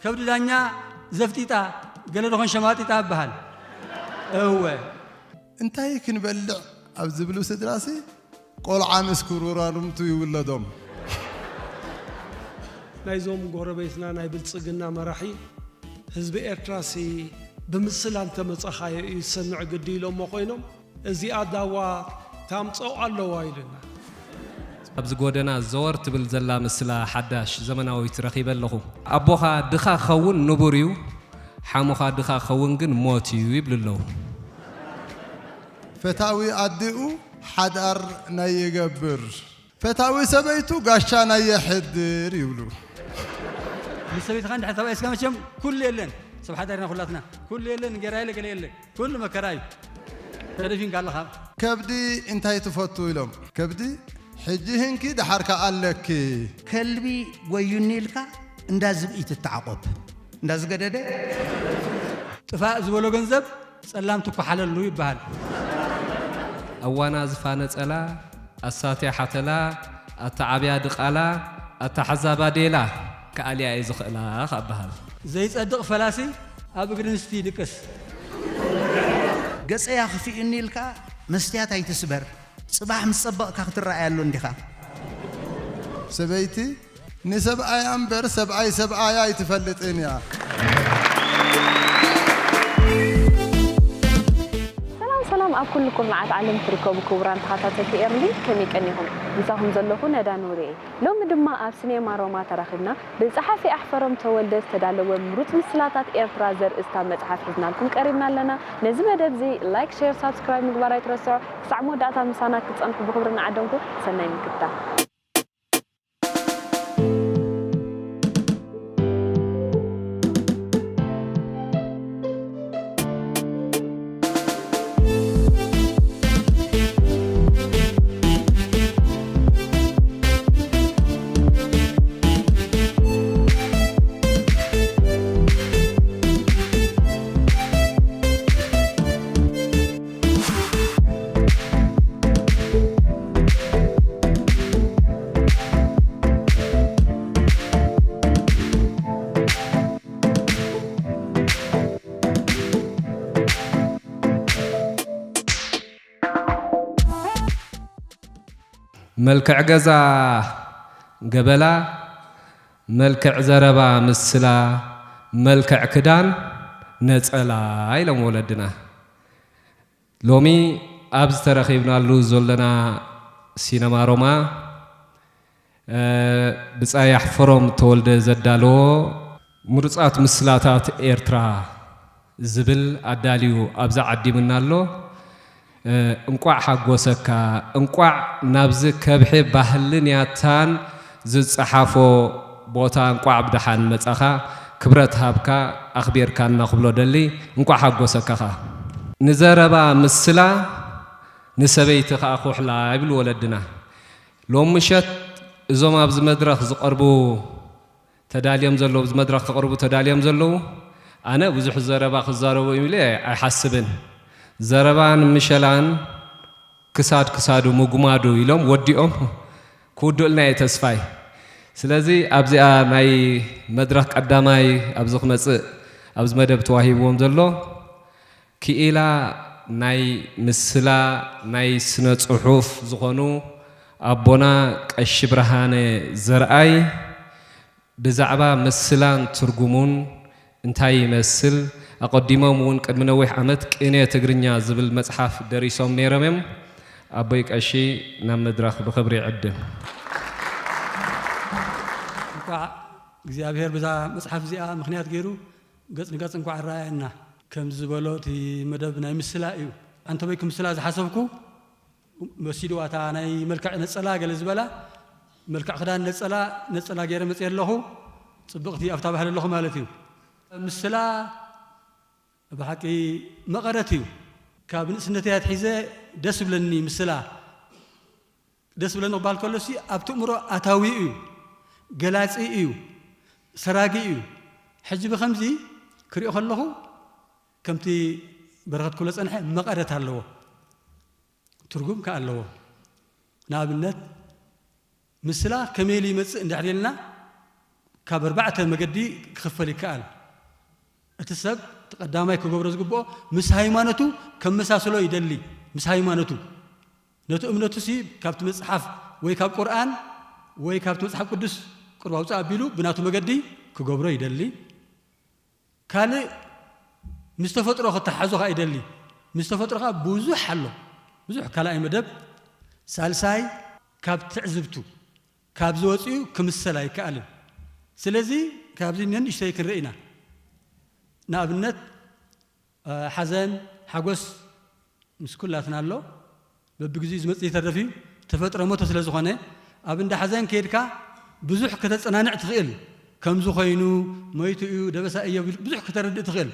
ከብዲ ዳኛ ዘፍጢጣ፣ ገለ ደኾን ሸማጢጣ ይበሃል። እወ። እንታይ ክንበልዕ ኣብ ዝብሉ ስድራሲ፣ ቆልዓ ምስ ክሩራሩምቱ ይውለዶም። ናይዞም ጎረቤትና ናይ ብልጽግና መራሒ፣ ህዝቢ ኤርትራሲ ብምስላ እንተመጻኻዮ እዩ ዝሰምዕ ግዲ ኢሎሞ ኮይኖም፣ እዚኣ ዳዋ ታምጽኦ ኣለዋ ኢሉና። ኣብዚ ጎደና ዘወር ትብል ዘላ ምስላ ሓዳሽ ዘመናዊት ረኺበ ኣለኹ። ኣቦኻ ድኻ ክኸውን ንቡር እዩ፣ ሓሙኻ ድኻ ክኸውን ግን ሞት እዩ ይብሉ ኣለዉ። ፈታዊ ኣዲኡ ሓዳር ናይ ይገብር፣ ፈታዊ ሰበይቱ ጋሻ ናይ የሕድር ይብሉ። ምስ ሰበይትኻ እንድሕር ተባኢስካ መቸም ኩሉ የለን። ሰብ ሓዳርና ኩላትና ኩሉ የለን፣ እንጌራ የለ፣ ገለ የለ። ኩሉ መከራ እዩ። ተደፊንካ ኣለኻ። ከብዲ እንታይ ትፈቱ ኢሎም። ከብዲ ሕጂ ህንኪ ደሓርካ ኣለኪ። ከልቢ ጎዩኒ ኢልካ እንዳ ዝብኢ ትተዓቆብ። እንዳ ዝገደደ ጥፋእ ዝበሎ ገንዘብ ጸላም ትኳሓለሉ ይበሃል። ኣዋና ዝፋነጸላ፣ ኣሳትያ ሓተላ፣ ኣተዓብያ ድቓላ፣ ኣተሓዛባ ዴላ ክኣልያ እየ ዝኽእላ ካብ በሃል። ዘይጸድቕ ፈላሲ ኣብ እግሪ ኣንስቲ ይድቅስ። ገጸይ ኣኽፊኡኒ ኢልካ መስትያት ኣይትስበር። ጽባሕ ምስ ጸበቕካ ክትረኣየሉ እንዲኻ። ሰበይቲ ንሰብኣያ እምበር ሰብኣይ ሰብኣያ ኣይትፈልጥን እያ። ሰላም ሰላም፣ ኣብ ኩሉ ኩርናዓት ዓለም ትርከቡ ክቡራን ተኸታተልቲ ኤርሊ፣ ከመይ ቀኒኹም? ምሳኹም ዘለኹ ነዳ ኑሪ እየ። ሎሚ ድማ ኣብ ሲኔማ ሮማ ተራኺብና፣ ብጸሓፊ ኣሕፈሮም ተወልደ ዝተዳለወ ምሩጽ ምስላታት ኤርትራ ዘርእስታ መጽሓፍ ሒዝናልኩም ቀሪብና ኣለና። ነዚ መደብ እዚ ላይክ፣ ሼር፣ ሳብስክራይብ ምግባር ኣይትረስዑ። ክሳዕ መወዳእታ ምሳና ክትጸንሑ ብኽብሪ እናዓደምኩ፣ ሰናይ ምክትታል። መልክዕ ገዛ ገበላ፣ መልክዕ ዘረባ ምስላ፣ መልክዕ ክዳን ነጸላ ኢሎም ወለድና። ሎሚ ኣብዚ ተረኺብናሉ ዘለና ሲነማ ሮማ፣ እ፣ ብጻይ ኣሕፈሮም ተወልደ ዘዳለዎ ምሩጻት ምስላታት ኤርትራ ዝብል ኣዳልዩ ኣብዚ ዓዲሙና ኣሎ። እ፣ እንቋዕ ሓጎሰካ፣ እንቋዕ ናብዚ ከብሒ ባህልን ያታን ዝጸሓፎ ቦታ እንቋዕ ብደሓን መጻኻ፣ ክብረት ሃብካ፣ ኣኽቢርካና ክብሎ ደሊ፣ እንቋዕ ሓጎሰካ ኸኣ። ንዘረባ ምስላ፣ ንሰበይቲ ኸኣ ኩሕላ ይብሉ ወለድና። ሎም ምሸት እዞም ኣብዚ መድረኽ ዝቐርቡ ተዳልዮም ዘለዉ፣ ኣብዚ መድረኽ ክቐርቡ ተዳልዮም ዘለዉ፣ ኣነ ብዙሕ ዘረባ ክዛረቡ እዮም ኢለ ኣይሓስብን። ዘረባን ምሸላን ክሳድ ክሳዱ ምጉማዱ ኢሎም ወዲኦም ክውድኡልና እየ ተስፋይ። ስለዚ ኣብዚኣ ናይ መድረኽ ቀዳማይ ኣብዚ ክመጽእ ኣብዚ መደብ ተዋሂብዎም ዘሎ ክኢላ ናይ ምስላ ናይ ስነ ጽሑፍ ዝኾኑ ኣቦና ቀሺ ብርሃነ ዘርኣይ ብዛዕባ ምስላን ትርጉሙን እንታይ ይመስል፣ ኣቐዲሞም እውን ቅድሚ ነዊሕ ዓመት ቅኔ ትግርኛ ዝብል መጽሓፍ ደሪሶም ነይሮም እዮም። ኣቦይ ቀሺ ናብ መድረኽ ብኽብሪ ይዕድም። እንኳዕ እግዚኣብሔር በዛ መጽሓፍ እዚኣ ምኽንያት ገይሩ ገጽ ንገጽ እንኳዕ ኣረኣየና። ከምዚ ዝበሎ እቲ መደብ ናይ ምስላ እዩ። ኣንተበይ ክምስላ ዝሓሰብኩ መሲድዋ እታ ናይ መልክዕ ነጸላ ገለ ዝበላ፣ መልክዕ ክዳን ነጸላ፣ ነጸላ ገይረ መጽየ ኣለኹ። ጽብቕቲ ኣብታ ባህሊ ኣለኹ ማለት እዩ። ምስላ ብሓቂ መቐረት እዩ። ካብ ንእስነተይ ኣትሒዘ ደስ ይብለኒ ምስላ። ደስ ይብለኒ ክበሃል ከሎሲ ኣብቲ እምሮ ኣታዊ እዩ፣ ገላጺ እዩ፣ ሰራጊ እዩ። ሕጂ ብኸምዚ ክሪኦ ከለኹ ከምቲ በረኸት ክብሎ ጸንሐ መቐረት ኣለዎ፣ ትርጉም ከኣ ኣለዎ። ንኣብነት ምስላ ከመይ ኢሉ ይመጽእ እንድሕር ኢልና ካብ ኣርባዕተ መገዲ ክኽፈል ይከኣል። እቲ ሰብ እቲ ቀዳማይ ክገብሮ ዝግብኦ ምስ ሃይማኖቱ ከመሳስሎ ይደሊ። ምስ ሃይማኖቱ ነቲ እምነቱ ሲ ካብቲ መጽሓፍ ወይ ካብ ቁርኣን ወይ ካብቲ መጽሓፍ ቅዱስ ቁርብ ኣውፅእ ኣቢሉ ብናቱ መገዲ ክገብሮ ይደሊ። ካልእ ምስ ተፈጥሮ ክተሓዞ ኸኣ ይደሊ። ምስ ተፈጥሮ ኸኣ ብዙሕ ኣሎ፣ ብዙሕ ካልኣይ መደብ። ሳልሳይ ካብ ትዕዝብቱ ካብ ዝወፅኡ ክምሰል ኣይከኣልን። ስለዚ ካብዚ ነንእሽተይ ክንርኢ ኢና። ንኣብነት ሓዘን ሓጎስ ምስ ኩላትና ኣሎ። በብግዚኡ ዝመጽእ ይተርፍ እዩ። ተፈጥሮ ሞቶ ስለ ዝኾነ ኣብ እንዳ ሓዘን ከይድካ ብዙሕ ከተጸናንዕ ትኽእል። ከምዚ ኮይኑ ሞይቱ እዩ ደበሳ እዮ ብዙሕ ከተረድእ ትኽእል።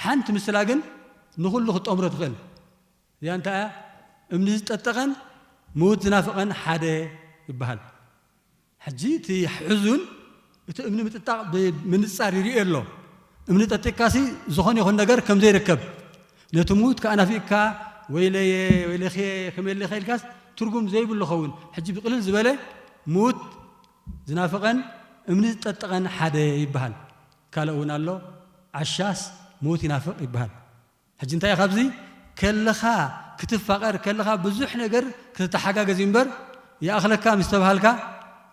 ሓንቲ ምስላ ግን ንኹሉ ክትጠምሮ ትኽእል። እዚኣ እንታይ እያ? እምኒ ዝጠጠቐን ምዉት ዝናፍቐን ሓደ ይበሃል። ሕጂ እቲ ሕዙን እቲ እምኒ ምጥጣቕ ብምንጻር ይርእዮ ኣሎ። እምኒ ጠጢቕካሲ ዝኾነ ይኹን ነገር ከም ዘይርከብ፣ ነቲ ምዉት ከኣ ናፊቕካ ወይለየ ወይለኽየ ከመየለኸ ኢልካስ ትርጉም ዘይብሉ ኸውን። ሕጂ ብቕልል ዝበለ ምዉት ዝናፍቐን እምኒ ዝጠጠቐን ሓደ ይበሃል። ካልእ እውን ኣሎ፣ ዓሻስ ምዉት ይናፍቕ ይበሃል። ሕጂ እንታይ እዩ ካብዚ ከለኻ ክትፋቐር ከለኻ ብዙሕ ነገር ክትተሓጋገዝ እዩ እምበር ይኣኽለካ ምስ ተባሃልካ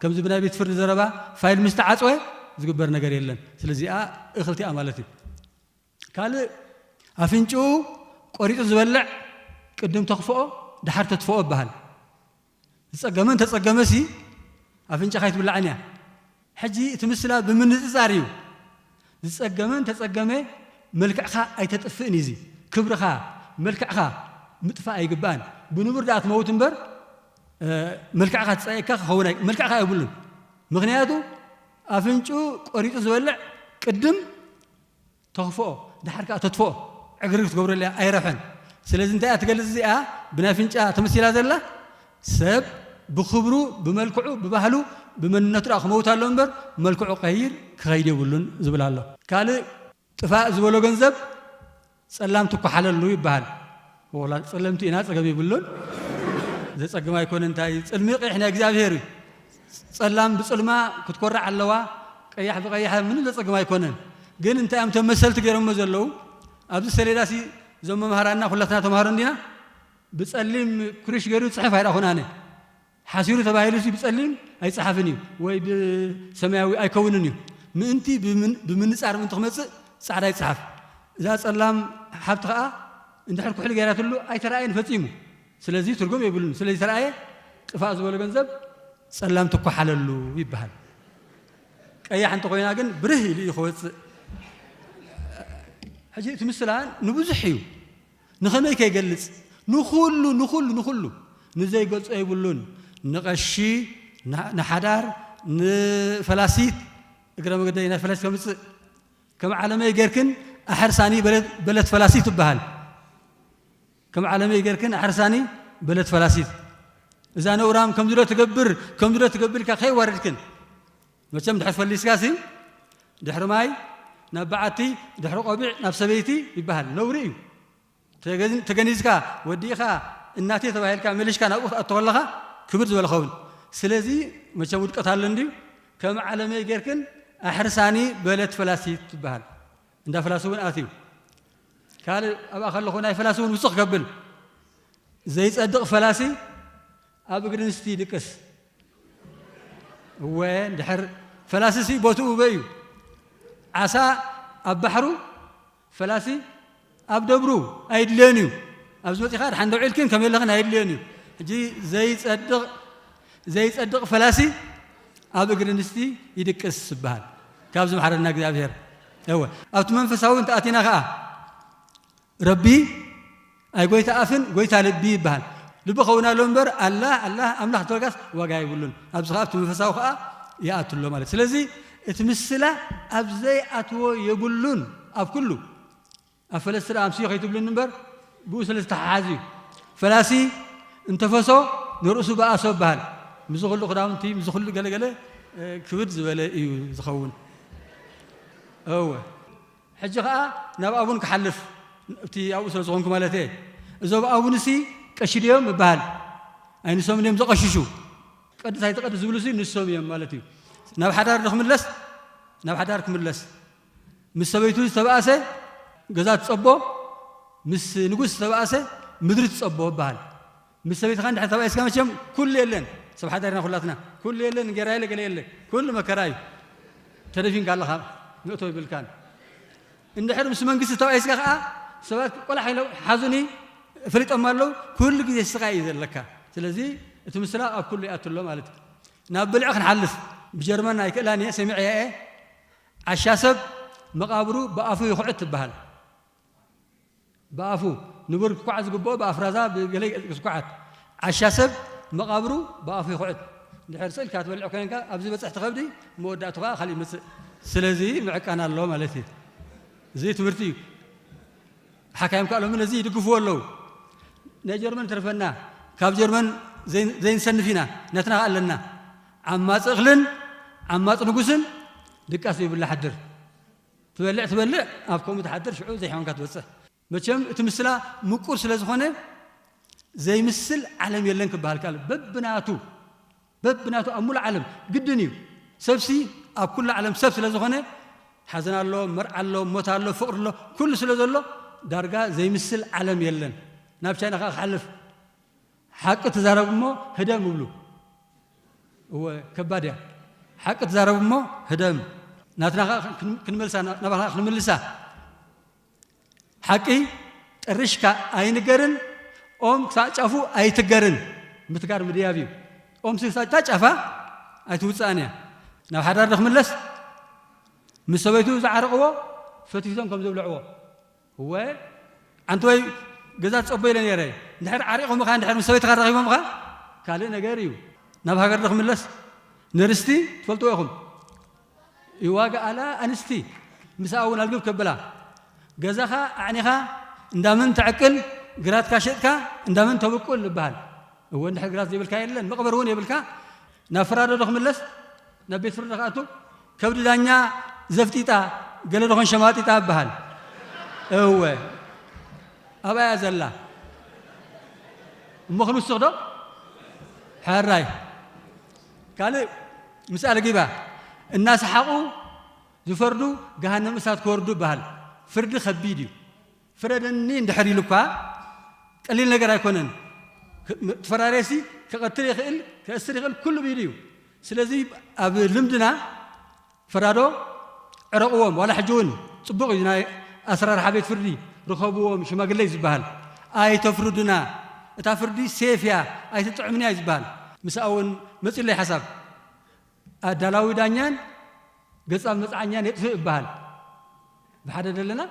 ከምዚ ብናይ ቤት ፍርዲ ዘረባ ፋይል ምስ ተዓፅወ ዝግበር ነገር የለን። ስለዚኣ እኽልቲኣ ማለት እዩ። ካልእ ኣፍንጭኡ ቆሪጡ ዝበልዕ ቅድም ተኽፍኦ ድሓር ተትፍኦ ይበሃል። ዝጸገመን ተጸገመሲ ኣፍንጫኻ ኣይትብላዕን እያ። ሕጂ እቲ ምስላ ብምንጽጻር እዩ። ዝጸገመን ተጸገመ መልክዕኻ ኣይተጥፍእን እዩ። እዚ ክብርኻ መልክዕኻ ምጥፋእ ኣይግባእን። ብንቡር ደኣ ትመውት እምበር እ፣ መልክዕኻ ትጸየካ ክኸውን ኣይ- መልክዕኻ የብሉን። ምኽንያቱ ኣፍንጩ ቆሪጡ ዝበልዕ ቅድም ተኽፍኦ፣ ድሓር ከኣ ተትፍኦ፣ ዕግርግር ትገብረሉ እያ፣ ኣይረብሐን። ስለዚ እንታይ እያ ትገልጽ እዚኣ? ብናይ ኣፍንጫ ተመሲላ ዘላ ሰብ ብኽብሩ፣ ብመልክዑ፣ ብባህሉ፣ ብመንነቱ ደኣ ክመውት ኣሎ እምበር መልክዑ ቀይር ክኸይድ የብሉን ዝብል ኣሎ። ካልእ ጥፋእ ዝበሎ ገንዘብ ጸላም ትኳሓለሉ ይበሃል። ወላ ጸለምቲ ኢና ጸገም የብሉን። ዘጸግም ኣይኮነ እንታይ እዩ? ጽልሚ ቀይሕ ናይ እግዚኣብሔር እዩ። ጸላም ብጽልማ ክትኮራዕ ኣለዋ፣ ቀያሕ ብቀያሕ ምንም ዘጸግም ኣይኮነን። ግን እንታይ እዮም እቶም መሰልቲ ገይሮሞ ዘለዉ? ኣብዚ ሰሌዳሲ እዞም መምሃራንና ኩላትና ተምሃሮ እንዲና፣ ብጸሊም ኩርሽ ገይሩ ዝጽሕፍ ኣይረኣኹን ኣነ። ሓሲሩ ተባሂሉሲ ብጸሊም ኣይጸሓፍን እዩ፣ ወይ ብሰማያዊ ኣይከውንን እዩ። ምእንቲ ብምን- ብምንጻር ምእንቲ ክመጽእ ጻዕዳ ይጸሓፍ። እዛ ጸላም ሓብቲ ኸኣ እንድሕር ኩሕሊ ገይራትሉ ኣይተራእየን ፈጺሙ። ስለዚ ትርጉም የብሉን። ስለዚ ተራእየ ጥፋእ ዝበሎ ገንዘብ ጸላም ትኳሓለሉ ይበሃል። ቀያሕ እንተኾይና ግን ብርህ ኢሉ እዩ ክወጽእ። ሕጂ እቲ ምስላ ንብዙሕ እዩ። ንኸመይ ከይገልጽ? ንኹሉ፣ ንኹሉ፣ ንኹሉ። ንዘይገልጾ የብሉን። ንቐሺ፣ ን- ንሓዳር፣ ንፈላሲት፣ እግረ መገደይ ናይ ፈላሲት ከምጽእ። ከም ዓለመይ ጌርክን ኣሕርሳኒ በለት- በለት ፈላሲት ትበሃል። ከም ዓለመይ ጌርክን ኣሕርሳኒ በለት ፈላሲት። እዛ ነውራም ከምዚ ዶ ትገብር፣ ከምዚ ዶ ትገብር ኢልካ ከይዋረድክን። መቸም ድሕር ፈሊስካሲ፣ ድሕሪ ማይ ናብ በዓቲ፣ ድሕሪ ቆቢዕ ናብ ሰበይቲ ይበሃል። ነውሪ እዩ። ተገን- ተገኒዝካ፣ ወዲእኻ፣ እናቴ ተባሂልካ፣ መሊሽካ ናብኡ ክትኣቱ ከለኻ ክብር ዝበለ ኸውን። ስለዚ መቸም ውድቀት ኣሎ እንድዩ። ከም ዓለመይ ጌርክን ኣሕርሳኒ በለት ፈላሲት ትበሃል። እንዳ ፈላሲ እውን ኣትዩ። ካልእ ኣብኣ ከለኹ ናይ ፈላሲ እውን ውስኽ ከብል። ዘይጸድቕ ፈላሲ ኣብ እግሪ ኣንስቲ ይድቅስ። እወ፣ እንድሕር ፈላሲሲ ቦትኡ በይ እዩ። ዓሳ ኣብ ባሕሩ፣ ፈላሲ ኣብ ደብሩ ኣይድልዮን እዩ። ኣብዚ መጺኻ ድሓን ደው ኢልክን ከም የለኽን ኣይድልዮን እዩ። ሕጂ ዘይጸድቕ ዘይጸድቕ ፈላሲ ኣብ እግሪ ኣንስቲ ይድቅስ ይበሃል። ካብዚ መሓረና እግዚኣብሔር። እወ፣ ኣብቲ መንፈሳዊ እንተኣቲና ኸኣ ረቢ ኣይ ጎይታ ኣፍን ጎይታ ልቢ ይበሃል። ልቢ ኸውን ኣሎ እምበር ኣላህ ኣላህ ኣምላኽ ተበልካስ ዋጋ የብሉን። ኣብዚ ኸዓ ኣብቲ መንፈሳዊ ኸዓ ይኣቱ ኣሎ ማለት። ስለዚ እቲ ምስላ ኣብ ዘይኣትዎ የብሉን። ኣብ ኩሉ ኣብ ፈለስቲ ደኣ ኣምስዮ ከይትብሉኒ እምበር ብኡ ስለ ዝተሓሓዝ እዩ። ፈላሲ እንተፈሶ ንርእሱ በኣሶ ይበሃል። ምስዚ ኩሉ ክዳውንቲ ምስዚ ኩሉ ገለገለ ክብድ ዝበለ እዩ ዝኸውን። እወ። ሕጂ ኸዓ ናብ ኣቡን ክሓልፍ፣ እቲ ኣብኡ ስለ ዝኾንኩ ማለት እየ። እዞም ኣቡንሲ ቀሺ ድዮም ይበሃል። ኣይ ንሶም ድዮም ዘቐሽሹ? ቀድስ ኣይትቐድስ ዝብሉሲ ንሶም እዮም ማለት እዩ። ናብ ሓዳር ንክምለስ ናብ ሓዳር ክምለስ። ምስ ሰበይቱ ዝተባእሰ ገዛ ትጸቦ፣ ምስ ንጉስ ዝተባእሰ ምድሪ ትጸቦ ይበሃል። ምስ ሰበይትኻ እንድሕር ተባኢስካ መቸም ኩሉ የለን። ሰብ ሓዳር ኢና ኩላትና። ኩሉ የለን፣ እንጌራ የለ፣ ገለ የለ። ኩሉ መከራ እዩ። ተደፊንካ ኣለኻ፣ ንእቶ ይብልካን። እንድሕር ምስ መንግስቲ ተባኢስካ ከኣ ሰባት ቆላሕ ኢሎም ሓዙኒ ፈሊጦም ኣለዉ። ኩሉ ግዜ ስቓይ እዩ ዘለካ። ስለዚ እቲ ምስላ ኣብ ኩሉ ይኣቱ ኣሎ ማለት እዩ። ናብ ብልዒ ክንሓልፍ። ብጀርመን ኣይክእላን እየ፣ ሰሚዐ እየ። ዓሻ ሰብ መቓብሩ ብኣፉ ይኹዕት ትበሃል። ብኣፉ ንቡር ክኳዕ ዝግብኦ ብኣፍራዛ ብገለ ዝኳዓት። ዓሻ ሰብ መቓብሩ ብኣፉ ይኹዕት። እንድሕር ስእልካ ትበልዕ ኮይንካ ኣብዚ በጽሕ ትኸብዲ መወዳእቱ ከዓ ካልእ ይመጽእ። ስለዚ ምዕቃን ኣሎ ማለት እዩ። እዚ ትምህርቲ እዩ። ሓካይም ከዓ ሎሚ ነዚ ይድግፍዎ ኣለዉ። ናይ ጀርመን ተርፈና፣ ካብ ጀርመን ዘይን-፣ ዘይንሰንፍ ኢና፣ ነትና ኣለና። ዓማፅ እኽልን ዓማፅ ንጉስን ድቃስ ዘይብላ ሓድር። ትበልዕ ትበልዕ፣ ኣብ ከምኡ ትሓድር፣ ሽዑ ዘይሕመምካ ትበፅሕ። መቸም እቲ ምስላ ምቁር ስለ ዝኾነ ዘይምስል ዓለም የለን ክበሃል ከኣል። በብናቱ፣ በብናቱ ኣብ ሙሉእ ዓለም ግድን እዩ። ሰብሲ ኣብ ኩሉ ዓለም ሰብ ስለ ዝኾነ ሓዘን ኣሎ፣ መርዓ ኣሎ፣ ሞት ኣሎ፣ ፍቕሪ ኣሎ፣ ኩሉ ስለ ዘሎ ዳርጋ ዘይምስል ዓለም የለን። ናብ ቻይና ከኣ ክሓልፍ፣ ሓቂ ትዛረብ እሞ ህደም ይብሉ። እወ፣ ከባድ እያ። ሓቂ ትዛረብ እሞ ህደም። ናትና ከኣ ክን-፣ ክንመልሳ፣ ናባኻ ክንምልሳ። ሓቂ ጠሪሽካ ኣይንገርን፣ ኦም ክሳዕ ጫፉ ኣይትገርን። ምትጋር ምድያብ እዩ። ኦም ክሳዕ ጫፋ ኣይትውፅኣን እያ። ናብ ሓዳር ዶ ክምለስ? ምስ ሰበይቱ ዝዓረቕዎ ፈቲቶም ከም ዘብልዕዎ። እወ፣ ኣንተ ወይ ገዛ ትጸቦ ኢለ ነይረ። እንድሕር ዓሪቖምኻ፣ እንድሕር ምስ ሰበይትኻ ረኺቦምኻ፣ ካልእ ነገር እዩ። ናብ ሃገር ዶ ክምለስ? ንርስቲ ትፈልጥዎ ኢኹም። ይዋግኣላ ኣንስቲ፣ ምስኣ እውን ኣልግብ ከብላ። ገዛኻ ኣዕኒኻ እንዳመን ተዕቅል፣ ግራትካ ሸጥካ እንዳመን ተብቁል ይበሃል። እወ፣ እንድሕር ግራት ዘይብልካ የለን፣ መቕበር እውን የብልካ። ናብ ፍራዶ ዶ ክምለስ? ናብ ቤት ፍርዲ ክኣቱ? ከብዲ ዳኛ ዘፍጢጣ፣ ገለ ዶ ኾን ሸማጢጣ ይበሃል። እወ፣ ኣብኣ እያ ዘላ። እሞ ክንውስኽ ዶ? ሕራይ። ካልእ ምስ ኣልጊባ እናሰሓቑ ዝፈርዱ ገሃነም እሳት ክወርዱ ይበሃል። ፍርዲ ከቢድ እዩ። ፍረደኒ እንድሕር ኢሉ እኳ ቀሊል ነገር ኣይኮነን። ክ-፣ ም-፣ እቲ ፈራዳይሲ ክቐትል ይኽእል፣ ከእስር ይኽእል፣ ኩሉ ብኢዱ እዩ። ስለዚ ኣብ ልምድና ፈራዶ ዕረቕዎም፣ ዋላ ሕጂ እውን ጽቡቕ እዩ ናይ ኣሰራርሓ ቤት ፍርዲ፣ ርኸብዎም፣ ሽማግለ እዩ ዝበሃል። ኣይተፍርዱና፣ እታ ፍርዲ ሴፍ እያ፣ ኣይትጥዕምንያ እዩ ዝበሃል። ምስኣ እውን መጺለይ ሓሳብ። ኣዳላዊ ዳኛን ገጻም መጽዓኛን የጥፍእ ይበሃል። ብሓደ ደለና።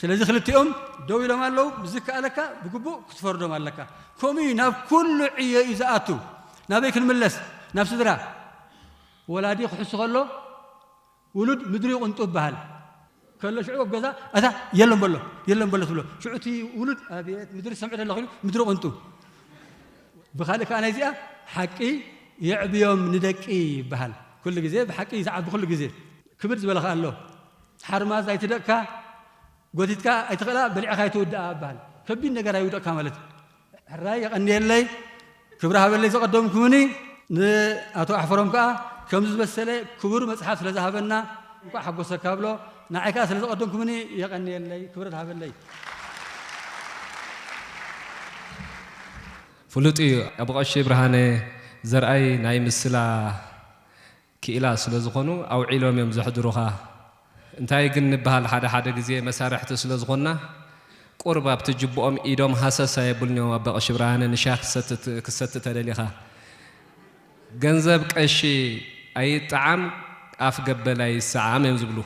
ስለዚ ክልቲኦም ደው ኢሎም ኣለዉ። ብዝከኣለካ ብግቡእ ክትፈርዶም ኣለካ። ከምኡ እዩ፣ ናብ ኩሉ ዕዮ እዩ ዝኣቱ። ናበይ ክንምለስ? ናብ ስድራ። ወላዲ ክሕሱ ከሎ ውሉድ ምድሪ ይቕንጡ ይበሃል። ከሎ ሽዑ ኣብ ገዛ፣ "ኣታ የለን በሎ፣ የለን በሎ" ትብሎ። ሽዑ እቲ ውሉድ፣ "ኣብየት፣ ምድሪ ሰምዕ ዘለኹ" ኢሉ ምድሪ ይቕንጡ። ብኻልእ ከኣ ናይዚኣ፣ "ሓቂ የዕብዮም ንደቂ" ይበሃል። ኩሉ ግዜ ብሓቂ ዝዓቢ ኩሉ ግዜ። ክብር ዝበለ ከኣ ኣሎ። ሓርማዝ ኣይትደቅካ፣ ጎቲትካ ኣይትኽእላ፣ በሊዕኻ ኣይትውድኣ ይበሃል። ከቢድ ነገር ኣይውደቕካ ማለት እዩ። ሕራይ የቐንየለይ፣ ክብሪ ሃበለይ ዘቐደምኩምኒ። ንኣቶ ኣሕፈሮም ከኣ ከምዚ ዝበሰለ ክቡር መጽሓፍ ስለ ዝሃበና እንቋዕ ሓጎሰካ ብሎ። ንዓይ ከኣ ስለ ዘቐደምኩምኒ የቐንየለይ፣ ክብረት ሃበለይ። ፍሉጥ እዩ። ኣቦ ቀሺ ብርሃነ ዘርኣይ ናይ ምስላ ክኢላ ስለ ዝኾኑ ኣውዒሎም እዮም ዘሕድሩኻ። እንታይ ግን ንበሃል፣ ሓደ ሓደ ግዜ መሳርሕቲ ስለ ዝኾንና፣ ቁሩብ ኣብቲ ጅብኦም ኢዶም ሃሰስ ኣየብሉን እዮም። ኣባ ቀሺ ብርሃነ፣ ንሻሂ ክሰቲ፣ ክሰቲ ተደሊኻ፣ "ገንዘብ ቀሺ ኣይጠዓም፣ ኣፍ ገበል ኣይሰዓም" እዮም ዝብሉ።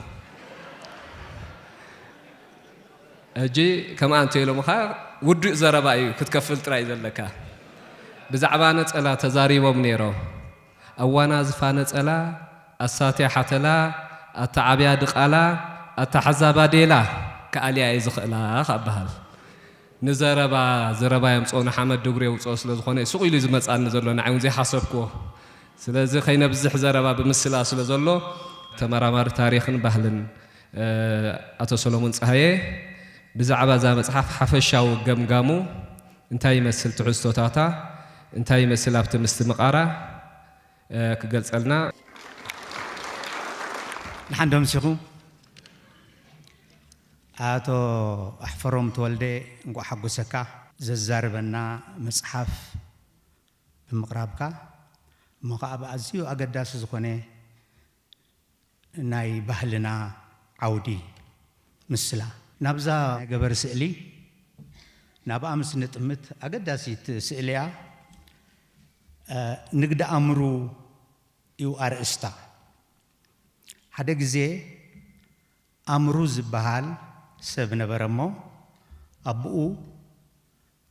ሕጂ ከምኣ እንተ ኢሎምኻ፣ ውዱእ ዘረባ እዩ፣ ክትከፍል ጥራይ ዘለካ። ብዛዕባ ነጸላ ተዛሪቦም ነይሮም። ኣዋናዝፋ ነጸላ፣ ኣሳትያ ሓተላ፣ ኣተዓብያ ድቓላ፣ ኣተሓዛባ ዴላ፣ ክኣልያ እየ ዝኽእላ ካብ በሃል። ንዘረባ፣ ዘረባ የምጽኦ፣ ንሓመድ ድጉሪ የውጽኦ ስለ ዝኾነ፣ ሱቕ ኢሉ እዩ ዝመጽኣኒ ዘሎ፣ ንዓይ እውን ዘይሓሰብክዎ። ስለዚ ከይነብዝሕ ዘረባ ብምስላ ስለ ዘሎ፣ ተመራማሪ ታሪኽን ባህልን፣ እ፣ ኣቶ ሰሎሞን ጸሃየ ብዛዕባ እዛ መጽሓፍ ሓፈሻዊ ገምጋሙ እንታይ ይመስል፣ ትሕዝቶታታ እንታይ ይመስል፣ ኣብቲ ምስትምቓራ፣ እ፣ ክገልጸልና። ደሓን ዶ ምሲኹም? ኣቶ ኣሕፈሮም ተወልደ፣ እንቋዕ ሓጎሰካ። ዘዛርበና መጽሓፍ ብምቕራብካ፣ እሞ ኸዓ ብኣዝዩ ኣገዳሲ ዝኾነ ናይ ባህልና ዓውዲ ምስላ፣ ናብዛ ናይ ገበር ስእሊ፣ ናብኣ ምስ ንጥምት፣ ኣገዳሲት ስእሊ እያ። እ፣ ንግዲ ኣምሩ እዩ ኣርእስታ። ሓደ ግዜ ኣምሩ ዝበሃል ሰብ ነበረ እሞ፣ ኣቦኡ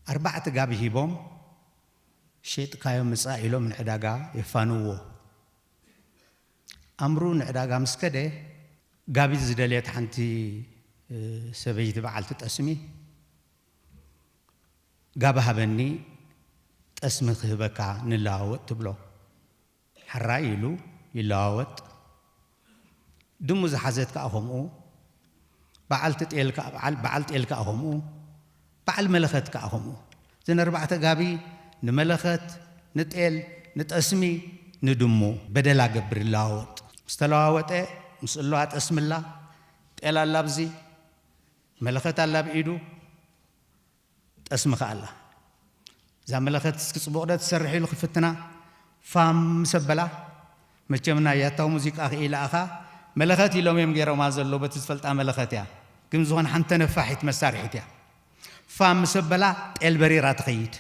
ኣርባዕተ ጋቢ ሂቦም፣ "ሸጥካዮ ምጻእ" ኢሎም ንዕዳጋ የፋንውዎ። ኣምሩ ንዕዳጋ ምስ ከደ፣ ጋቢ ዝደልየት ሓንቲ፣ እ፣ ሰበይቲ በዓልቲ ጠስሚ፣ "ጋቢ ሃበኒ፣ ጠስሚ ክህበካ፣ ንለዋወጥ" ትብሎ። ሕራይ ኢሉ ይለዋወጥ። ድሙ ዝሓዘት ከኣ ከምኡ፣ በዓልቲ ጤል ከኣ፣ በዓል፣ በዓል ጤል ከኣ ከምኡ፣ በዓል መለኸት ከኣ ከምኡ። እዘን ኣርባዕተ ጋቢ ንመለኸት፣ ንጤል፣ ንጠስሚ፣ ንድሙ በደላ ገብር ይለዋወጥ። ምስ ተለዋወጠ፣ ምስ እለዋ ጠስሚ ኣላ፣ ጤል ኣላ ኣብዚ፣ መለኸት ኣላ ኣብ ኢዱ፣ ጠስሚ ከኣ ኣላ። እዛ መለኸት እስኪ ጽቡቕ ዶ ትሰርሕ ኢሉ ክፍትና፣ ፋም ምስ ኣበላ፣ መቸም ናይ ያታው ሙዚቃ ክኢላ ኣኻ፣ መለኸት ኢሎም እዮም ገይሮማ ዘሎ፣ በቲ ዝፈልጣ መለኸት እያ። ግን ዝኾነ ሓንቲ ነፋሒት መሳርሒት እያ። ፋም ምስ ኣበላ፣ ጤል በሪራ ትኸይድ።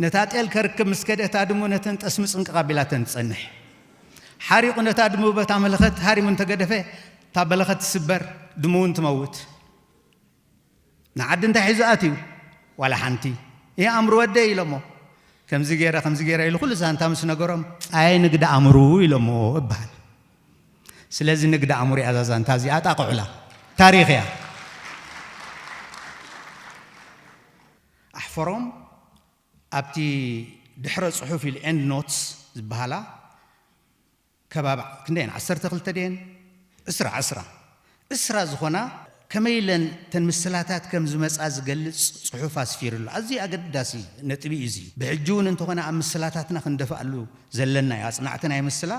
ነታ ጤል ከርክብ ምስ ከደ፣ እታ ድሙ ነተን ጠስሚ ጽንቅቕ ኣቢላተን ትጸንሕ። ሓሪቑ ነታ ድሙ በታ መለኸት ሃሪሙ እንተገደፈ፣ እታ መለኸት ትስበር፣ ድሙ እውን ትመውት። ንዓዲ እንታይ ሒዙ ኣትዩ? ዋላ ሓንቲ። "ይህ ኣምሩ ወደይ" ኢሎሞ። "ከምዚ ገይረ፣ ከምዚ ገይረ" ኢሉ ኩሉ ዛንታ ምስ ነገሮም፣ "ኣይ ንግዲ ኣምሩ" ኢሎሞ እበሃል። ስለዚ ንግዲ ኣምሩ እያ እዛ ዛንታ እዚኣ፣ ጣቕዑላ። ታሪኽ እያ። ኣሕፈሮም ኣብቲ ድሕረ ጽሑፍ ኢሉ ኤንድ ኖትስ ዝበሃላ ከባቢ ክንደየን? ዓሰርተ ክልተ ድየን? ዕስራ፣ ዕስራ። ዕስራ ዝኾና ከመይ ኢለን እተን ምስላታት ከም ዝመጻ ዝገልጽ ጽሑፍ ኣስፊሩ ኣሎ። ኣዝዩ ኣገዳሲ ነጥቢ እዩ እዚ። ብሕጂ እውን እንተኾነ ኣብ ምስላታትና ክንደፍኣሉ ዘለና እዩ። ኣጽናዕቲ ናይ ምስላ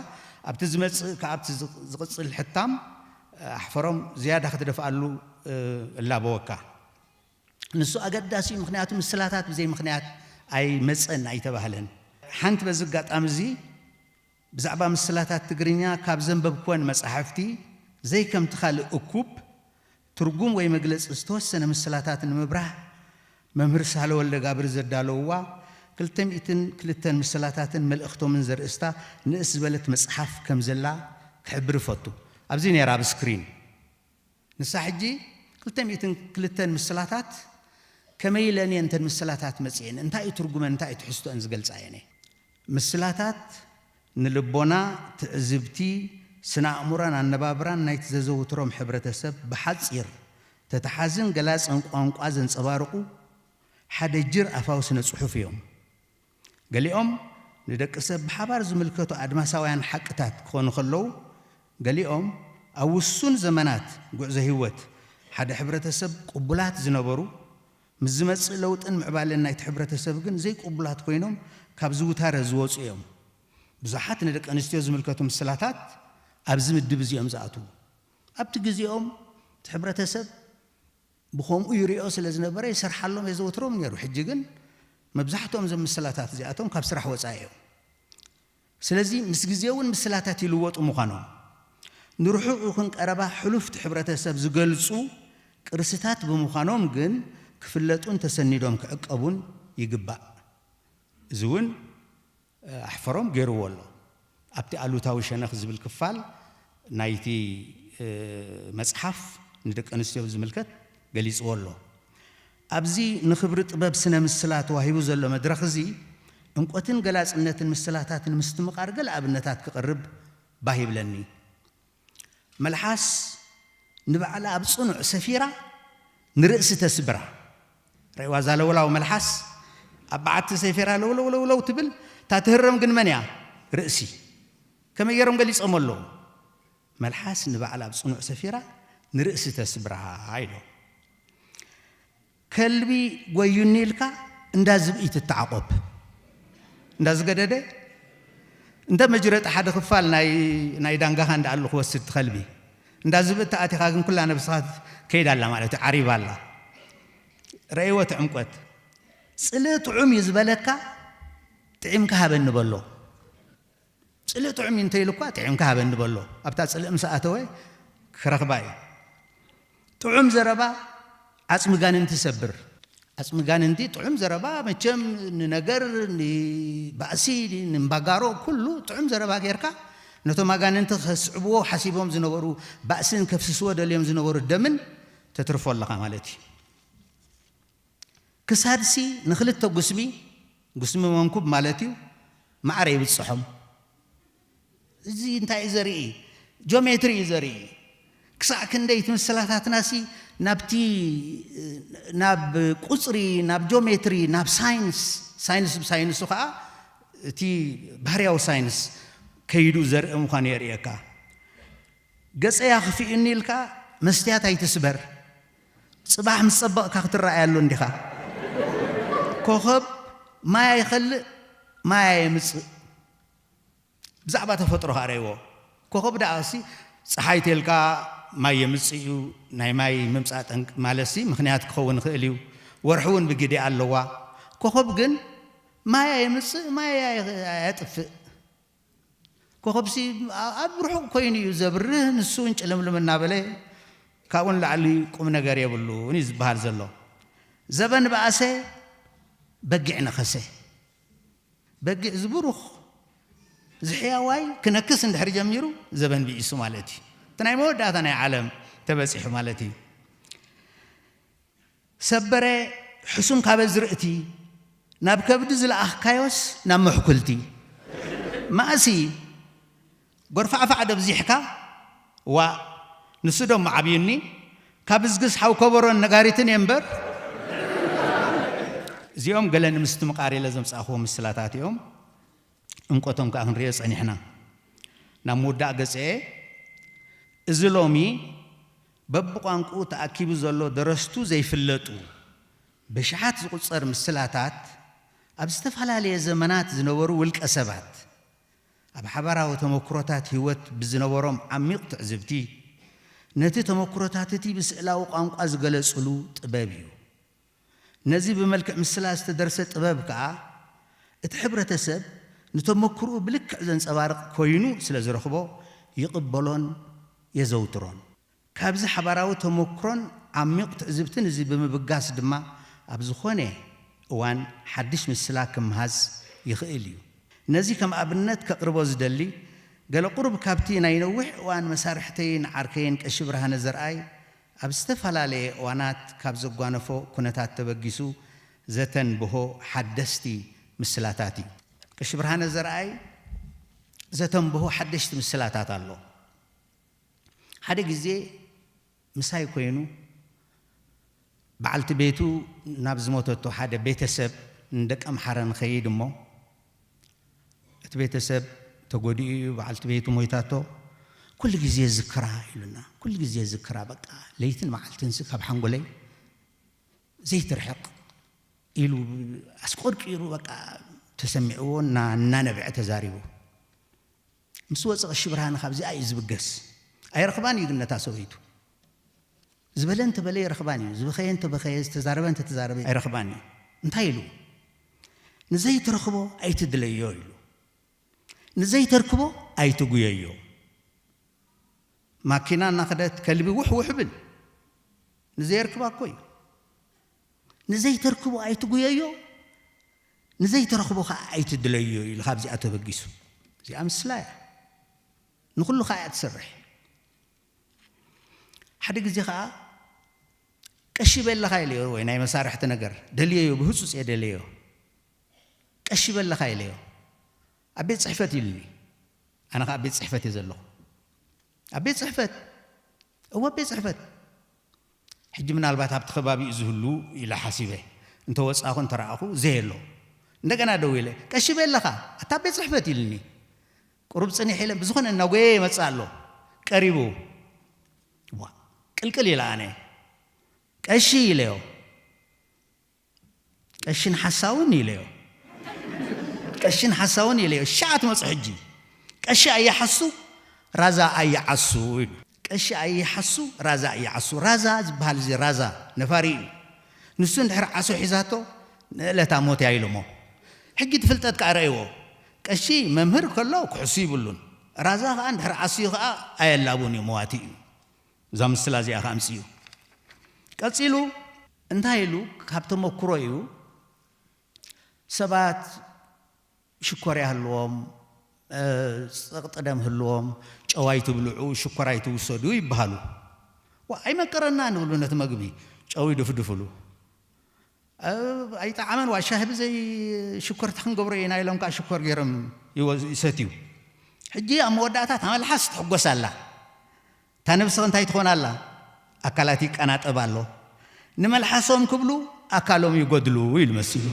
ኣብቲ ዝመጽእ፣ ካብ ኣብቲ ዝቕ-፣ ዝቕጽል ሕታም ኣሕፈሮም ዝያዳ ክትደፍኣሉ፣ እ፣ እላበወካ። ንሱ ኣገዳሲ እዩ፣ ምኽንያቱ ምስላታት ብዘይ ምኽንያት ኣይመጸን ኣይተባህለን። ሓንቲ በዚ ኣጋጣሚ እዚ ብዛዕባ ምስላታት ትግርኛ ካብ ዘንበብኩወን መጻሕፍቲ፣ ዘይከምቲ ካልእ እኩብ ትርጉም ወይ መግለጺ ዝተወሰነ ምስላታት ንምብራህ፣ መምህር ሳህለ ወልደጋብር ዘዳለውዋ ክልተ ሚእትን ክልተን ምስላታትን መልእኽቶምን ዘርእስታ ንእስ ዝበለት መጽሓፍ ከም ዘላ ክሕብር እፈቱ። ኣብዚ ነይራ ኣብ ስክሪን። ንሳ ሕጂ ክልተ ሚእትን ክልተን ምስላታት ከመይ ኢለን እየን እተን ምስላታት መጺኤን? እንታይ እዩ ትርጉመን? እንታይ እዩ ትሕዝቶአን? ዝገልጻ እየን እየ። ምስላታት ንልቦና፣ ትዕዝብቲ፣ ስነ ኣእምሮን ኣነባብራን ናይቲ ዘዘውትሮም ሕብረተሰብ ብሓጺር፣ ተተሓዝን ገላጽን ቋንቋ ዘንጸባርቑ ሓደ ጅር ኣፋዊ ስነ ጽሑፍ እዮም። ገሊኦም ንደቂ ሰብ ብሓባር ዝምልከቱ ኣድማሳውያን ሓቅታት ክኾኑ ከለዉ፣ ገሊኦም ኣብ ውሱን ዘመናት ጉዕዞ ህይወት ሓደ ሕብረተሰብ ቅቡላት ዝነበሩ፣ ምስ ዝመጽእ ለውጥን ምዕባለን ናይቲ ሕብረተሰብ ግን ዘይቅቡላት ኮይኖም ካብ ዝውታረ ዝወጹ እዮም። ብዙሓት ንደቂ ኣንስትዮ ዝምልከቱ ምስላታት ኣብዚ ምድብ እዚኦም ዝኣትዉ። ኣብቲ ግዜኦም እቲ ሕብረተሰብ ብኸምኡ ይሪኦ ስለ ዝነበረ ይሰርሓሎም የዘውትሮም ነይሩ። ሕጂ ግን መብዛሕትኦም እዞም ምስላታት እዚኣቶም ካብ ስራሕ ወጻኢ እዮም። ስለዚ ምስ ግዜ እውን ምስላታት ይልወጡ ምዃኖም፣ ንርሑቕ ይኹን ቀረባ ሕሉፍቲ ሕብረተሰብ ዝገልጹ ቅርስታት ብምዃኖም ግን ክፍለጡን ተሰኒዶም ክዕቀቡን ይግባእ። እዚ እውን ኣሕፈሮም ገይርዎ ኣሎ። ኣብቲ ኣሉታዊ ሸነኽ ዝብል ክፋል ናይቲ፣ እ፣ መጽሓፍ ንደቂ ኣንስትዮ ዝምልከት ገሊጽዎ ኣሎ። ኣብዚ ንኽብሪ ጥበብ ስነ ምስላ ተዋሂቡ ዘሎ መድረኽ እዚ፣ ዕምቆትን ገላጽነትን ምስላታት ንምስትምቓር ገለ ኣብነታት ክቕርብ ባህ ይብለኒ። መልሓስ ንባዕላ ኣብ ጽኑዕ ሰፊራ ንርእሲ ተስብራ። ረእዋ እዛ ለውላው መልሓስ ኣብ በዓቲ ሰፊራ ለውለው ለውለው ትብል፣ እታ ትህረም ግን መን እያ? ርእሲ። ከመይ ገይሮም ገሊጾም ኣለዉ? መልሓስ ንባዕላ ኣብ ጽኑዕ ሰፊራ ንርእሲ ተስብራ ኢሎም። ከልቢ ጎዩኒ ኢልካ እንዳ ዝብኢ ትተዓቖብ። እንዳ ዝገደደ እንተ መጅረጢ ሓደ ክፋል ናይ ናይ ዳንጋኻ እንዳ ኣሉ ክወስድ ትኸልቢ እንዳ ዝብእ ተኣቲኻ ግን ኩላ ነብስኻ ከይዳ ኣላ ማለት እዩ፣ ዓሪባ ኣላ። ረእይዎ እቲ ዕምቆት። ጽልእ ጥዑም እዩ ዝበለካ፣ ጥዒምካ ሃበኒ በሎ። ጽልእ ጥዑም እዩ እንተ ኢሉ እኳ ጥዒምካ ሃበኒ በሎ። ኣብታ ጽልእ ምስ ኣተወ ክረኽባ እዩ። ጥዑም ዘረባ ዓጽሚ ጋንንቲ ይሰብር። ዓጽሚ ጋንንቲ ጥዑም ዘረባ መቸም ንነገር፣ ንባእሲ፣ ንእምባጋሮ ኩሉ ጥዑም ዘረባ ጌርካ ነቶም ኣጋንንቲ ከስዕብዎ ሓሲቦም ዝነበሩ ባእስን ከፍስስዎ ደልዮም ዝነበሩ ደምን ተትርፎ ኣለኻ ማለት እዩ። ክሳድሲ ንክልተ ጉስሚ፣ ጉስሚ መንኩብ ማለት እዩ፣ ማዕረ ይብጽሖም። እዚ እንታይ እዩ ዘርኢ? ጂኦሜትሪ እዩ ዘርኢ። ክሳዕ ክንደይ እቲ ምስላታትናሲ ናብቲ፣ ናብ ቁጽሪ፣ ናብ ጂኦሜትሪ፣ ናብ ሳይንስ፣ ሳይንስ ብሳይንሱ ኸዓ እቲ ባህርያዊ ሳይንስ ከይዱ ዘርኢ ምዃኑ የርእየካ። ገጸይ ኣኽፊኡኒ ኢልካ መስትያት ኣይትስበር። ጽባሕ ምስ ጸበቕካ ክትረኣየሉ እንዲኻ። ኮኸብ ማይ ኣይኸልእ፣ ማይ ኣየምጽእ። ብዛዕባ ተፈጥሮ ከኣ ረእይዎ። ኮኸብ ደኣሲ ጸሓይ ተልካ ማይ የምጽእ እዩ። ናይ ማይ ምምጻእ ጠንቅ ማለትሲ ምኽንያት ክኸውን ይኽእል እዩ። ወርሒ እውን ብግዴ ኣለዋ። ኮኸብ ግን ማይ ኣየምጽእ፣ ማይ ኣየ-፣ ኣየጥፍእ። ኮኸብሲ ኣብ ርሑቕ ኮይኑ እዩ ዘብርህ፣ ንሱ እውን ጭልምልም እናበለ ካብኡ ንላዕሊ ቁም ነገር የብሉን እዩ ዝበሃል ዘሎ። ዘበን በኣሰ፣ በጊዕ ነኸሰ። በጊዕ ዝብሩኽ ዝሕያዋይ ክነክስ እንድሕር ጀሚሩ ዘበን ብኢሱ ማለት እዩ። እቲ ናይ መወዳእታ ናይ ዓለም ተበጺሑ ማለት እዩ። ሰበረ ሕሱም ካብ ኣዝርእቲ ናብ ከብዲ ዝለኣኽካዮስ ናብ መሕኩልቲ። ማእሲ ጎርፋዕፋዕ ደብዚሕካ፣ ዋእ፣ ንሱ ዶ መዓብዩኒ? ካብ እዝግስ ሓው ከበሮን ነጋሪትን እየ እምበር። እዚኦም ገለ ንምስትምቓር ኢለ ዘምጻእኽዎም ምስላታት እዮም። ዕምቆቶም ከኣ ክንሪኦ ጸኒሕና። ናብ ምውዳእ ገጸ፣ እዚ ሎሚ በብቋንቁኡ ተኣኪቡ ዘሎ ደረስቱ ዘይፍለጡ ብሽሓት ዝቑጸር ምስላታት ኣብ ዝተፈላለየ ዘመናት ዝነበሩ ውልቀ ሰባት ኣብ ሓባራዊ ተመክሮታት ህይወት ብዝነበሮም ዓሚቕ ትዕዝብቲ ነቲ ተመክሮታት እቲ ብስእላዊ ቋንቋ ዝገለጽሉ ጥበብ እዩ። ነዚ ብመልክዕ ምስላ ዝተደርሰ ጥበብ ከኣ እቲ ሕብረተሰብ ንተመክርኡ ብልክዕ ዘንጸባርቕ ኮይኑ ስለ ዝረኽቦ ይቕበሎን የዘውትሮን። ካብዚ ሓባራዊ ተመክሮን ዓሚቕ ትዕዝብትን እዚ ብምብጋስ ድማ ኣብ ዝኾነ እዋን ሓድሽ ምስላ ክምሃዝ ይኽእል እዩ። ነዚ ከም ኣብነት ከቕርቦ ዝደሊ፣ ገለ ቁሩብ ካብቲ ናይ ነዊሕ እዋን መሳርሕተይን ዓርከይን ቀሺ ብርሃነ ዘርኣይ ኣብ ዝተፈላለየ እዋናት ካብ ዘጓነፎ ኩነታት ተበጊሱ ዘተንብሆ ሓደስቲ ምስላታት እዩ። ቀሺ ብርሃነ ዘርኣይ ዘተንብሆ ሓደሽቲ ምስላታት ኣሎ። ሓደ ግዜ ምሳይ ኮይኑ በዓልቲ ቤቱ ናብ ዝሞተቶ ሓደ ቤተሰብ ንደቂ ኣምሓረ ንኸይድ እሞ እቲ ቤተሰብ ተጎዲኡ እዩ፣ በዓልቲ ቤቱ ሞይታቶ። ኩሉ ግዜ ዝክራ ኢሉና፣ ኩሉ ግዜ ዝክራ፣ በቃ ለይትን መዓልትንሲ ካብ ሓንጎለይ ዘይትርሕቕ ኢሉ ኣስቆርቂሩ በቃ ተሰሚዕዎ እና-፣ እናነብዐ ተዛሪቡ። ምስ ወፀ ቀሺ ብርሃነ ካብዚኣ እዩ ዝብገስ። ኣይረኽባን እዩ ግን ነታ ሰበይቱ። ዝበለ እንተበለ ይረኽባን እዩ። ዝበኸየ እንተበኸየ፣ ዝተዛረበ እንተተዛረበ ኣይረኽባን እዩ። እንታይ ኢሉ? "ንዘይትረኽቦ ኣይትድለዮ" ኢሉ። "ንዘይተርክቦ ኣይትጉየዮ።" ማኪና እናኸደት ከልቢ ውሕ ውሕ ብል። ንዘየርክባ እኮ እዩ። "ንዘይተርክቦ ኣይትጉየዮ፣ ንዘይተረኽቦ ከዓ ኣይትድለዮ" ኢሉ ካብዚኣ ተበጊሱ። እዚኣ ምስላ እያ። ንኹሉ ከዓ እያ ትሰርሕ። ሓደ ግዜ ከዓ "ቀሺ በለኻ" ኢለዮ፣ ወይ ናይ መሳርሕቲ ነገር ደልየዮ፣ ብህጹጽ እየ ደልየዮ። "ቀሺ በለኻ" ኢለዮ። "ኣብ ቤት ጽሕፈት" ኢሉኒ። ኣነ ከዓ ኣብ ቤት ጽሕፈት እየ ዘለኹ። "ኣብ ቤት ጽሕፈት?" "እወ፣ ኣብ ቤት ጽሕፈት። ሕጂ ምናልባት ኣብቲ ከባቢ እዩ ዝህሉ" ኢለ ሓሲበ። እንተ ወጻኹ እንተ ረኣኹ ዘየሎ። እንደገና ደዊለ፣ "ቀሺ በለኻ?" "ኣታ ኣብ ቤት ጽሕፈት" ኢሉኒ። ቁሩብ ጽኒሕ ኢለ፣ ብዝኾነ እናጎየ ይመጽእ ኣሎ። ቀሪቡ። ዋ፣ ቅልቅል ኢለ ኣነ። "ቀሺ" ኢለዮ። "ቀሽን ሓሳውን" ኢለዮ። "ቀሽን ሓሳውን" ኢለዮ። "ሻዕ ትመጽእ ሕጂ?" ቀሺ ኣየሓሱ ራዛ ኣየዓሱ ኢሉ። ቀሺ ኣየሓሱ ራዛ ኣየዓሱ። ራዛ ዝበሃል እዚ ራዛ ነፋሪ እዩ። ንሱ እንድሕር ዓሶ ሒዛቶ ንእለታ ሞት እያ ኢሎሞ። ሕጂ እቲ ፍልጠት ከኣ ረእይዎ። ቀሺ መምህር ከሎ ክሕሱ ይብሉን። ራዛ ከኣ እንድሕር ዓስዩ ከኣ ኣየላቡን እዩ፣ መዋቲ እዩ። እዛ ምስላ እዚኣ ከኣ ኣምጽኡ። ቀጺሉ እንታይ ኢሉ ካብ ተመክሮ እዩ። ሰባት ሽኮር ይሃልዎም፣ እ፣ ጸቕጢ ደም ህልዎም፣ ጨው ኣይትብልዑ፣ ሽኮር ኣይትውሰዱ ይበሃሉ። ዋ፣ ኣይመቀረናን ይብሉ ነቲ መግቢ፣ ጨው ይድፍድፍሉ። እ፣ ኣይጠዓመን፣ ዋ፣ ሻሂ ብዘይ ሽኮር እንታይ ክንገብሮ ኢና ኢሎም ከኣ ሽኮር ገይሮም ይወ-፣ ይሰትዩ። ሕጂ ኣብ መወዳእታ እታ መልሓስ ትሕጎስ ኣላ። እታ ነብስኺ እንታይ ትኾን ኣላ? ኣካላት ይቀናጠብ ኣሎ። ንመልሓሶም ክብሉ ኣካሎም ይጎድሉ ኢሉ መሲሉ።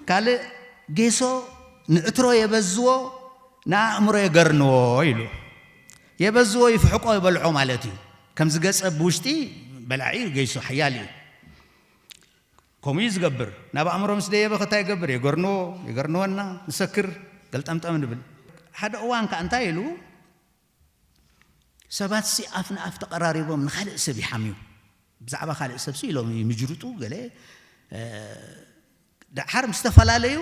ካልእ ጌሶ ንዕትሮ የበዝዎ፣ ንኣእምሮ የገርንዎ ኢሉ። የበዝዎ ይፍሕቆ ይበልዖ ማለት እዩ። ከምዚ ገጸ ብውሽጢ በላዒ እዩ ጌሶ ሓያል እዩ። ከምኡ እዩ ዝገብር። ናብ ኣእምሮ ምስ ደየበ ከ እንታይ ይገብር? የገርንዎ፣ የገርንወና፣ ንሰክር፣ ገልጠምጠም ንብል። ሓደ እዋን ከኣ እንታይ ኢሉ? ሰባትሲ ኣፍ ንኣፍ ተቐራሪቦም ንኻልእ ሰብ ይሓምዩ። ብዛዕባ ካልእ ሰብሲ ኢሎም ይምጅርጡ፣ ገለ፣ እ፣ ደሓር ምስ ተፈላለዩ፣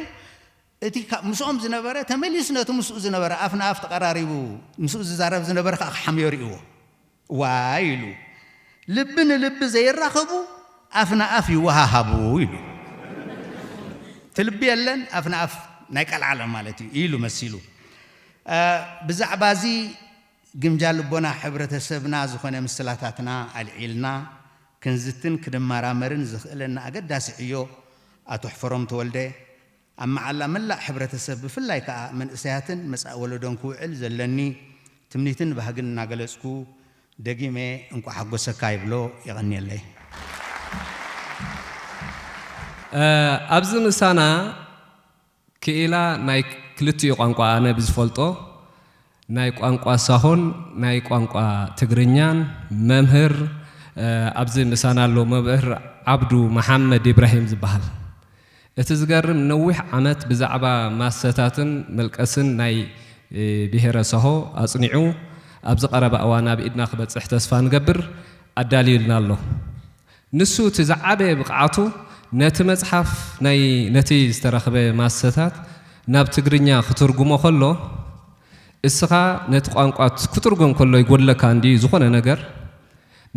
እቲ ካ-፣ ምስኦም ዝነበረ ተመሊሱ ነቲ ምስኡ ዝነበረ ኣፍ ንኣፍ ተቐራሪቡ ምስኡ ዝዛረብ ዝነበረ ከኣ ክሓምዮ ርእይዎ። ዋይ ኢሉ። ልቢ ንልቢ ዘይራኸቡ ኣፍ ንኣፍ ይወሃሃቡ ኢሉ። እቲ ልቢ የለን፣ ኣፍ ንኣፍ ናይ ቀልዓለም ማለት እዩ ኢሉ መሲሉ። እ፣ ብዛዕባ እዚ ግምጃ ልቦና ሕብረተሰብና ዝኾነ ምስላታትና ኣልዒልና ክንዝትን ክንመራመርን ዘኽእለና ኣገዳሲ ዕዮ ኣቶ ሕፈሮም ተወልደ ኣብ መዓላ መላእ ሕብረተሰብ ብፍላይ ከኣ መንእሰያትን መጻኢ ወለዶን ክውዕል ዘለኒ ትምኒትን ባህግን እናገለጽኩ ደጊመ እንቋዕ ሓጎሰካ ይብሎ። የቐንየለይ። እ፣ ኣብዚ ምሳና ክኢላ ናይ ክልቲኡ ቋንቋ ኣነ ብዝፈልጦ ናይ ቋንቋ ሳሆን ናይ ቋንቋ ትግርኛን መምህር፣ እ፣ ኣብዚ ምሳና ኣሎ መምህር ዓብዱ መሓመድ ኢብራሂም ዝበሃል። እቲ ዝገርም ነዊሕ ዓመት ብዛዕባ ማሰታትን መልቀስን ናይ፣ እ፣ ብሄረ ሳሆ ኣጽኒዑ ኣብዚ ቀረባ እዋን ኣብ ኢድና ክበጽሕ ተስፋ ንገብር ኣዳልዩልና ኣሎ። ንሱ እቲ ዝዓበየ ብቕዓቱ ነቲ መጽሓፍ ናይ፣ ነቲ ዝተረኽበ ማሰታት ናብ ትግርኛ ክትርጉሞ ከሎ፣ እስኻ ነቲ ቋንቋ ክትርጉም ከሎ ይጎድለካ እንድዩ ዝኾነ ነገር፣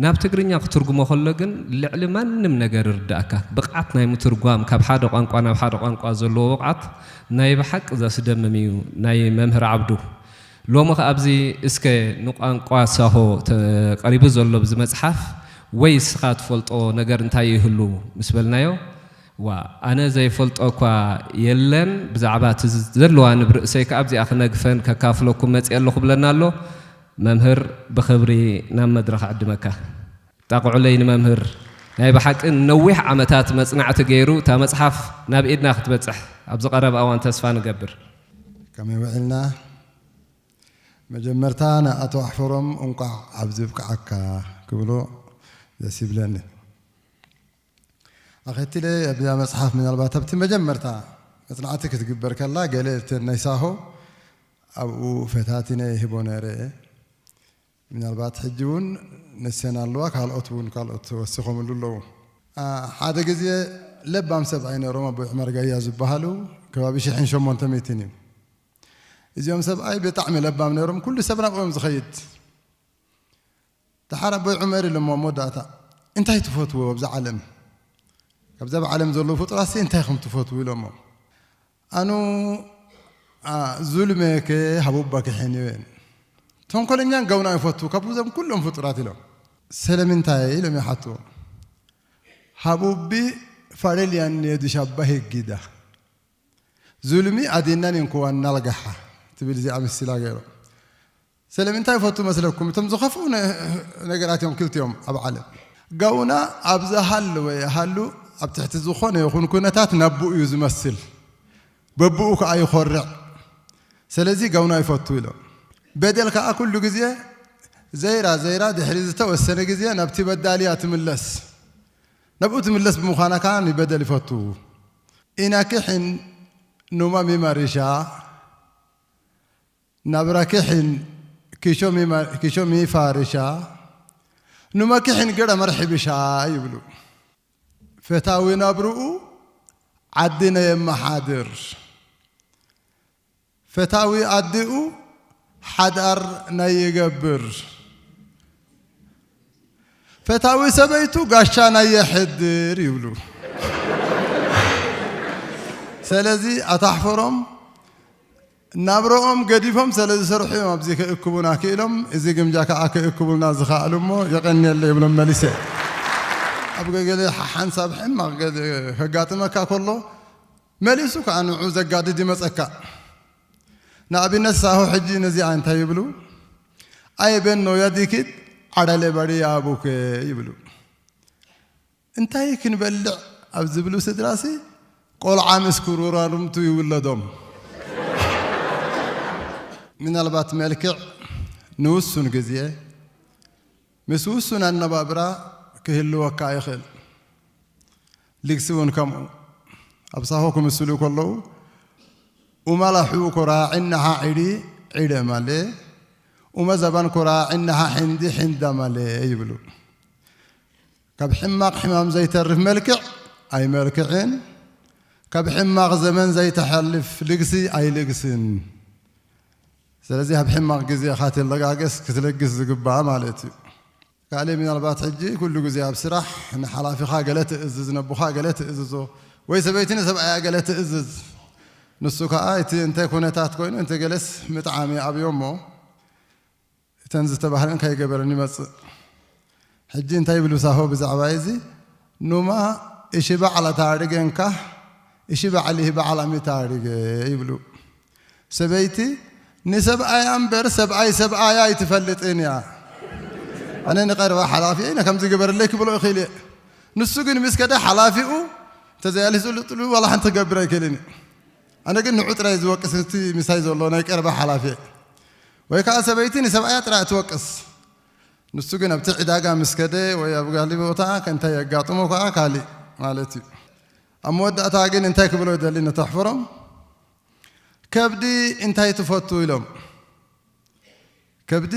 ናብ ትግርኛ ክትርጉሞ ከሎ ግን ልዕሊ ማንም ነገር ይርድኣካ። ብቕዓት ናይ ምትርጓም፣ ካብ ሓደ ቋንቋ ናብ ሓደ ቋንቋ ዘለዎ ብቕዓት ናይ ብሓቂ ዘስደምም እዩ ናይ መምህር ዓብዱ። ሎሚ ከኣ ኣብዚ እስከ ንቋንቋ ሳሆ ተቐሪቡ ዘሎ ብዚ መጽሓፍ ወይ እስኻ ትፈልጦ ነገር እንታይ ይህሉ ምስ በልናዮ፣ ዋ፣ ኣነ ዘይፈልጦ እኳ የለን፣ ብዛዕባ እቲ ዘለዋ ንብርእሰይ ከኣ ኣብዚኣ ክነግፈን ከካፍለኩም መጽእ ኣለኹ ብለና ኣሎ። መምህር ብኽብሪ ናብ መድረኽ ዕድመካ። ጣቕዑለይ ንመምህር። ናይ ብሓቂ ነዊሕ ዓመታት መጽናዕቲ ገይሩ እታ መጽሓፍ ናብ ኢድና ክትበጽሕ ኣብዚ ቀረባ እዋን ተስፋ ንገብር። ከመይ ውዒልና? መጀመርታ ንኣቶ ኣሕፈሮም እንቋዕ ኣብዚ ብቅዓካ ክብሎ ደስ ይብለኒ። ኣኸትለ ኣብዛ መጽሓፍ ምናልባት ኣብቲ መጀመርታ መጽናዕቲ ክትግበር ከላ ገለ እተን ናይ ሳሆ ኣብኡ ፈታቲነ ይህቦ ነይረ። ምናልባት ሕጂ እውን ንሰን ኣለዋ፣ ካልኦት እውን ካልኦት ወሲኾምሉ ኣለዉ። አ፣ ሓደ ግዜ ለባም ሰብኣይ ነይሮም፣ ኣቦይ ዑመር ጋያ ዝበሃሉ፣ ከባቢ ሽሕን ሸሞንተ ሚእትን እዩ። እዚኦም ሰብኣይ ብጣዕሚ ለባም ነይሮም፣ ኩሉ ሰብ ናብኦም ዝኸይድ። ደሓር ኣቦይ ዑመር ኢሎሞ ኣብ መወዳእታ፣ "እንታይ ትፈትዎ ኣብዛ ዓለም? ካብዛ ኣብ ዓለም ዘለዉ ፍጡራትሲ እንታይ ኢኹም ትፈትዉ?" ኢሎሞ። ኣኑ፣ አ፣ ዙልሜ ከ ሃቡባ ክሕን እየን። ተንኮለኛን ገውና ይፈቱ፣ ካብ እዞም ኩሎም ፍጡራት ኢሎም። ስለምንታይ ኢሎም ይሓትዎ። ሃቡቢ ፋደልያን የዱሻባ ሄጊዳ። ዙልሚ ኣዴናን እንኮዋን ናልጋሓ ትብል እዚኣ ምስላ ገይሮም። ስለምንታይ ይፈቱ መስለኩም? እቶም ዝኸፍኡ ነ-፣ ነገራት እዮም ክልቲኦም ኣብ ዓለም። ጋውና ኣብ ዝሃለወ ይሃሉ፣ ኣብ ትሕቲ ዝኾነ ይኹን ኩነታት ናብኡ እዩ ዝመስል። በብኡ ከኣ ይኾርዕ። ስለዚ ጋውና ይፈቱ ኢሎም። በደል ከኣ ኩሉ ግዜ ዘይራ ዘይራ ድሕሪ ዝተወሰነ ግዜ ናብቲ በዳልያ ትምለስ። ናብኡ ትምለስ ብምዃና ከኣ ንበደል ይፈቱ። ኢና ክሕን ኑማ ሚማሪሻ ናብራ ኪሕን ኪሾሚ ማ-፣ ኪሾሚ ፋርሻ፣ ኑመ ኪሕን ገረ መርሕብሻ ይብሉ። ፈታዊ ናብርኡ ዓዲ ናይ የመሓድር፣ ፈታዊ ኣዲኡ ሓዳር ናይ ይገብር፣ ፈታዊ ሰበይቱ ጋሻ ናይ የሕድር ይብሉ። ስለዚ ኣታሕፈሮም ናብረኦም ገዲፎም ስለ ዝሰርሑ እዮም ኣብዚ ክእክቡና ክኢሎም፣ እዚ ግምጃ ከዓ ክእክቡልና ዝኸኣሉ እሞ የቐንየለ ይብሎም መሊሰ። ኣብ ገገለ ሓንሳብ ሕማቕ ገ-፣ ከጋጥመካ ከሎ መሊሱ ከዓ ንዑ ዘጋድድ ይመጸካ። ንኣብነት ሳሆ ሕጂ ነዚኣ እንታይ ይብሉ? ኣይ በኖ ያዲኪት ዓዳለ ባሪ ያቡከ ይብሉ። እንታይ ክንበልዕ ኣብ ዝብሉ ስድራሲ ቆልዓ ምስ ክሩራሩምቱ ይውለዶም። ምናልባት መልክዕ ንውሱን ግዜ ምስ ውሱን ኣነባብራ ክህልወካ ይኽእል። ልግሲ እውን ከምኡ። ኣብ ሳሆ ክምስሉ ከለዉ፣ ኡማ ላሑ ኮራ ዕናሓ ዒዲ ዒደ ማለ፣ ኡመ ዘባን ኮራ ዕናሓ ሕንዲ ሕንዳ ማለ ይብሉ። ካብ ሕማቕ ሕማም ዘይተርፍ መልክዕ ኣይመልክዕን፣ ካብ ሕማቕ ዘመን ዘይተሓልፍ ልግሲ ኣይልግስን። ስለዚ ኣብ ሕማቕ ግዜ ኢኻ ትለጋገስ፣ ክትለግስ ዝግባእ ማለት እዩ። ካልእ ምናልባት ሕጂ ኩሉ ግዜ ኣብ ስራሕ ንሓላፊኻ ገለ ትእዝዝ፣ ነቦኻ ገለ ትእዝዞ፣ ወይ ሰበይቲ ንሰብኣያ ገለ ትእዝዝ። ንሱ ከኣ እቲ እንተ ኩነታት ኮይኑ እንተ ገለስ ምጥዓም ይኣብዮ እሞ እተን ዝተባህለን ከይገበረን ይመጽእ። ሕጂ እንታይ ይብሉ ሳሆ ብዛዕባ እዚ? ኑማ እሺ ባዕላ ታሪገንካ፣ እሺ ባዕሊ ባዕላ ሚታሪገ ይብሉ። ሰበይቲ ንሰብኣያ እምበር ሰብኣይ ሰብኣያ ኣይትፈልጥን እያ። ኣነ ንቐረባ ሓላፊ እየ፣ ከምዚ ግበርለይ ክብሎ እኽእል እየ። ንሱ ግን ምስ ከደ ሓላፊኡ እንተዘይኣሊሱሉ ጥሉ ዋላ ሓንቲ ክገብር ኣይክእልን እዩ። ኣነ ግን ንዑ ጥራይ ዝወቅስ እቲ ምሳይ ዘሎ ናይ ቀረባ ሓላፊ እየ። ወይ ከዓ ሰበይቲ ንሰብኣያ ጥራይ ትወቅስ። ንሱ ግን ኣብቲ ዕዳጋ ምስ ከደ ወይ ኣብ ጋሊ ቦታ ከእንታይ የጋጥሞ ከዓ ካልእ ማለት እዩ። ኣብ መወዳእታ ግን እንታይ ክብሎ ይደሊ ነተሕፍሮም? ከብዲ እንታይ ትፈቱ ኢሎም። ከብዲ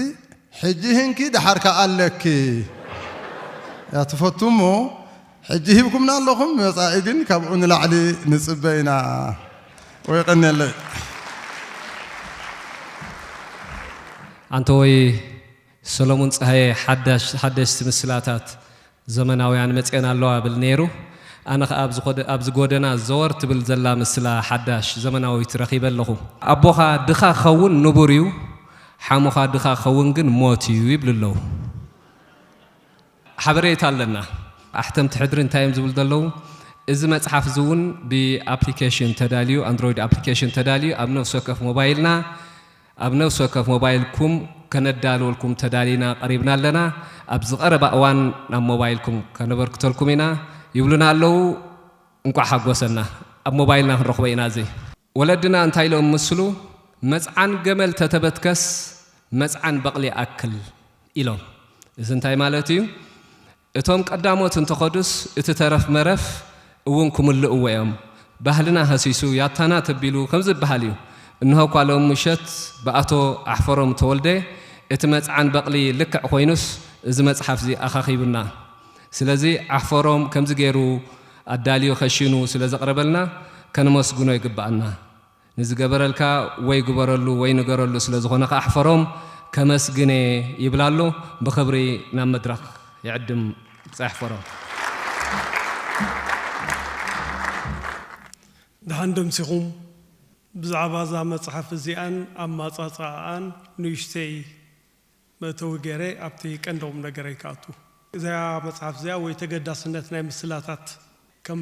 ሕጂ ህንኪ ደሓር ከኣ ኣለኪ። እያ ትፈቱ እሞ ሕጂ ሂብኩምና ኣለኹም፣ መጻኢ ግን ካብኡ ንላዕሊ ንጽበ ኢና። ወይ ቀንየለይ። ኣንተ ወይ ሰሎሙን ጸሃየ ሓዳሽ-፣ ሓደሽቲ ምስላታት ዘመናውያን መጽኤን ኣለዋ ብል ነይሩ። ኣነ ኸኣ ኣብዚ ኾደ-፣ ኣብዚ ጎደና ዘወር ትብል ዘላ ምስላ ሓዳሽ ዘመናዊት ረኺበ ኣለኹ። ኣቦኻ ድኻ ክኸውን ንቡር እዩ፣ ሓሙኻ ድኻ ክኸውን ግን ሞት እዩ ይብሉ ኣለዉ። ሓበሬታ ኣለና። ኣሕተምቲ ሕድሪ እንታይ እዮም ዝብሉ ዘለዉ? እዚ መጽሓፍ እዚ እውን ብኣፕሊኬሽን ተዳልዩ፣ ኣንድሮይድ ኣፕሊኬሽን ተዳልዩ ኣብ ነፍሲ ወከፍ ሞባይልና ኣብ ነፍሲ ወከፍ ሞባይልኩም ከነዳልወልኩም ተዳሊና ቀሪብና ኣለና። ኣብ ዝቐረባ እዋን ናብ ሞባይልኩም ከነበርክተልኩም ኢና ይብሉና ኣለዉ። እንቋዕ ሓጎሰና። ኣብ ሞባይልና ክንረኽቦ ኢና። እዚ ወለድና እንታይ ኢሎም ምስሉ፣ መጽዓን ገመል ተተበትከስ መጽዓን በቕሊ ኣክል ኢሎም። እዚ እንታይ ማለት እዩ? እቶም ቀዳሞት እንተኸዱስ እቲ ተረፍ መረፍ እውን ክምልእዎ እዮም። ባህልና ሀሲሱ ያታና ተቢሉ ከም ዝበሃል እዩ። እንሆ እኳ ሎም ምሸት ብኣቶ ኣሕፈሮም ተወልደ እቲ መጽዓን በቕሊ ልክዕ ኮይኑስ እዚ መጽሓፍ እዚ ኣኻኺቡና። ስለዚ ኣሕፈሮም ከምዚ ገይሩ ኣዳልዩ ከሺኑ ስለ ዘቕረበልና ከነመስግኖ ይግብኣና። ንዝገበረልካ ወይ ግበረሉ ወይ ንገረሉ ስለ ዝኾነ ከኣ ኣሕፈሮም ከመስግነ ይብል ኣሎ። ብኽብሪ ናብ መድረኽ ይዕድም ብጻይ ኣሕፈሮም። ደሓን ደምሲኹም። ብዛዕባ እዛ መጽሓፍ እዚኣን ኣማጻጽኣኣን ንእሽተይ መእተዊ ገይረ ኣብቲ ቀንዲ ቁም ነገረይ ክኣቱ። እዛ መጽሓፍ እዚኣ ወይ ተገዳስነት ናይ ምስላታት ከም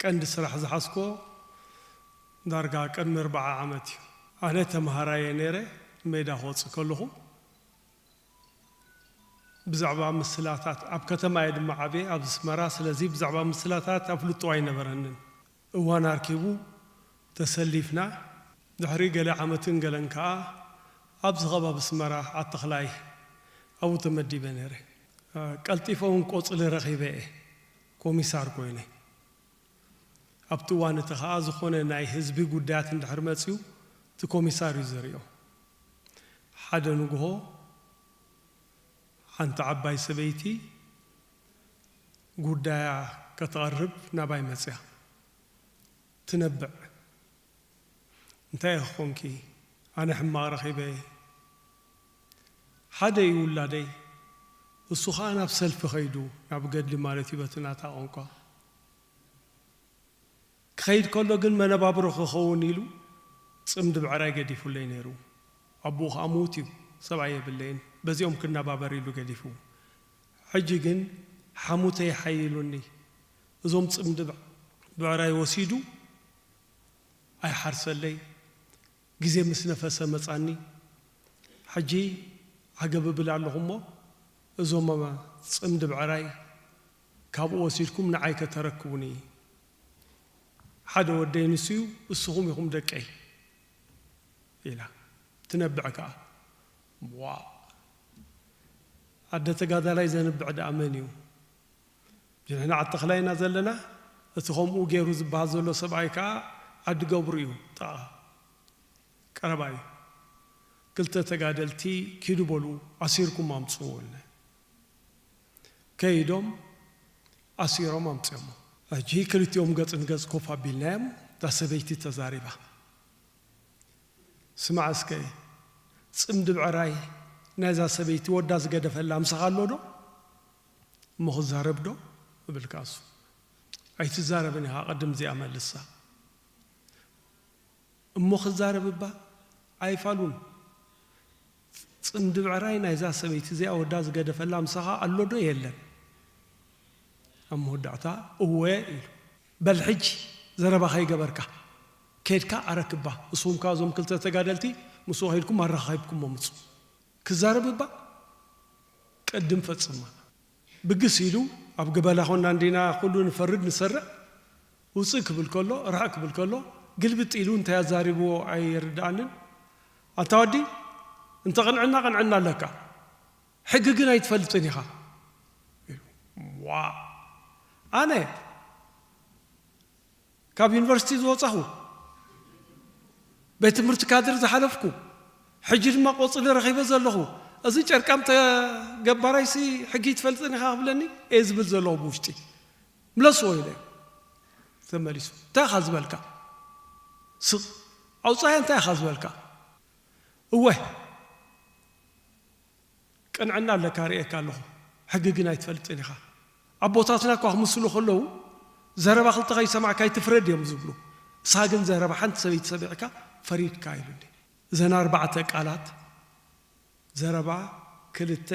ቀንዲ ስራሕ ዝሓዝኮ ዳርጋ ቅድሚ ኣርብዓ ዓመት እዩ። ኣነ ተምሃራየ ነይረ፣ ሜዳ ክወጽእ ከለኹ ብዛዕባ ምስላታት፣ ኣብ ከተማ እየ ድማ ዓብየ፣ ኣብ ኣስመራ። ስለዚ ብዛዕባ ምስላታት ኣፍልጦ ኣይነበረንን። እዋን ኣርኪቡ ተሰሊፍና። ድሕሪ ገለ ዓመትን ገለን ከኣ ኣብዚ ከባቢ ኣስመራ ዓዲ ተኽላይ ኣብኡ ተመዲበ ነይረ። ቀልጢፈ እውን ቆጽሊ ረኺበ እየ ኮሚሳር ኮይነ። ኣብቲ እዋን እቲ ኸኣ ዝኾነ ናይ ህዝቢ ጉዳያት እንድሕር መጺኡ እቲ ኮሚሳር እዩ ዝሪኦ። ሓደ ንግሆ ሓንቲ ዓባይ ሰበይቲ ጉዳያ ከተቕርብ ናባይ መጽያ። ትነብዕ። "እንታይ ኢኺ ኾንኪ? ኣነ ሕማቕ ረኺበ እየ። ሓደ እዩ ውላደይ፣ እሱ ኸኣ ናብ ሰልፊ ኸይዱ፣ ናብ ገድሊ ማለት እዩ በቲ ናታ ቋንቋ። ክኸይድ ከሎ ግን መነባብሮ ክኸውን ኢሉ ጽምዲ ብዕራይ ገዲፉለይ ነይሩ። ኣቦኡ ኸኣ ምዉት እዩ፣ ሰብኣይ የብለይን፣ በዚኦም ክነባበር ኢሉ ገዲፉ። ሕጂ ግን ሓሙተይ ሓይሉኒ፣ እዞም ጽምዲ ብዕ-፣ ብዕራይ ወሲዱ ኣይሓርሰለይ፣ ግዜ ምስ ነፈሰ መጻኒ። ሕጂ ዓገብ እብል ኣለኹ እሞ፣ እዞም ጽምዲ ብዕራይ ካብኡ ወሲድኩም ንዓይ ከተረክቡኒ። ሓደ ወደይ ንሱ እዩ፣ እስኹም ኢኹም ደቀይ" ኢላ ትነብዕ ከኣ። ዋእ! ኣደ ተጋዳላይ ዘንብዕ ደኣ መን እዩ? ንሕና ዓዲ ተኽላይ ኢና ዘለና፣ እቲ ከምኡ ገይሩ ዝበሃል ዘሎ ሰብኣይ ከኣ ዓዲ ገብሩ እዩ፣ ጥቓ ቀረባ እዩ። ክልተ ተጋደልቲ "ኪዱ በሉ፣ ኣሲርኩም ኣምጽኡ" ኢልና። ከይዶም ኣሲሮም ኣምጺኦሞ። ሕጂ ክልቲኦም ገጽ ንገጽ ኮፍ ኣቢልናዮም፣ እታ ሰበይቲ ተዛሪባ። "ስማዕ እስከ፣ ጽምዲ ብዕራይ ናይዛ ሰበይቲ ወዳ ዝገደፈላ ምሳኻ ኣሎ ዶ? እሞ ክዛረብ ዶ?" እብል ከኣ እሱ። "ኣይትዛረብን ኢኻ፣ ቅድም እዚኣ መልሳ። እሞ ክዛረብ እባ ኣይፋሉን። ጽምዲ ብዕራይ ናይዛ ሰበይቲ እዚኣ ወዳ ዝገደፈላ ምሳኻ ኣሎ ዶ የለን?" ኣብ መወዳእታ "እወ" ኢሉ። "በል ሕጂ ዘረባ ከይገበርካ ኬድካ ኣረክባ፣ ንስኹም ከኣ እዞም ክልተ ተጋደልቲ ምስኡ ከይድኩም ኣረኻኺብኩሞ ምጹ። ክዛረብ እባ ቅድም ፈጽማ።" ብግስ ኢሉ፣ ኣብ ገበላ ኮና እንዲና ኩሉ ንፈርድ ንሰርዕ፣ ውጽእ ክብል ከሎ፣ ርሕቕ ክብል ከሎ፣ ግልብጥ ኢሉ እንታይ ኣዛሪብዎ ኣይርድኣንን። "ኣንታ ወዲ፣ እንተ ቅንዕና ቅንዕና ኣለካ፣ ሕጊ ግን ኣይትፈልጥን ኢኻ" ኢሉ። ዋእ! ኣነ ካብ ዩኒቨርሲቲ ዝወጻኹ፣ ቤት ትምህርቲ ካድር ዝሓለፍኩ፣ ሕጂ ድማ ቆጽሊ ረኺበ ዘለኹ፣ እዚ ጨርቃም ተገባራይሲ ሕጊ ትፈልጥን ኢኻ ክብለኒ እየ ዝብል ዘለኹ ብውሽጢ። "ምለስዎ" ኢለ ተመሊሱ። "እንታይ ኢኻ ዝበልካ? ስቕ ኣውጻያ፣ እንታይ ኢኻ ዝበልካ?" "እወ፣ ቅንዕና ኣለካ፣ ርእየካ ኣለኹ፣ ሕጊ ግን ኣይትፈልጥን ኢኻ። ኣቦታትና እኳ ክምስሉ ከለዉ፣ ዘረባ ክልተ ከይሰማዕካ ኣይትፍረድ እዮም ዝብሉ። ንስኻ ግን ዘረባ ሓንቲ ሰበይቲ ሰሚዕካ ፈሪድካ" ኢሉኒ። እዘን ኣርባዕተ ቃላት፣ ዘረባ ክልተ፣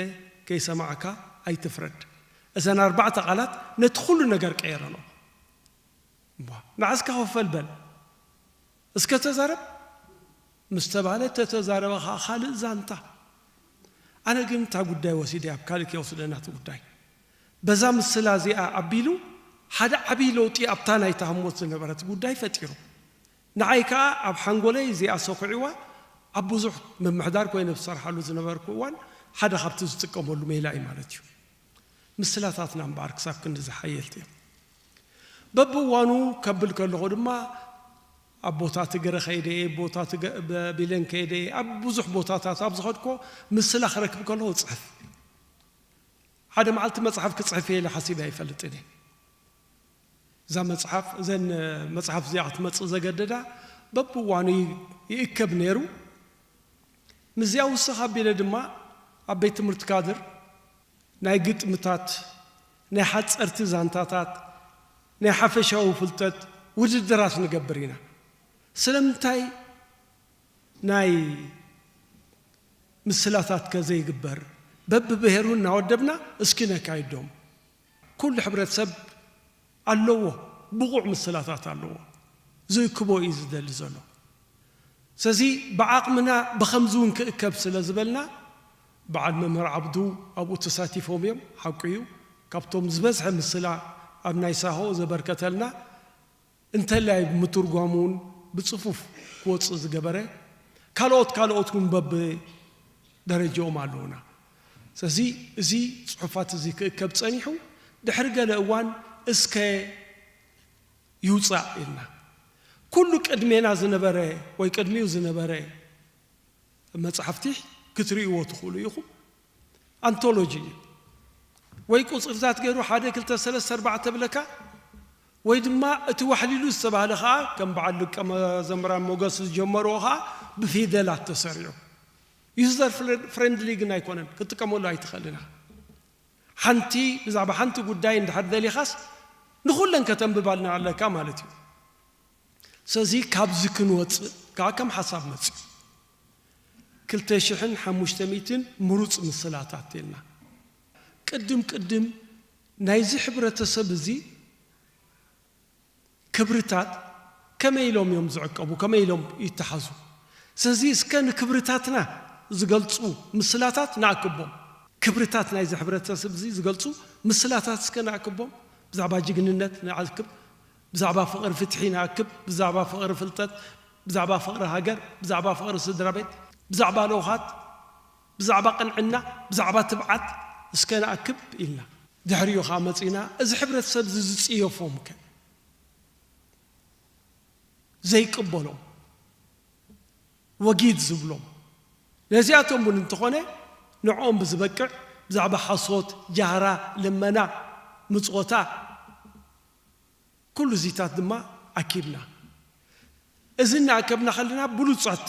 ከይሰማዕካ ኣይትፍረድ፣ እዘን ኣርባዕተ ቃላት ነቲ ኩሉ ነገር ቀየረንኦ። እሞ ንዓ እስከ ኮፍ በል በል፣ እስከ ተዛረብ ምስ ተባህለ፣ ተተዛረበ ኸዓ ካልእ ዛንታ። ኣነ ግን እታ ጉዳይ ወሲደ ኣብ ካልእ ከይወስደና እቲ ጉዳይ። በዛ ምስላ እዚኣ ኣቢሉ ሓደ ዓብዪ ለውጢ ኣብታ ናይታ ህሞት ዝነበረት ጉዳይ ፈጢሩ። ንዓይ ከኣ ኣብ ሓንጎለይ እዚኣ ሰኹዕዋ፣ ኣብ ብዙሕ ምምሕዳር ኮይነ ዝሰርሓሉ ዝነበርኩ እዋን ሓደ ካብቲ ዝጥቀመሉ ሜላ እዩ ማለት እዩ። ምስላታትና እምበኣር ክሳብ ክንድዚ ሓየልቲ እዮም። በብእዋኑ ከብል ከለኹ ድማ ኣብ ቦታ ትግረ ከይደ እየ፣ ቦታ ትገ-፣ በቢለን ከይደ እየ፣ ኣብ ብዙሕ ቦታታት ኣብ ዝኸድኮ ምስላ ክረክብ ከለኹ እጽሕፍ። ሓደ መዓልቲ መጽሓፍ ክጽሕፍ እየ ኢለ ሓሲበ ኣይፈልጥን እየ። እዛ መጽሓፍ፣ እዘን መጽሓፍ እዚኣ ክትመጽእ ዘገደዳ በብእዋኑ ይ-፣ ይእከብ ነይሩ። ምስዚኣ ውስኽ ኣቢለ ድማ ኣብ ቤት ትምህርቲ ካድር ናይ ግጥምታት፣ ናይ ሓጸርቲ ዛንታታት፣ ናይ ሓፈሻዊ ፍልጠት ውድድራት ንገብር ኢና። ስለምንታይ ናይ ምስላታት ከ ዘይግበር? በብብሄሩ እናወደብና እስኪ ነካይዶም። ኩሉ ሕብረተሰብ ኣለዎ፣ ብቑዕ ምስላታት ኣለዎ። ዝእክቦ እዩ ዝደሊ ዘሎ። ስለዚ ብዓቕምና ብኸምዚ እውን ክእከብ ስለ ዝበልና፣ በዓል መምህር ዓብዱ ኣብኡ ተሳቲፎም እዮም። ሓቁ እዩ፣ ካብቶም ዝበዝሐ ምስላ ኣብ ናይ ሳሆ ዘበርከተልና፣ እንተላይ ምትርጓሙ እውን ብጽፉፍ ክወጽእ ዝገበረ፣ ካልኦት ካልኦት እውን በብደረጃኦም ኣለዉና። ስለዚ እዚ ጽሑፋት እዚ ክእከብ ጸኒሑ፣ ድሕሪ ገለ እዋን እስከ ይውጻእ ኢልና። ኩሉ ቅድሜና ዝነበረ ወይ ቅድሚኡ ዝነበረ መጻሕፍቲ ክትርእይዎ ትኽእሉ ኢኹም። ኣንቶሎጂ እዩ። ወይ ቁፅርታት ገይሩ ሓደ ክልተ ሰለስተ ኣርባዕተ ብለካ፣ ወይ ድማ እቲ ዋሕሊሉ ዝተባህለ ከዓ ከም በዓል ሊቀ መዘምራን ሞገስ ዝጀመርዎ ከዓ ብፊደላት ተሰሪዑ። ዩዘር ፍሬንድሊ ግን ኣይኮነን፣ ክትጥቀመሉ ኣይትኽእልን ኢኻ። ሓንቲ ብዛዕባ ሓንቲ ጉዳይ እንድሕር ደሊኻስ ንኹለን ከተንብባልና ኣለካ ማለት እዩ። ስለዚ ካብዚ ክንወፅእ ከዓ ከም ሓሳብ መፅዩ። ክልተ ሽሕን ሓሙሽተ ሚእትን ምሩፅ ምስላታት ኢልና። ቅድም ቅድም ናይዚ ሕብረተሰብ እዚ ክብርታት ከመይ ኢሎም እዮም ዝዕቀቡ? ከመይ ኢሎም ይተሓዙ? ስለዚ እስከ ንክብርታትና ዝገልፁ ምስላታት ንኣክቦም። ክብርታት ናይዚ ሕብረተሰብ እዚ ዝገልፁ ምስላታት እስከ ንኣክቦም። ብዛዕባ ጅግንነት ንኣክብ፣ ብዛዕባ ፍቕሪ ፍትሒ ንኣክብ፣ ብዛዕባ ፍቕሪ ፍልጠት፣ ብዛዕባ ፍቕሪ ሃገር፣ ብዛዕባ ፍቕሪ ስድራ ቤት፣ ብዛዕባ ለውሃት፣ ብዛዕባ ቅንዕና፣ ብዛዕባ ትብዓት እስከ ንኣክብ ኢልና። ድሕሪኡ ኸዓ መፂና፣ እዚ ሕብረተሰብ እዚ ዝፅየፎም ከ? ዘይቅበሎም፣ ወጊድ ዝብሎም፣ ነዚኣቶም እውን እንተኾነ ንዕኦም ብዝበቅዕ ብዛዕባ ሓሶት፣ ጃህራ፣ ልመና፣ ምጽወታ፣ ኩሉ እዚታት ድማ ኣኪብና። እዚ እናኣከብና ከለና ብሉጻት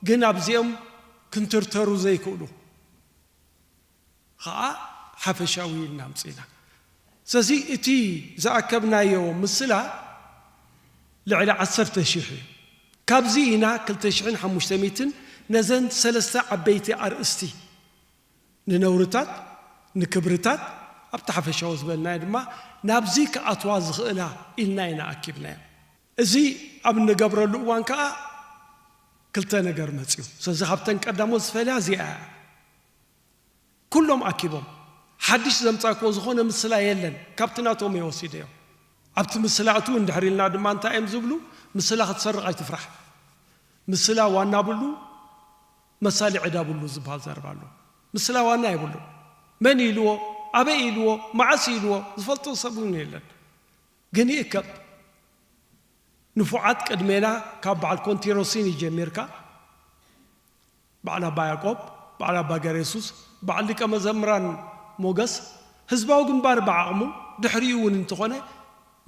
ግን ኣብዚኦም ክንትርተሩ ዘይክእሉ ኸዓ ሓፈሻዊ ኢልና ኣምጺእና። ስለዚ እቲ ዝኣከብናዮ ምስላ ልዕሊ ዓሰርተ ሽሕ እዩ። ካብዚ ኢና ክልተ ሽሕን ሓሙሽተ ሚእትን ነዘን ሰለስተ ዓበይቲ ኣርእስቲ፣ ንነውርታት፣ ንክብርታት፣ ኣብቲ ሓፈሻዊ ዝበልናዮ ድማ ናብዚ ክኣትዋ ዝኽእላ ኢልና ኢና ኣኪብናዮ። እዚ ኣብ እንገብረሉ እዋን ከዓ ክልተ ነገር መፅዩ። ስለዚ ካብተን ቀዳሞት ዝፈልያ እዚኣ እያ። ኩሎም ኣኪቦም ሓድሽ ዘምፃእክዎ ዝኾነ ምስላ የለን፣ ካብቲ ናቶም እየ ወሲደዮ። ኣብቲ ምስላ እትው እንድሕር ኢልና ድማ እንታይ እዮም ዝብሉ? ምስላ ክትሰርቕ ኣይትፍራሕ፣ ምስላ ዋና ብሉ መሳሊ ዕዳ ብሉ ዝበሃል ዘረባ ኣሎ። ምስላ ዋና የብሉ። መን ኢልዎ፣ ኣበይ ኢልዎ፣ መዓስ ኢልዎ ዝፈልጦ ሰብ እውን የለን። ግን ይእከብ። ንፉዓት ቅድሜና ካብ በዓል ኮንቲሮሲኒ ጀሚርካ፣ በዓል ኣባ ያዕቆብ፣ በዓል ኣባ ገሬሱስ፣ በዓል ሊቀ መዘምራን ሞገስ፣ ህዝባዊ ግንባር ብዓቕሙ ድሕሪኡ እውን እንተኾነ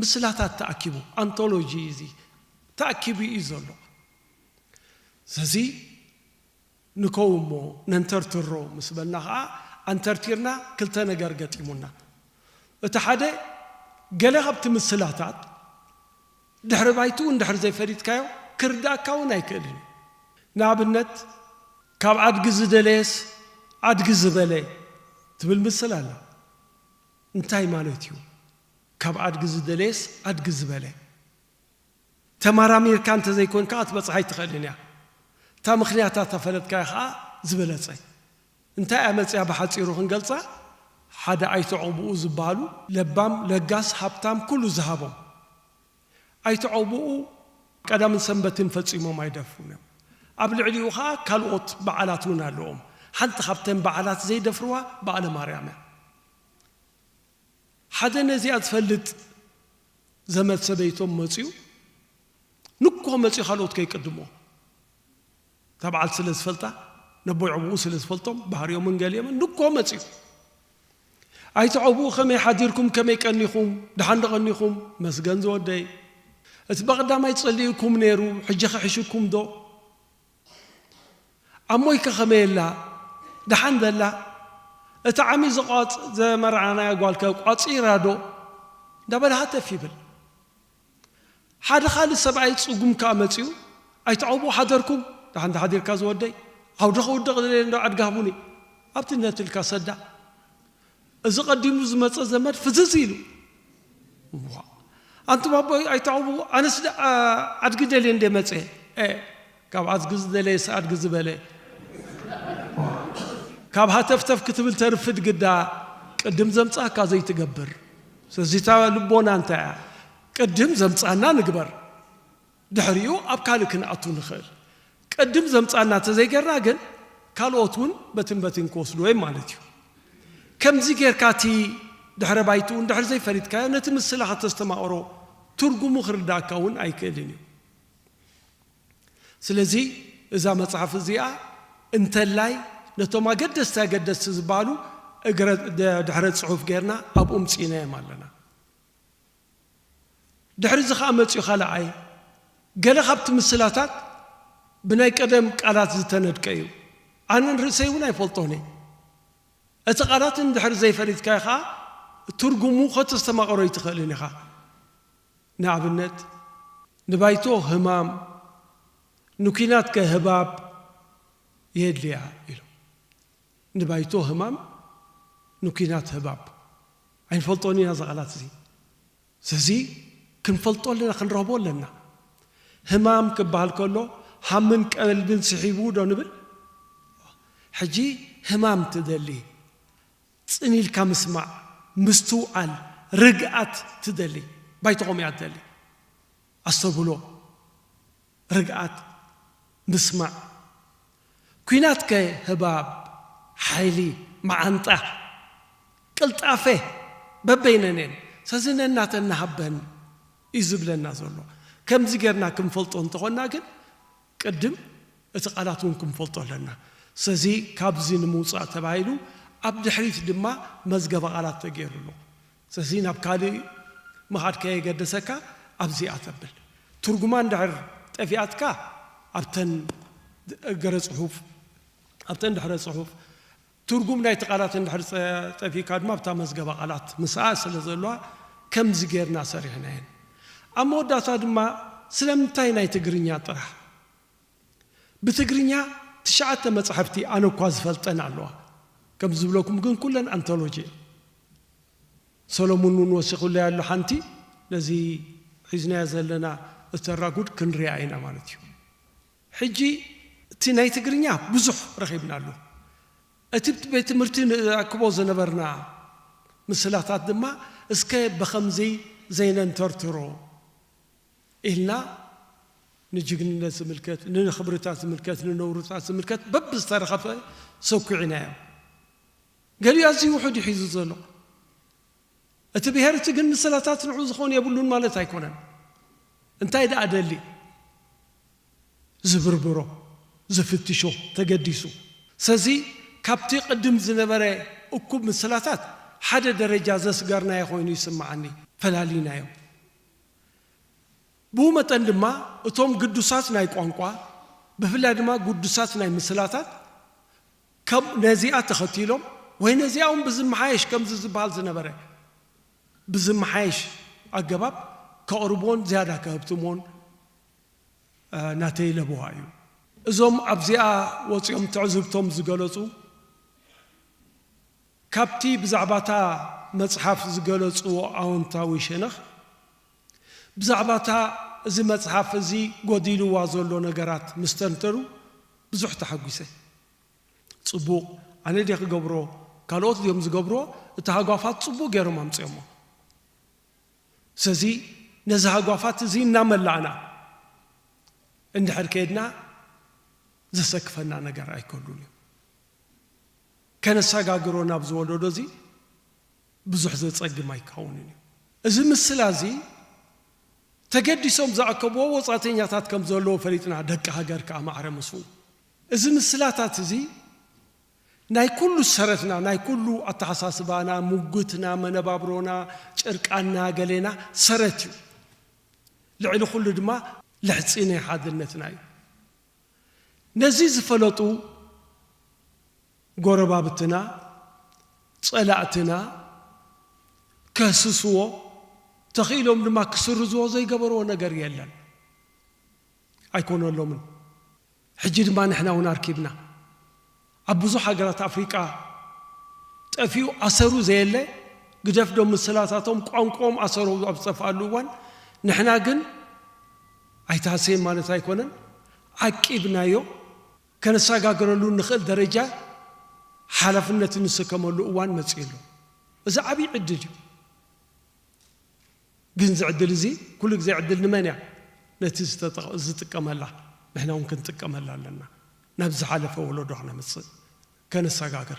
ምስላታት ተኣኪቡ፣ ኣንቶሎጂ እዚ ተኣኪቡ እዩ ዘሎ። ስለዚ ንከው እሞ ነንተርትሮ ምስ በልና ኸዓ ኣንተርቲርና ክልተ ነገር ገጢሙና። እቲ ሓደ ገለ ካብቲ ምስላታት ድሕሪ ባይትኡ እንድሕር ዘይፈሊጥካዮ ክርዳእካ እውን ኣይክእልን እዩ። ንኣብነት ካብ ኣድጊ ዝደለየስ ኣድጊ ዝበለ ትብል ምስል ኣላ። እንታይ ማለት እዩ? ካብ ኣድጊ ዝደለየስ ኣድጊ ዝበለ ተመራሚርካ እንተዘይኮንካ ክትበፅሕ ኣይትኽእልን እያ። እታ ምኽንያታ ተፈለጥካዮ ከዓ ዝበለፀ። እንታይ እያ መፅያ ብሓፂሩ ክንገልፃ? ሓደ ኣይተ ዑቡኡ ዝበሃሉ ለባም፣ ለጋስ፣ ሃብታም፣ ኩሉ ዝሃቦም ኣይተ ዑቡኡ ቀዳምን ሰንበትን ፈፂሞም ኣይደፍሩን እዮም። ኣብ ልዕሊኡ ከዓ ካልኦት በዓላት እውን ኣለዎም። ሓንቲ ካብተን በዓላት ዘይደፍርዋ በዓለ ማርያም እያ። ሓደ ነዚኣ ዝፈልጥ ዘመድ ሰበይቶም መፅዩ ንኮ መፅዩ ካልኦት ከይቅድሞ እታ በዓል ስለ ዝፈልጣ ነቦይ ዕቡኡ ስለ ዝፈልጦም ባህሪኦምን ገሊኦምን ንኮ መፅዩ ኣይተ ዕቡኡ ከመይ ሓዲርኩም ከመይ ቀኒኹም ደሓን ዶ ቀኒኹም መስገን ዝወደይ እቲ በቐዳማይ ፀሊእኩም ነይሩ ሕጂ ክሕሽኩም ዶ ኣሞይከ ከመይ ኣላ ደሓን ደላ እቲ ዓሚ ዘቋጽ ዘመርዓናያ ጓልከ ቋጺራ ዶ እንዳበለ ሃተፍ ይብል ሓደ ካልእ ሰብኣይ ጽጉም ከኣ መጺኡ ኣይትዐውብኡ ሓደርኩም ደሓን ተሓዲርካ ዝወደይ ዓውዲ ከውድቕ ደልየ እንዶ ኣድጊ ሃቡኒ ኣብቲ ነትልካ ሰዳ እዚ ቀዲሙ ዝመጸ ዘመድ ፍዝዝ ኢሉ ኣንቱም ኣቦይ ኣይትዐውቡ ኣነስ ኣድጊ ደልየ እንደ መጸ ካብ ኣድጊ ዝደለየስ ኣድጊ ዝበለ ካብ ሃተፍተፍ ክትብል ተርፍድ ግዳ ቅድም ዘምጻካ ዘይትገብር ስለዚታ ልቦና እንታይ እያ ቅድም ዘምጻና ንግበር ድሕሪኡ ኣብ ካልእ ክንኣቱ ንኽእል ቅድም ዘምጻና ተዘይገርና ግን ካልኦት እውን በትን በትን ክወስድዎ እዮም ማለት እዩ ከምዚ ጌርካ እቲ ድሕረ ባይትኡ እንድሕር ዘይፈሊጥካዮ ነቲ ምስላ ከተስተማቕሮ ትርጉሙ ክርዳእካ እውን ኣይክእልን እዩ ስለዚ እዛ መጽሓፍ እዚኣ እንተላይ ነቶም ኣገደስቲ ኣገደስቲ ዝበሃሉ እግረ ድሕረ ፅሑፍ ጌርና ኣብኡ ምፅኢናዮም ኣለና። ድሕሪ እዚ ኸዓ መፂኡ ካልኣይ፣ ገለ ካብቲ ምስላታት ብናይ ቀደም ቃላት ዝተነድቀ እዩ። ኣነ ንርእሰይ እውን ኣይፈልጦን እየ። እቲ ቃላት እንድሕር ዘይፈሊጥካዮ ኸዓ ትርጉሙ ከተስተማቕሮ ኣይትኽእልን ኢኻ። ንኣብነት ንባይቶ ህማም፣ ንኲናት ከ ህባብ የድልያ ኢሎም። ንባይቶ ህማም፣ ንኲናት ህባብ። ኣይንፈልጦን ኢና እዚ ቃላት እዚ። ስለዚ ክንፈልጦ ኣለና፣ ክንረኽቦ ኣለና። ህማም ክበሃል ከሎ ሃምን ቀልብን ስሒቡ ዶ ንብል? ሕጂ ህማም ትደሊ፣ ፅን ኢልካ ምስማዕ፣ ምስትውዓል፣ ርግኣት ትደሊ። ባይቶ ከምኡ እያ ትደሊ። ኣስተብህሎ፣ ርግኣት፣ ምስማዕ። ኲናት ከ ህባብ፣ ሓይሊ፣ መዓንጣ፣ ቅልጣፈ በበይነን እየን። ስለዚ ነናተን ንሃበን እዩ ዝብለና ዘሎ። ከምዚ ጌርና ክንፈልጦ እንተኾንና ግን ቅድም እቲ ቃላት እውን ክንፈልጦ ኣለና። ስለዚ ካብዚ ንምውፃእ ተባሂሉ ኣብ ድሕሪት ድማ መዝገበ ቃላት ተገይሩ ኣሎ። ስለዚ ናብ ካልእ ምኻድ ከየገደሰካ ኣብዚኣ ተብል። ትርጉማ እንድሕር ጠፊኣትካ ኣብተን ገረ ፅሑፍ፣ ኣብተን ድሕረ ፅሑፍ ትርጉም ናይቲ ቃላት እንድሕር ፀ-፣ ጠፊእካ ድማ ኣብታ መዝገበ ቃላት ምስኣ ስለ ዘለዋ ከምዚ ጌርና ሰሪሕናየን። ኣብ መወዳእታ ድማ ስለምንታይ ናይ ትግርኛ ጥራሕ? ብትግርኛ ትሽዓተ መጻሕፍቲ ኣነ እኳ ዝፈልጠን ኣለዋ። ከም ዝብለኩም ግን ኩለን ኣንቶሎጂ እየን። ሰሎሙን እውን ወሲኹለይ ኣሎ ሓንቲ፣ ነዚ ሒዝናዮ ዘለና እተራጉድ ክንሪኣ ኢና ማለት እዩ። ሕጂ እቲ ናይ ትግርኛ ብዙሕ ረኺብናሉ። እቲ ቤት ትምህርቲ ንኣክቦ ዝነበርና ምስላታት ድማ እስከ ብኸምዚ ዘይነንተርትሮ ኢልና ንጅግንነት ዝምልከት፣ ንኽብርታት ዝምልከት፣ ንነውርታት ዝምልከት በብዝተረኸበ ሰኲዕናዮ። ገሊኡ ኣዝዩ ውሑድ እዩ ሒዙ ዘሎ። እቲ ብሄር እቲ ግን ምስላታት ንዑ ዝኾን የብሉን ማለት ኣይኮነን። እንታይ ደኣ ደሊ? ዝብርብሮ፣ ዝፍትሾ ተገዲሱ። ስለዚ ካብቲ ቅድም ዝነበረ እኩብ ምስላታት ሓደ ደረጃ ዘስገርናዮ ኮይኑ ይስምዓኒ፣ ፈላሊናዮ። ብኡ መጠን ድማ እቶም ግዱሳት ናይ ቋንቋ፣ ብፍላይ ድማ ግዱሳት ናይ ምስላታት፣ ከም ነዚኣ ተኸቲሎም ወይ ነዚኣ እውን ብዝመሓየሽ ከምዚ ዝበሃል ዝነበረ፣ ብዝመሓየሽ ኣገባብ ከቕርብዎን ዝያዳ ከህብትምዎን፣ እ፣ ናተይ ለበዋ እዩ። እዞም ኣብዚኣ ወፂኦም ትዕዝብቶም ዝገለፁ፣ ካብቲ ብዛዕባታ መፅሓፍ ዝገለፅዎ ኣወንታዊ ሸነኽ፣ ብዛዕባታ እዚ መፅሓፍ እዚ ጎዲልዋ ዘሎ ነገራት ምስ ተንተኑ ብዙሕ ተሓጒሰ። ፅቡቕ፣ ኣነ ድየ ክገብሮ? ካልኦት ድዮም ዝገብርዎ? እቲ ሃጓፋት ፅቡቕ ገይሮም ኣምፅኦሞ። ስለዚ ነዚ ሃጓፋት እዚ እናመላእና እንድሕር ከይድና ዘሰክፈና ነገር ኣይከሉን እዩ። ከነሰጋግሮ ናብ ዝወለዶ እዚ ብዙሕ ዘጸግም ኣይከውንን እዩ። እዚ ምስላ እዚ ተገዲሶም ዝኣከብዎ ወጻእተኛታት ከም ዘለዉ ፈሊጥና፣ ደቂ ሃገር ከኣ ማዕረ ምስኡ። እዚ ምስላታት እዚ ናይ ኩሉ ሰረትና፣ ናይ ኩሉ ኣተሓሳስባና፣ ሙግትና፣ መነባብሮና፣ ጭርቃና፣ ገሌና ሰረት እዩ። ልዕሊ ኩሉ ድማ ልሕጺ ናይ ሓድነትና እዩ። ነዚ ዝፈለጡ ጎረባብትና፣ ጸላእትና ከህስስዎ፣ ተኽኢሎም ድማ ክስርዝዎ ዘይገበርዎ ነገር የለን። ኣይኮነሎምን። ሕጂ ድማ ንሕና እውን ኣርኪብና። ኣብ ብዙሕ ሃገራት ኣፍሪቃ ጠፊኡ ኣሰሩ ዘየለ፣ ግደፍ ዶ ምስላታቶም ቋንቋኦም ኣሰሩ ኣብ ዝጠፍኣሉ እዋን፣ ንሕና ግን ኣይተሃሰየን ማለት ኣይኮነን፣ ዓቂብናዮ፣ ከነሰጋግረሉ ንኽእል ደረጃ ሓላፍነት እንስከመሉ እዋን መጺኡ ኣሎ። እዚ ዓብዪ ዕድል እዩ። ግን እዚ ዕድል እዚ ኩሉ ግዜ ዕድል ንመን እያ? ነቲ ዝተጠ-፣ ዝጥቀመላ። ንሕና እውን ክንጥቀመላ ኣለና። ናብ ዝሓለፈ ወለዶ ክነምጽእ፣ ከነሰጋግር።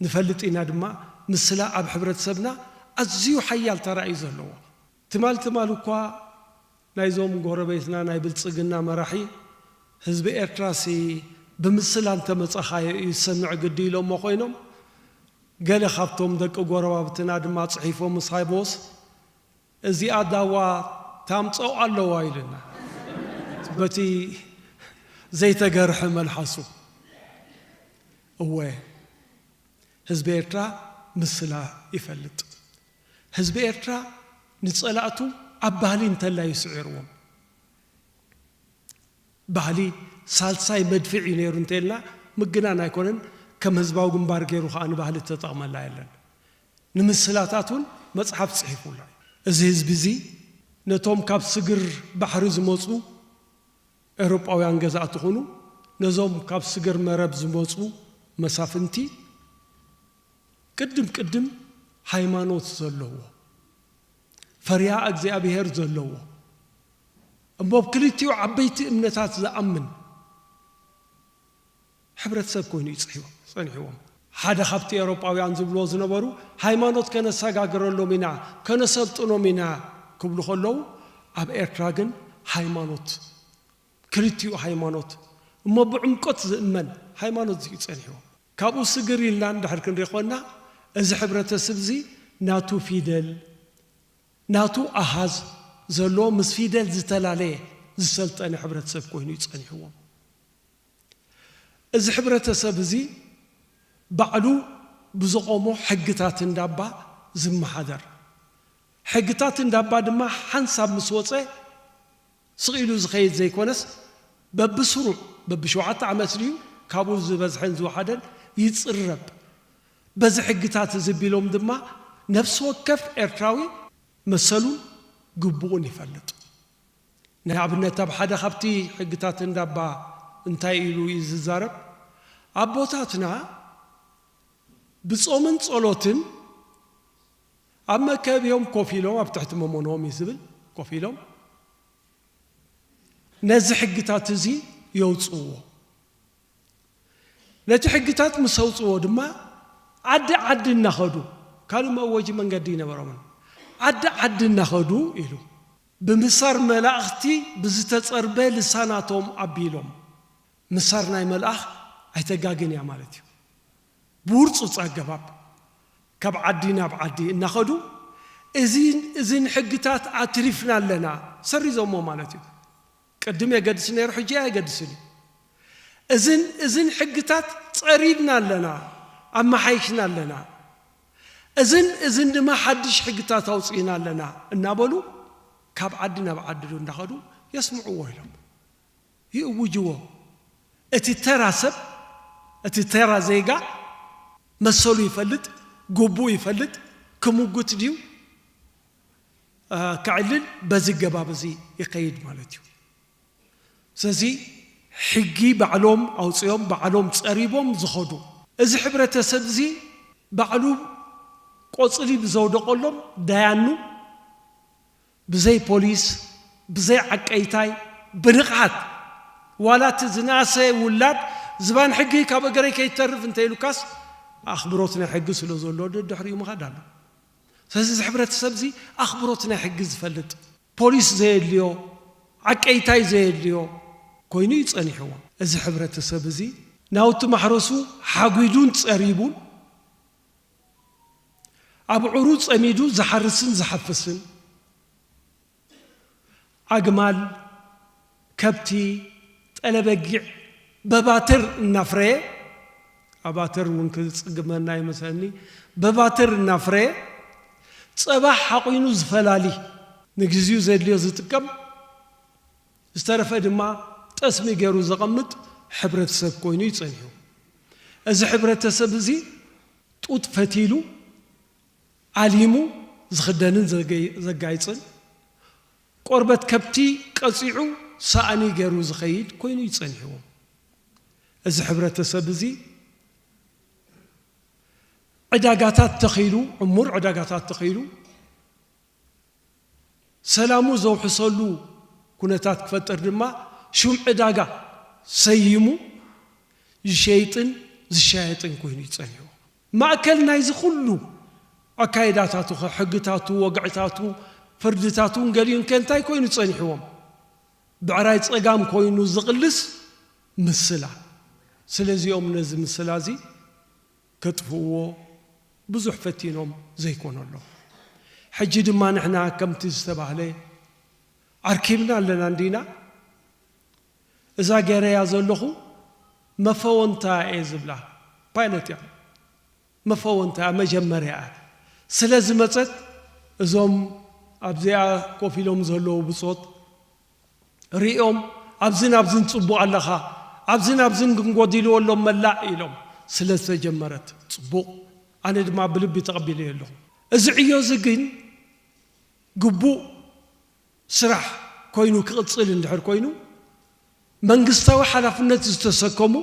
ንፈልጥ ኢና ድማ፣ ምስላ ኣብ ሕብረተሰብና ኣዝዩ ሓያል ተራ እዩ ዘለዎ። ትማል ትማል እኳ ናይዞም ጎረቤትና ናይ ብልጽግና መራሒ፣ ህዝቢ ኤርትራሲ ብምስላ እንተመጻኻዮ እዩ ዝሰምዕ ግዲ ኢሎሞ ኮይኖም፣ ገለ ካብቶም ደቂ ጎረባብትና ድማ ጽሒፎም ምስ ሃይቦስ፣ "እዚኣ ዳዋ ታምጸው ኣለዋ" ኢልና፣ በቲ ዘይተገርሐ መልሓሱ። እወ፣ ህዝቢ ኤርትራ ምስላ ይፈልጥ። ህዝቢ ኤርትራ ንጸላእቱ ኣብ ባህሊ እንተላይ ይስዒርዎም። ባህሊ ሳልሳይ መድፍዕ እዩ ነይሩ እንተልና ምግናን ኣይኮነን። ከም ህዝባዊ ግንባር ገይሩ ከኣ ንባህሊ ተጠቕመላ የለን። ንምስላታት እውን መጽሓፍ ጽሒፉላ እዩ። እዚ ህዝቢ እዚ ነቶም ካብ ስግር ባሕሪ ዝመጹ ኤውሮጳውያን ገዛእቲ ኹኑ፣ ነዞም ካብ ስግር መረብ ዝመጹ መሳፍንቲ፣ ቅድም ቅድም ሃይማኖት ዘለዎ፣ ፈሪሃ እግዚኣብሔር ዘለዎ፣ እሞ ኣብ ክልቲኡ ዓበይቲ እምነታት ዝኣምን ሕብረተሰብ ኮይኑ እዩ ጽሒዎ-፣ ጸኒሕዎም። ሓደ ካብቲ ኤውሮጳውያን ዝብልዎ ዝነበሩ፣ "ሃይማኖት ከነሰጋግረሎም ኢና፣ ከነሰልጥኖም ኢና" ክብሉ ከለዉ፣ ኣብ ኤርትራ ግን ሃይማኖት፣ ክልቲኡ ሃይማኖት፣ እሞ ብዕምቆት ዝእመን ሃይማኖት እዩ ጸኒሕዎም። ካብኡ ስግር ኢልና እንድሕር ክንሪኢ ኮንና፣ እዚ ሕብረተሰብ እዚ ናቱ ፊደል፣ ናቱ ኣሃዝ ዘለዎ፣ ምስ ፊደል ዝተላለየ ዝሰልጠነ ሕብረተሰብ ኮይኑ እዩ ጸኒሕዎም። እዚ ሕብረተሰብ እዚ ባዕሉ ብዝቖሞ ሕግታት እንዳባ ዝመሓደር፣ ሕግታት እንዳባ ድማ ሓንሳብ ምስ ወጸ ስቕ ኢሉ ዝኸይድ ዘይኮነስ፣ በብስሩዕ፣ በብሸውዓተ ዓመት ድዩ ካብኡ ዝበዝሐን ዝወሓደን ይጽረብ። በዚ ሕግታት እዚ ቢሎም ድማ ነፍሲ ወከፍ ኤርትራዊ መሰሉን ግቡኡን ይፈልጥ። ንኣብነት፣ ኣብ ሓደ ካብቲ ሕግታት እንዳባ እንታይ ኢሉ እዩ ዝዛረብ? ኣቦታትና ብጾምን ጸሎትን ኣብ መከቢኦም ኮፍ ኢሎም፣ ኣብ ትሕቲ መሞኖም እዩ ዝብል፣ ኮፍ ኢሎም ነዚ ሕግታት እዚ የውጽእዎ። ነቲ ሕግታት ምስ ኣውጽእዎ ድማ ዓዲ ዓዲ እናኸዱ፣ ካልእ መእወጂ መንገዲ ኣይነበሮምን። ዓዲ ዓዲ እናኸዱ ኢሉ፣ ብምሳር መላእኽቲ ብዝተጸርበ ልሳናቶም ኣቢሎም። ምሳር ናይ መልኣኽ ኣይተጋግን እያ ማለት እዩ። ብውርጹጽ ኣገባብ ካብ ዓዲ ናብ ዓዲ እናኸዱ፣ "እዚን፣ እዚን ሕግታት ኣትሪፍና ኣለና" ሰሪዞሞ ማለት እዩ። ቅድም የገድስ ነይሩ፣ ሕጂ ኣየገድስን እዩ። "እዝን፣ እዝን ሕግታት ጸሪብና ኣለና፣ ኣመሓይሽና ኣለና። እዝን፣ እዝን ድማ ሓድሽ ሕግታት ኣውጺእና ኣለና" እናበሉ ካብ ዓዲ ናብ ዓዲ ዶ እንዳኸዱ የስምዕዎ ኢሎም። ይእውጅዎ። እቲ ተራ ሰብ፣ እቲ ተራ ዜጋ መሰሉ ይፈልጥ፣ ግቡኡ ይፈልጥ፣ ክምጉት ድዩ፣ እ፣ ከዕልል በዚ ገባብ እዚ ይኸይድ ማለት እዩ። ስለዚ ሕጊ ባዕሎም ኣውፂኦም፣ ባዕሎም ፀሪቦም ዝኸዱ፣ እዚ ሕብረተሰብ እዚ ባዕሉ ቆፅሊ ብዘውደቐሎም ዳያኑ ብዘይ ፖሊስ፣ ብዘይ ዓቀይታይ፣ ብንቕሓት፣ ዋላ እቲ ዝነኣሰ ውላድ ዝባን ሕጊ ካብ እገረይ ከይተርፍ እንተ ኢሉካስ፣ ኣኽብሮት ናይ ሕጊ ስለ ዘሎ ደድሕሪኡ ምኻድ ኣሎ። ስለዚ እዚ ሕብረተሰብ እዚ ኣኽብሮት ናይ ሕጊ ዝፈልጥ፣ ፖሊስ ዘየድልዮ፣ ዓቀይታይ ዘየድልዮ ኮይኑ እዩ ጸኒሕዎ። እዚ ሕብረተሰብ እዚ ናውቲ ማሕረሱ ሓጒዱን ጸሪቡን፣ ኣብዑሩ ጸሚዱ ዝሓርስን ዝሓፍስን፣ ኣግማል፣ ከብቲ፣ ጠለበጊዕ በባትር እናፍረየ፣ ኣባትር እውን ክጽግመና ይመስለኒ፣ በባትር እናፍረየ፣ ጸባ ሓቒኑ ዝፈላሊ፣ ንግዚኡ ዘድልዮ ዝጥቀም፣ ዝተረፈ ድማ ጠስሚ ገይሩ ዘቐምጥ ሕብረተሰብ ኮይኑ እዩ ጸኒሑ። እዚ ሕብረተሰብ እዚ ጡጥ ፈቲሉ፣ ዓሊሙ ዝኽደንን ዘገይ-፣ ዘጋይጽን፣ ቆርበት ከብቲ ቀጺዑ ሳእኒ ገይሩ ዝኸይድ ኮይኑ እዩ ጸኒሕዎ። እዚ ሕብረተሰብ እዚ ዕዳጋታት ተኺሉ፣ ዕሙር ዕዳጋታት ተኺሉ፣ ሰላሙ ዘውሕሰሉ ኩነታት ክፈጥር ድማ ሽም ዕዳጋ ሰይሙ ዝሸይጥን ዝሻየጥን ኮይኑ እዩ ጸኒሑ። ማእከል ናይዚ ኩሉ ኣካይዳታቱ ኸ፣ ሕግታቱ፣ ወግዕታቱ፣ ፍርድታቱ እውን ገሊኡን ከ እንታይ ኮይኑ ጸኒሕዎም? ብዕራይ ጸጋም ኮይኑ ዝቕልስ ምስላ። ስለዚኦም ነዚ ምስላ እዚ ከጥፍእዎ ብዙሕ ፈቲኖም ዘይኮነሎም። ሕጂ ድማ ንሕና ከምቲ ዝተባህለ ኣርኪብና ኣለና እንዲና። እዛ ገይረያ ዘለኹ መፈወንታ እየ ዝብላ፣ ፓይለት እያ። መፈወንታ መጀመርያ እያ። ስለ ዝመጸት እዞም ኣብዚኣ ኮፍ ኢሎም ዘለዉ ብጾት ሪኦም፣ ኣብዝን ኣብዝን ጽቡቕ ኣለኻ፣ ኣብዝን ኣብዝን ግን ጎዲልዎ ኣሎ መላእ ኢሎም ስለ ዝተጀመረት ጽቡቕ። ኣነ ድማ ብልቢ ተቐቢለዮ ኣለኹ። እዚ ዕዮ እዚ ግን ግቡእ ስራሕ ኮይኑ ክቕጽል እንድሕር ኮይኑ፣ መንግስታዊ ሓላፍነት ዝተሰከሙ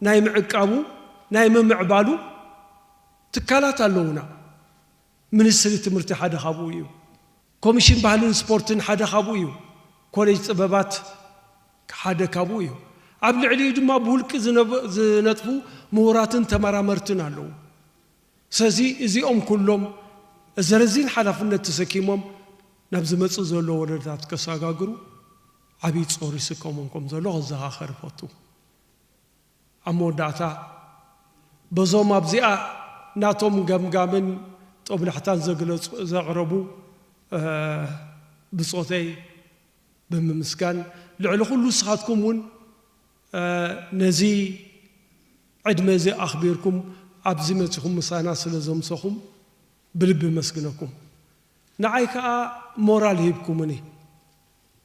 ናይ ምዕቃቡ፣ ናይ ምምዕባሉ ትካላት ኣለዉና። ሚኒስትሪ ትምህርቲ ሓደ ካብኡ እዩ። ኮሚሽን ባህልን ስፖርትን ሓደ ካብኡ እዩ። ኮሌጅ ጥበባት ሓደ ካብኡ እዩ። ኣብ ልዕሊኡ ድማ ብውልቂ ዝነብ-፣ ዝነጥፉ ምሁራትን ተመራመርትን ኣለዉ። ስለዚ እዚኦም ኩሎም እዚ ረዚን ሓላፍነት ተሰኪሞም ናብ ዝመጽእ ዘሎ ወለዶታት ከሰጋግሩ ዓብዪ ጾር ይስከሞም ከም ዘሎ ከዘኻኸር እፈቱ። ኣብ መወዳእታ በዞም ኣብዚኣ ናቶም ገምጋምን ጦብላሕታን ዘግለጹ፣ ዘቕረቡ፣ እ፣ ብጾተይ ብምምስጋን፣ ልዕሊ ኩሉ ንስኻትኩም እውን፣ እ፣ ነዚ ዕድመ እዚ ኣኽቢርኩም ኣብዚ መጺኹም ምሳና ስለ ዘምሰኹም ብልቢ እመስግነኩም። ንዓይ ከኣ ሞራል ሂብኩምኒ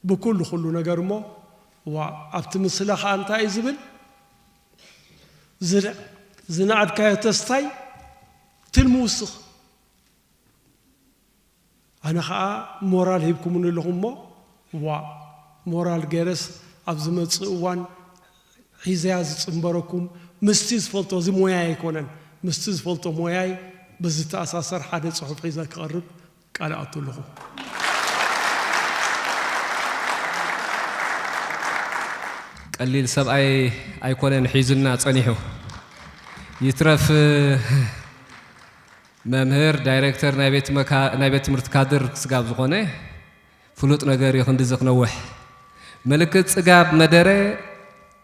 ብኩሉ ኩሉ ነገር። እሞ ዋ፣ ኣብቲ ምስላ ከኣ እንታይ እዩ ዝብል? ዝን-፣ ዝነኣድካዮ ተስታይ ትልሚ ውስኽ። ኣነ ኸኣ ሞራል ሂብኩምኒ ኣለኹም። እሞ ዋ፣ ሞራል ገይረስ ኣብ ዝመጽእ እዋን ሒዘያ ዝጽንበረኩም ምስቲ ዝፈልጦ፣ እዚ ሞያይ ኣይኮነን፣ ምስቲ ዝፈልጦ ሞያይ ብዝተኣሳሰር ሓደ ጽሑፍ ሒዘ ክቐርብ ቃል ኣቱ ኣለኹ። ቀሊል ሰብኣይ ኣይኮነን ሒዙና ጸኒሑ። ይትረፍ መምህር፣ ዳይሬክተር ናይ ቤት መካ-፣ ናይ ቤት ትምህርቲ ካድር ስጋብ ዝኾነ ፍሉጥ ነገር እዩ ክንድዚ ክነውሕ። ምልክት ጽጋብ መደረ፣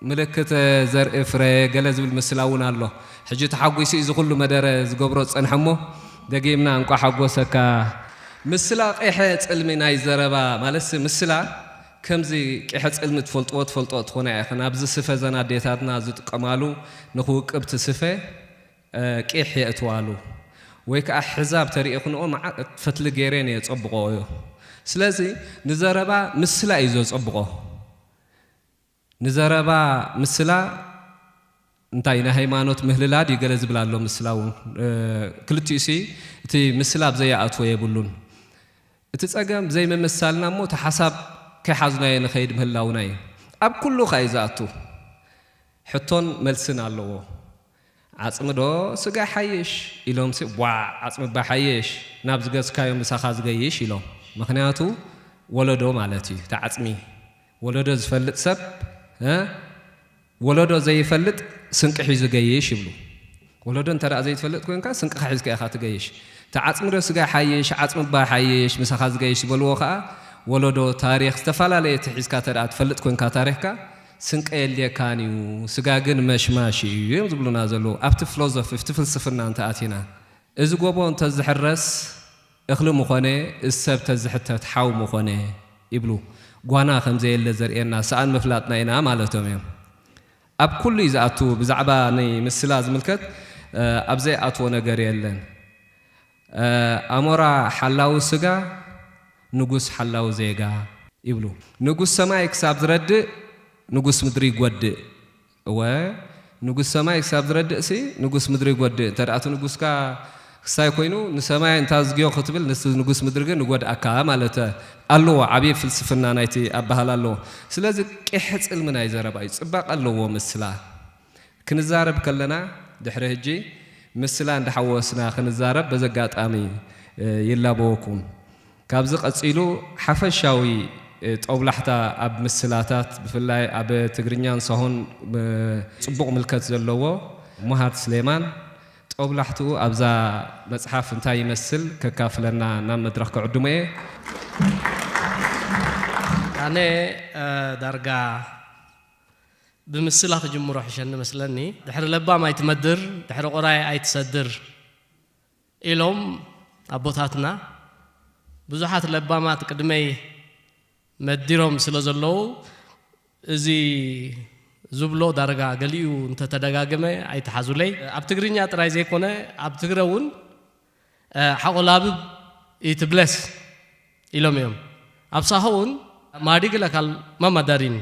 ምልክት ዘርኢ ፍረ ገለ ዝብል ምስላ እውን ኣሎ። ሕጂ ተሓጒሱ እዩ እዚ ኩሉ መደረ ዝገብሮ ዝጸንሐ እሞ ደጊምና እንቋዕ ሓጎሰካ። ምስላ ቂሐ ጽልሚ ናይ ዘረባ ማለትሲ ምስላ ከምዚ ቂሐ ጽልሚ ትፈልጥዎ ትፈልጥኦ ትኾና ኢኽን። ኣብዚ ስፈ ዘን ኣዴታትና ዝጥቀማሉ ንኽውቅብ እቲ ስፈ ቂሕ የእትዋሉ ወይ ከዓ ሕዛብ ተሪእኽንኦ መዓ-፣ ፈትሊ ገይረን እየ ጸብቆ እዮ። ስለዚ ንዘረባ ምስላ እዩ ዘጸብቆ። ንዘረባ ምስላ እንታይ ንሃይማኖት ምህልላ ድዩ ገለ ዝብል ኣሎ ምስላ እውን። እ፣ ክልቲኡ ሲ እቲ ምስላ ኣብ ዘይኣትዎ የብሉን። እቲ ጸገም ዘይምምሳልና እሞ እቲ ሓሳብ ከይሓዝናዮ ንኸይድ ምህላውና እዩ። ኣብ ኩሉ ከኣ እዩ ዝኣቱ። ሕቶን መልስን ኣለዎ። ዓጽሚ ዶ ስጋ ይሓይሽ ኢሎምሲ ዋዕ ዓጽሚ እባ ይሓይሽ ናብ ዝገዝካዮ ምሳኻ ዝገይሽ ኢሎም። ምኽንያቱ ወለዶ ማለት እዩ እቲ ዓጽሚ። ወለዶ ዝፈልጥ ሰብ እ ወለዶ ዘይፈልጥ ስንቂ ሒዙ ገይሽ ይብሉ። ወለዶ እንተ ደኣ ዘይትፈልጥ ኮይንካ ስንቅኻ ሒዝካ ኢኻ ትገይሽ። እቲ ዓጽሚ ዶ ስጋ ይሓይሽ ዓጽሚ እባ ይሓይሽ ምሳኻ ዝገይሽ ዝበልዎ ከኣ ወለዶ ታሪኽ ዝተፈላለየ እቲ ሒዝካ እንተ ደኣ ትፈልጥ ኮይንካ ታሪኽካ ስንቂ ኣየድልየካን እዩ፣ ስጋ ግን መሽማሽ እዩ እዮም ዝብሉና ዘለዉ። ኣብቲ ፍሎዞፊ ኣብቲ ፍልስፍና እንተ ኣቲና እዚ ጎቦ እንተ ዝሕረስ እኽሊ ምኾነ፣ እዚ ሰብ ተዝሕተት ሓው ምኾነ ይብሉ። ጓና ከም ዘየለ ዘርእየና ሰኣን ምፍላጥና ኢና ማለቶም እዮም። ኣብ ኩሉ እዩ ዝኣቱ። ብዛዕባ ናይ ምስላ ዝምልከት ኣብ ዘይኣትዎ ነገር የለን። ኣሞራ ሓላዊ ስጋ ንጉስ ሓላዊ ዜጋ ይብሉ። ንጉስ ሰማይ ክሳብ ዝረድእ ንጉስ ምድሪ ይጎድእ። እወ ንጉስ ሰማይ ክሳብ ዝረድእሲ ንጉስ ምድሪ ይጎድእ። እንተ ደኣ እቲ ንጉስካ ክሳይ ኮይኑ ንሰማይ እንታ ዝግዮ ክትብል ንስ ንጉስ ምድሪ ግን ንጎድኣካ ማለት ኣለዎ። ዓብዪ ፍልስፍና ናይቲ ኣበሃል ኣለዎ። ስለዚ ቂሕ ጽልሚ ናይ ዘረባ እዩ። ጽባቐ ኣለዎ ምስላ። ክንዛረብ ከለና ድሕሪ ሕጂ ምስላ እንዳሓወስና ክንዛረብ በዚ ኣጋጣሚ ይላበወኩም። ካብዚ ቀጺሉ ሓፈሻዊ ጦብላሕታ ኣብ ምስላታት ብፍላይ ኣብ ትግርኛን ሳሆን ጽቡቕ ምልከት ዘለዎ ሙሃድ ስሌማን ጦብላሕትኡ ኣብዛ መጽሓፍ እንታይ ይመስል ከካፍለና ናብ መድረኽ ክዕድሞ እየ። ኣነ ዳርጋ ብምስላ ክጅምሮ ሕሸኒ መስለኒ። ድሕሪ ለባም ኣይትመድር፣ ድሕሪ ቆራይ ኣይትሰድር ኢሎም ኣቦታትና። ብዙሓት ለባማት ቅድመይ መዲሮም ስለ ዘለዉ፣ እዚ ዝብሎ ዳርጋ ገሊኡ እንተተደጋገመ ኣይትሓዙለይ። ኣብ ትግርኛ ጥራይ ዘይኮነ፣ ኣብ ትግረ እውን፣ እ፣ ሓቆላብብ ኢትብለስ ኢሎም እዮም። ኣብ ሳሆ እውን ማዲግ ለካል ማማዳሪን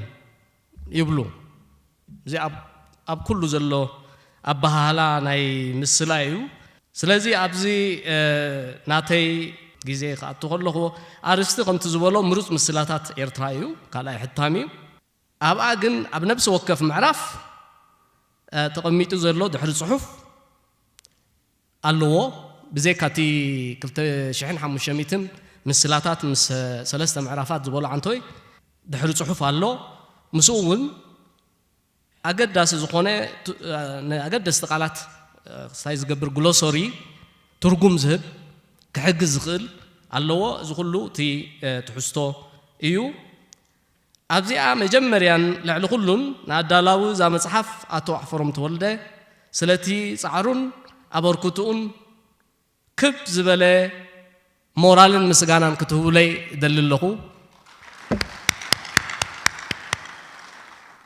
ይብሉ። እዚ ኣብ፣ ኣብ ኩሉ ዘሎ ኣበሃህላ ናይ ምስላ እዩ። ስለዚ ኣብዚ፣ እ፣ ናተይ ግዜ ክኣቱ ከለኹ ኣርስቲ ከምቲ ዝበሎ ምሩፅ ምስላታት ኤርትራ እዩ፣ ካልኣይ ሕታም እዩ። ኣብኣ ግን ኣብ ነብሲ ወከፍ ምዕራፍ፣ እ፣ ተቐሚጡ ዘሎ ድሕሪ ጽሑፍ ኣለዎ። ብዘይካ እቲ ክልተ ሽሕን ሓሙሽተ ሚእትን ምስላታት ምስ ሰለስተ ምዕራፋት ዝበሎ ዓንቶይ ድሕሪ ጽሑፍ ኣሎ። ምስኡ እውን ኣገዳሲ ዝኾነ ቱ-፣ እ፣ ንኣገደስቲ ቃላት፣ እ፣ ክስታይ ዝገብር ግሎሶሪ ትርጉም ዝህብ ክሕግዝ ዝኽእል ኣለዎ። እዚ ኩሉ እቲ፣ እ፣ ትሕዝቶ እዩ። ኣብዚኣ መጀመርያን ልዕሊ ኩሉን ንኣዳላዊ እዛ መጽሓፍ ኣቶ ኣሕፈሮም ተወልደ ስለቲ ጻዕሩን ኣበርክትኡን ክብ ዝበለ ሞራልን ምስጋናን ክትህቡለይ እደሊ ኣለኹ።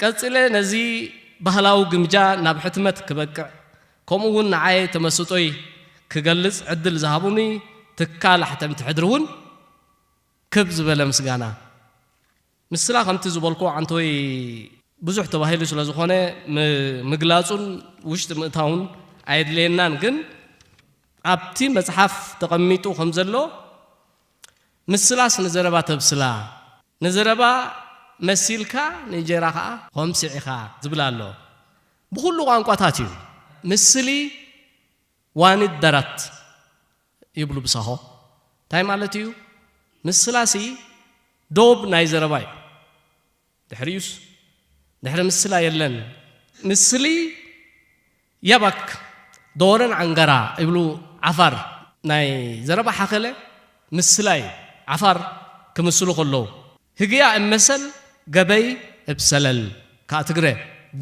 ቀጺለ ነዚ ባህላዊ ግምጃ ናብ ሕትመት ክበቅዕ፣ ከምኡ እውን ንዓይ ተመስጦይ ክገልጽ ዕድል ዝሃቡኒ ትካል ኣሕተምቲ ሕድሪ እውን ክብ ዝበለ ምስጋና። ምስላ ከምቲ ዝበልኩ ዓንቶይ ብዙሕ ተባሂሉ ስለ ዝኾነ ም-፣ ምግላጹን ውሽጢ ምእታውን ኣየድልየናን፣ ግን ኣብቲ መጽሓፍ ተቐሚጡ ከም ዘሎ ምስላስ ንዘረባ ተብስላ፣ ንዘረባ መሲልካ ንእንጀራ ኸኣ ኾምሲዕኻ ዝብል ኣሎ። ብኹሉ ቋንቋታት እዩ። ምስሊ ዋኒት ደራት ይብሉ ብሳሆ። እንታይ ማለት እዩ? ምስላሲ ዶብ ናይ ዘረባ እዩ። ድሕሪኡስ ድሕሪ ምስላ የለን። ምስሊ ያባክ ዶረን ዓንገራ ይብሉ ዓፋር። ናይ ዘረባ ሓኸለ ምስላ እዩ። ዓፋር ክምስሉ ከለዉ ህግያ እመሰል ገበይ እብሰለል። ከኣ ትግረ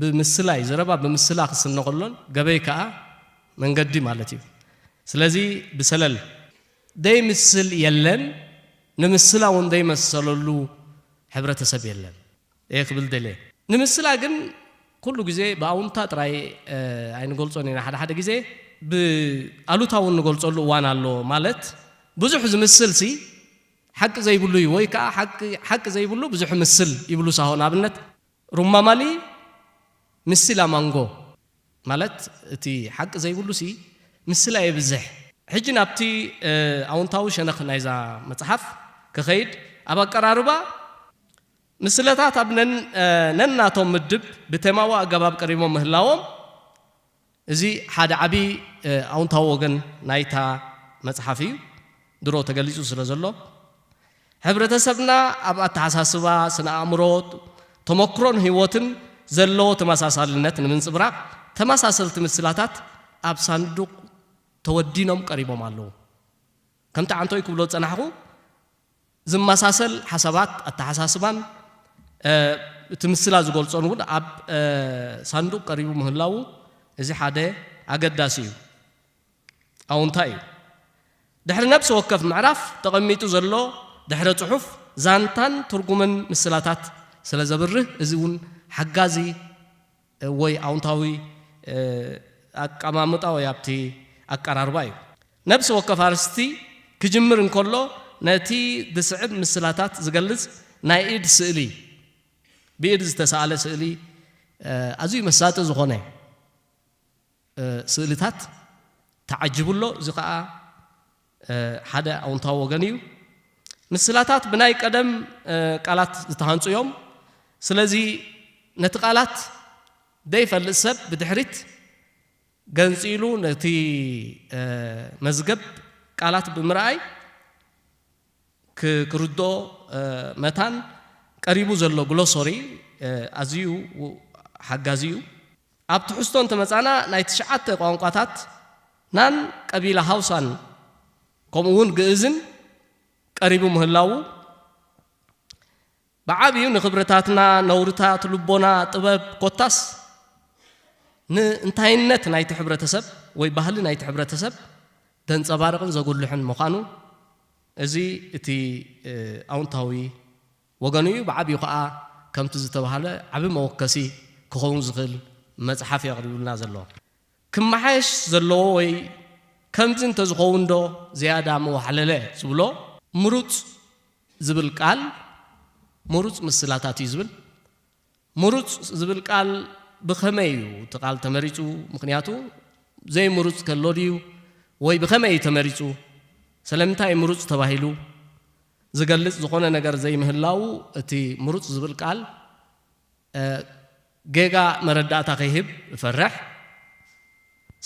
ብምስላ እዩ። ዘረባ ብምስላ ክስነ ከሎን ገበይ ከኣ መንገዲ ማለት እዩ። ስለዚ ብሰለል ደይምስል የለን፣ ንምስላ እውን ደይመሰለሉ ሕብረተሰብ የለን እየ ክብል ደልየ። ንምስላ ግን ኩሉ ግዜ ብኣውንታ ጥራይ፣ እ፣ ኣይንገልጾን ኢና። ሓደ ሓደ ግዜ ብኣሉታ እውን ንገልጸሉ እዋን ኣሎ። ማለት ብዙሕ ዝምስል ሲ ሓቂ ዘይብሉ እዩ፣ ወይ ከኣ ሓቂ፣ ሓቂ ዘይብሉ ብዙሕ ምስል ይብሉ ሳሆ። ንኣብነት ሩማማሊ ምስላ ማንጎ፣ ማለት እቲ ሓቂ ዘይብሉ ሲ ምስላ የብዝሕ። ሕጂ ናብቲ፣ እ፣ ኣውንታዊ ሸነኽ ናይዛ መጽሓፍ ክኸይድ፣ ኣብ ኣቀራርባ ምስለታት ኣብ ነን-፣ እ፣ ነናቶም ምድብ ብቴማዊ ኣገባብ ቀሪቦም ምህላዎም፣ እዚ ሓደ ዓቢ፣ እ፣ ኣውንታዊ ወገን ናይታ መጽሓፍ እዩ፣ ድሮ ተገሊጹ ስለ ዘሎ። ሕብረተሰብና ኣብ ኣተሓሳስባ፣ ስነ ኣእምሮ፣ ተመክሮን ህይወትን ዘለዎ ተመሳሳልነት ንምንጽብራቕ፣ ተመሳሰልቲ ምስላታት ኣብ ሳንዱቕ ተወዲኖም ቀሪቦም ኣለዉ። ከምቲ ዓንቶይ ክብሎ ዝጸናሕኩ፣ ዝመሳሰል ሓሳባት፣ ኣተሓሳስባን፣ እ፣ እቲ ምስላ ዝገልጾን እውን ኣብ፣ እ፣ ሳንዱቕ ቀሪቡ ምህላዉ፣ እዚ ሓደ ኣገዳሲ እዩ፣ ኣውንታ እዩ። ድሕሪ ነብሲ ወከፍ ምዕራፍ ተቐሚጡ ዘሎ ድሕረ ጽሑፍ ዛንታን ትርጉምን ምስላታት ስለ ዘብርህ፣ እዚ እውን ሓጋዚ ወይ ኣውንታዊ፣ እ፣ ኣቀማምጣ ወይ ኣብቲ ኣቀራርባ እዩ። ነብሲ ወከፍ ኣርእስቲ ክጅምር እንከሎ፣ ነቲ ዝስዕብ ምስላታት ዝገልጽ ናይ ኢድ ስእሊ፣ ብኢድ ዝተሳእለ ስእሊ፣ እ፣ ኣዝዩ መሳጢ ዝኾነ፣ እ፣ ስእልታት ተዓጅቡ ኣሎ። እዚ ኸኣ፣ እ፣ ሓደ ኣውንታዊ ወገን እዩ። ምስላታት ብናይ ቀደም፣ እ፣ ቃላት ዝተሃንጹ እዮም። ስለዚ ነቲ ቃላት ዘይፈልጥ ሰብ ብድሕሪት ገንጺሉ ነቲ፣ እ፣ መዝገብ ቃላት ብምርኣይ ክ-፣ ክርድኦ፣ እ፣ መታን ቀሪቡ ዘሎ ግሎሶሪ፣ እ፣ ኣዝዩ ሓጋዚ እዩ። ኣብ ትሕዝቶ እንተመጻና ናይ ትሽዓተ ቋንቋታት ናን ቀቢላ ሃውሳን ከምኡ እውን ግእዝን ቀሪቡ ምህላዉ ብዓብዩ ንኽብርታትና፣ ነውርታት፣ ልቦና፣ ጥበብ፣ ኮታስ ንእንታይነት ናይቲ ሕብረተሰብ ወይ ባህሊ ናይቲ ሕብረተሰብ ደንጸባርቕን ዘጉልሕን ምዃኑ፣ እዚ እቲ፣ እ፣ ኣውንታዊ ወገኑ እዩ። ብዓብዩ ኸኣ ከምቲ ዝተባህለ ዓቢ መወከሲ ክኸውን ዝኽእል መጽሓፍ እዩ ኣቕሪቡልና ዘሎ። ክመሓየሽ ዘለዎ ወይ ከምዚ እንተዝኸውን ዶ ዝያዳ ምወሓለለ ዝብሎ፣ ምሩጽ ዝብል ቃል፣ ምሩጽ ምስላታት እዩ ዝብል። ምሩጽ ዝብል ቃል ብኸመይ እዩ እቲ ቃል ተመሪጹ? ምኽንያቱ ዘይምሩጽ ከሎ ድዩ? ወይ ብኸመይ እዩ ተመሪጹ? ስለምንታይ ምሩጽ ተባሂሉ? ዝገልጽ ዝኾነ ነገር ዘይምህላዉ፣ እቲ ምሩጽ ዝብል ቃል፣ እ፣ ጌጋ መረዳእታ ከይህብ እፈርሕ።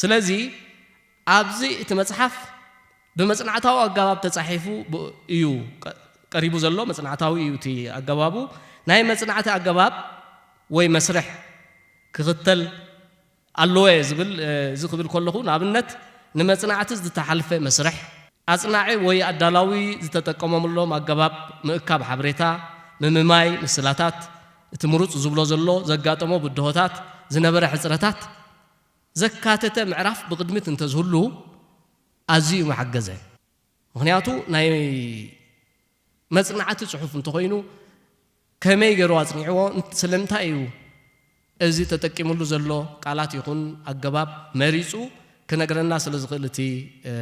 ስለዚ ኣብዚ እቲ መጽሓፍ ብመጽናዕታዊ ኣገባብ ተጻሒፉ ብ-፣ እዩ ቀ-፣ ቀሪቡ ዘሎ። መጽናዕታዊ እዩ እቲ ኣገባቡ። ናይ መጽናዕቲ ኣገባብ ወይ መስርሕ ክኽተል ኣለዎ እየ ዝብል፣ እ፣ እዚ ክብል ከለኹ፣ ንኣብነት፣ ንመጽናዕቲ ዝተሓልፈ መስርሕ፣ ኣጽናዒ ወይ ኣዳላዊ ዝተጠቀመሎም ኣገባብ ምእካብ ሓበሬታ፣ ምምማይ ምስላታት፣ እቲ ምሩጽ ዝብሎ ዘሎ ዘጋጠሞ ብድሆታት፣ ዝነበረ ሕጽረታት ዘካተተ ምዕራፍ ብቕድሚት እንተዝህሉ ኣዝዩ ምሓገዘ። ምኽንያቱ ናይ መጽናዕቲ ጽሑፍ እንተኾይኑ ከመይ ገይሩ ኣጽኒዕዎ፣ እን-፣ ስለምንታይ እዩ እዚ ተጠቂምሉ ዘሎ ቃላት ይኹን ኣገባብ መሪጹ ክነግረና ስለ ዝኽእል እቲ፣ እ፣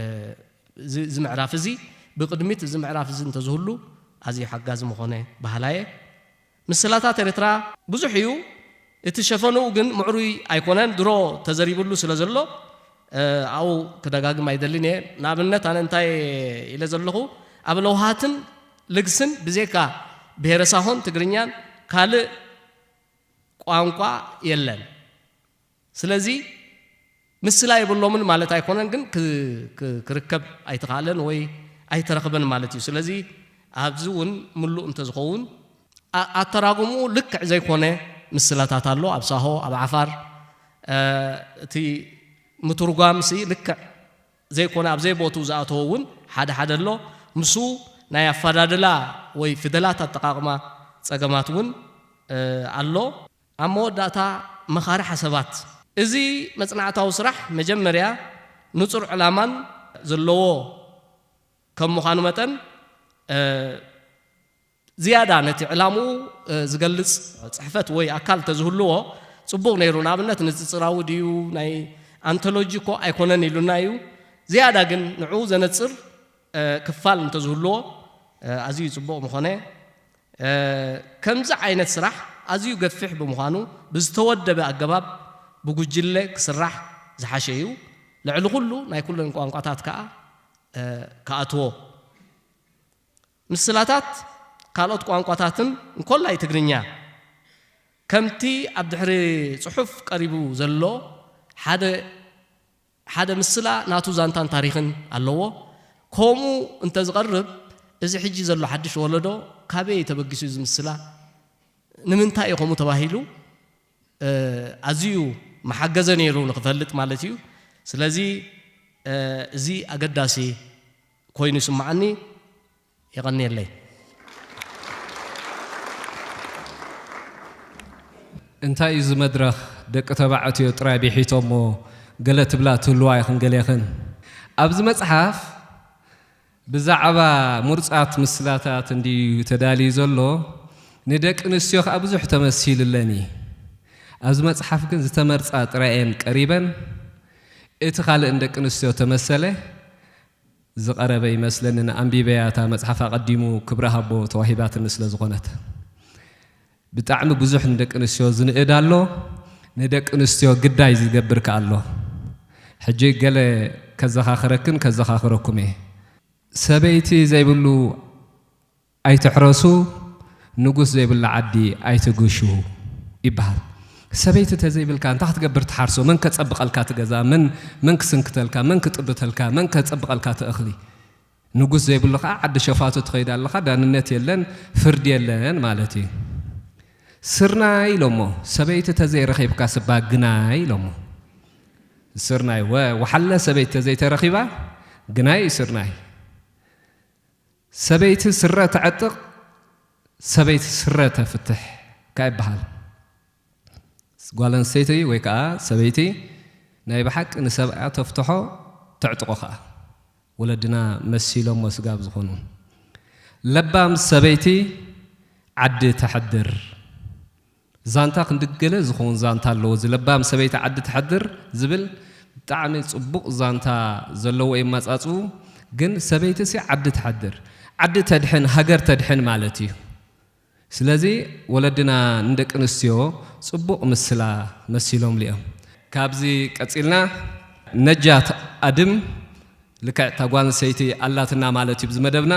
እዚ፣ እዚ ምዕራፍ እዚ ብቕድሚት እዚ ምዕራፍ እዚ እንተዝህሉ ኣዝዩ ሓጋዚ ምኾነ በሃላይ እየ። ምስላታት ኤርትራ ብዙሕ እዩ፣ እቲ ሸፈንኡ ግን ምዕሩይ ኣይኮነን፣ ድሮ ተዘሪብሉ ስለ ዘሎ፣ እ፣ ኣብኡ ክደጋግም ኣይደልን እየ። ንኣብነት፣ ኣነ እንታይ ኢለ ዘለኹ፣ ኣብ ለውሃትን ልግስን ብዜካ ብሄረ ሳሆን ትግርኛን ካልእ ቋንቋ የለን። ስለዚ ምስላ የብሎምን ማለት ኣይኮነን፣ ግን ክ-፣ ክ-፣ ክርከብ ኣይተኻእለን ወይ ኣይተረኽበን ማለት እዩ። ስለዚ ኣብዚ እውን ምሉእ እንተዝኸውን፣ ኣ-፣ ኣተራጉምኡ ልክዕ ዘይኮነ ምስላታት ኣሎ። ኣብ ሳሆ፣ ኣብ ዓፋር፣ እ፣ እቲ ምትርጓምሲ ልክዕ ዘይኮነ፣ ኣብ ዘይቦትኡ ዝኣተወ እውን ሓደ ሓደ ኣሎ። ምስኡ ናይ ኣፈዳድላ ወይ ፊደላት ኣጠቓቕማ ጸገማት እውን፣ እ፣ ኣሎ። ኣብ መወዳእታ፣ መኻሪ ሓሳባት። እዚ መጽናዕታዊ ስራሕ መጀመርያ ንጹር ዕላማን ዘለዎ ከም ምዃኑ መጠን፣ እ፣ ዝያዳ ነቲ ዕላምኡ፣ እ፣ ዝገልጽ ጽሕፈት ወይ ኣካል ተዝህልዎ ጽቡቕ ነይሩ። ንኣብነት፣ ንጽጽራዊ ድዩ፣ ናይ ኣንቶሎጂ እኮ ኣይኮነን ኢሉና እዩ። ዝያዳ ግን ንዕኡ ዘነጽር፣ እ፣ ክፋል እንተዝህልዎ፣ እ፣ ኣዝዩ ጽቡቕ ምኾነ። እ፣ ከምዚ ዓይነት ስራሕ ኣዝዩ ገፊሕ ብምዃኑ፣ ብዝተወደበ ኣገባብ ብጉጅለ ክስራሕ ዝሓሸ እዩ። ልዕሊ ኩሉ፣ ናይ ኩለን ቋንቋታት ከኣ፣ እ፣ ክኣትዎ። ምስላታት ካልኦት ቋንቋታትን እንኮላይ ትግርኛ፣ ከምቲ ኣብ ድሕሪ ጽሑፍ ቀሪቡ ዘሎ፣ ሓደ፣ ሓደ ምስላ ናቱ ዛንታን ታሪኽን ኣለዎ። ከምኡ እንተዝቐርብ፣ እዚ ሕጂ ዘሎ ሓድሽ ወለዶ ካበይ ተበጊሱ እዚ ምስላ? ንምንታይ እዩ ከምኡ ተባሂሉ? እ፣ ኣዝዩ መሓገዘ ነይሩ ንኽፈልጥ ማለት እዩ። ስለዚ፣ እ፣ እዚ ኣገዳሲ ኮይኑ ይስምዓኒ። የቐንየለይ። እንታይ እዩ እዚ መድረኽ? ደቂ ተባዕትዮ ጥራይ ቢሒቶሞ፣ ገለ ትብላ ትህልዋ ኢኽን ገሌኽን። ኣብዚ መጽሓፍ ብዛዕባ ምሩጻት ምስላታት እንድዩ ተዳልዩ ዘሎ፣ ንደቂ ኣንስትዮ ከኣ ብዙሕ ተመሲሉለን እዩ። ኣብዚ መጽሓፍ ግን ዝተመርጻ ጥራይ እየን ቀሪበን። እቲ ካልእ ንደቂ ኣንስትዮ ተመሰለ ዝቐረበ ይመስለኒ። ንኣንቢበያ እታ መጽሓፍ ኣቐዲሙ ክብረ ሃቦ ተዋሂባትኒ ስለ ዝኾነት። ብጣዕሚ ብዙሕ ንደቂ ኣንስትዮ ዝንእድ ኣሎ፣ ንደቂ ኣንስትዮ ግዳይ ዝገብር ከኣ ኣሎ። ሕጂ ገለ ከዘኻኽረክን ከዘኻኽረኩም እየ። ሰበይቲ ዘይብሉ ኣይትሕረሱ፣ ንጉስ ዘይብላ ዓዲ ኣይትግሹ ይበሃል። ሰበይቲ ተዘይብልካ እንታይ ክትገብር ትሓርሶ? መን ከጸብቐልካ እቲ ገዛ? መን፣ መን ክስንክተልካ? መን ክጥብተልካ? መን ከጸብቐልካ እቲ እኽሊ? ንጉስ ዘይብሉ ኸዓ ዓዲ ሸፋቱ ትኸይድ ኣለኻ፣ ዳንነት የለን፣ ፍርዲ የለን ማለት እዩ። ስርናይ ኢሎሞ፣ ሰበይቲ ተዘይረኺብካ ስባ ግናይ ኢሎሞ። ስርናይ፣ ወ-፣ ወሓለ ሰበይቲ ተዘይተረኺባ ግናይ እዩ ስርናይ። ሰበይቲ ስረ ተዕጥቕ፣ ሰበይቲ ስረ ተፍትሕ ከ ይበሃል። ጓል ኣንስተይቲ ወይ ከዓ ሰበይቲ ናይ ብሓቂ ንሰብኣያ ተፍትሖ፣ ተዕጥቆ ከዓ። ወለድና መሲሎሞ ስጋብ ዝኾኑ። ለባም ሰበይቲ ዓዲ ተሕድር። ዛንታ ክንድገለ ዝኸውን ዛንታ ኣለዎ። እዚ ለባም ሰበይቲ ዓዲ ተሕድር ዝብል ብጣዕሚ ጽቡቕ ዛንታ ዘለዎ የማጻጽኡ። ግን ሰበይቲ ሲ ዓዲ ተሕድር፣ ዓዲ ተድሕን፣ ሃገር ተድሕን ማለት እዩ። ስለዚ ወለድና ንደቂ ኣንስትዮ ጽቡቕ ምስላ መሲሎም ልዮም። ካብዚ ቀጺልና ነጃት ኣድም ልክዕ እታ ጓል ኣንስተይቲ ኣላትና ማለት እዩ። ብዚ መደብና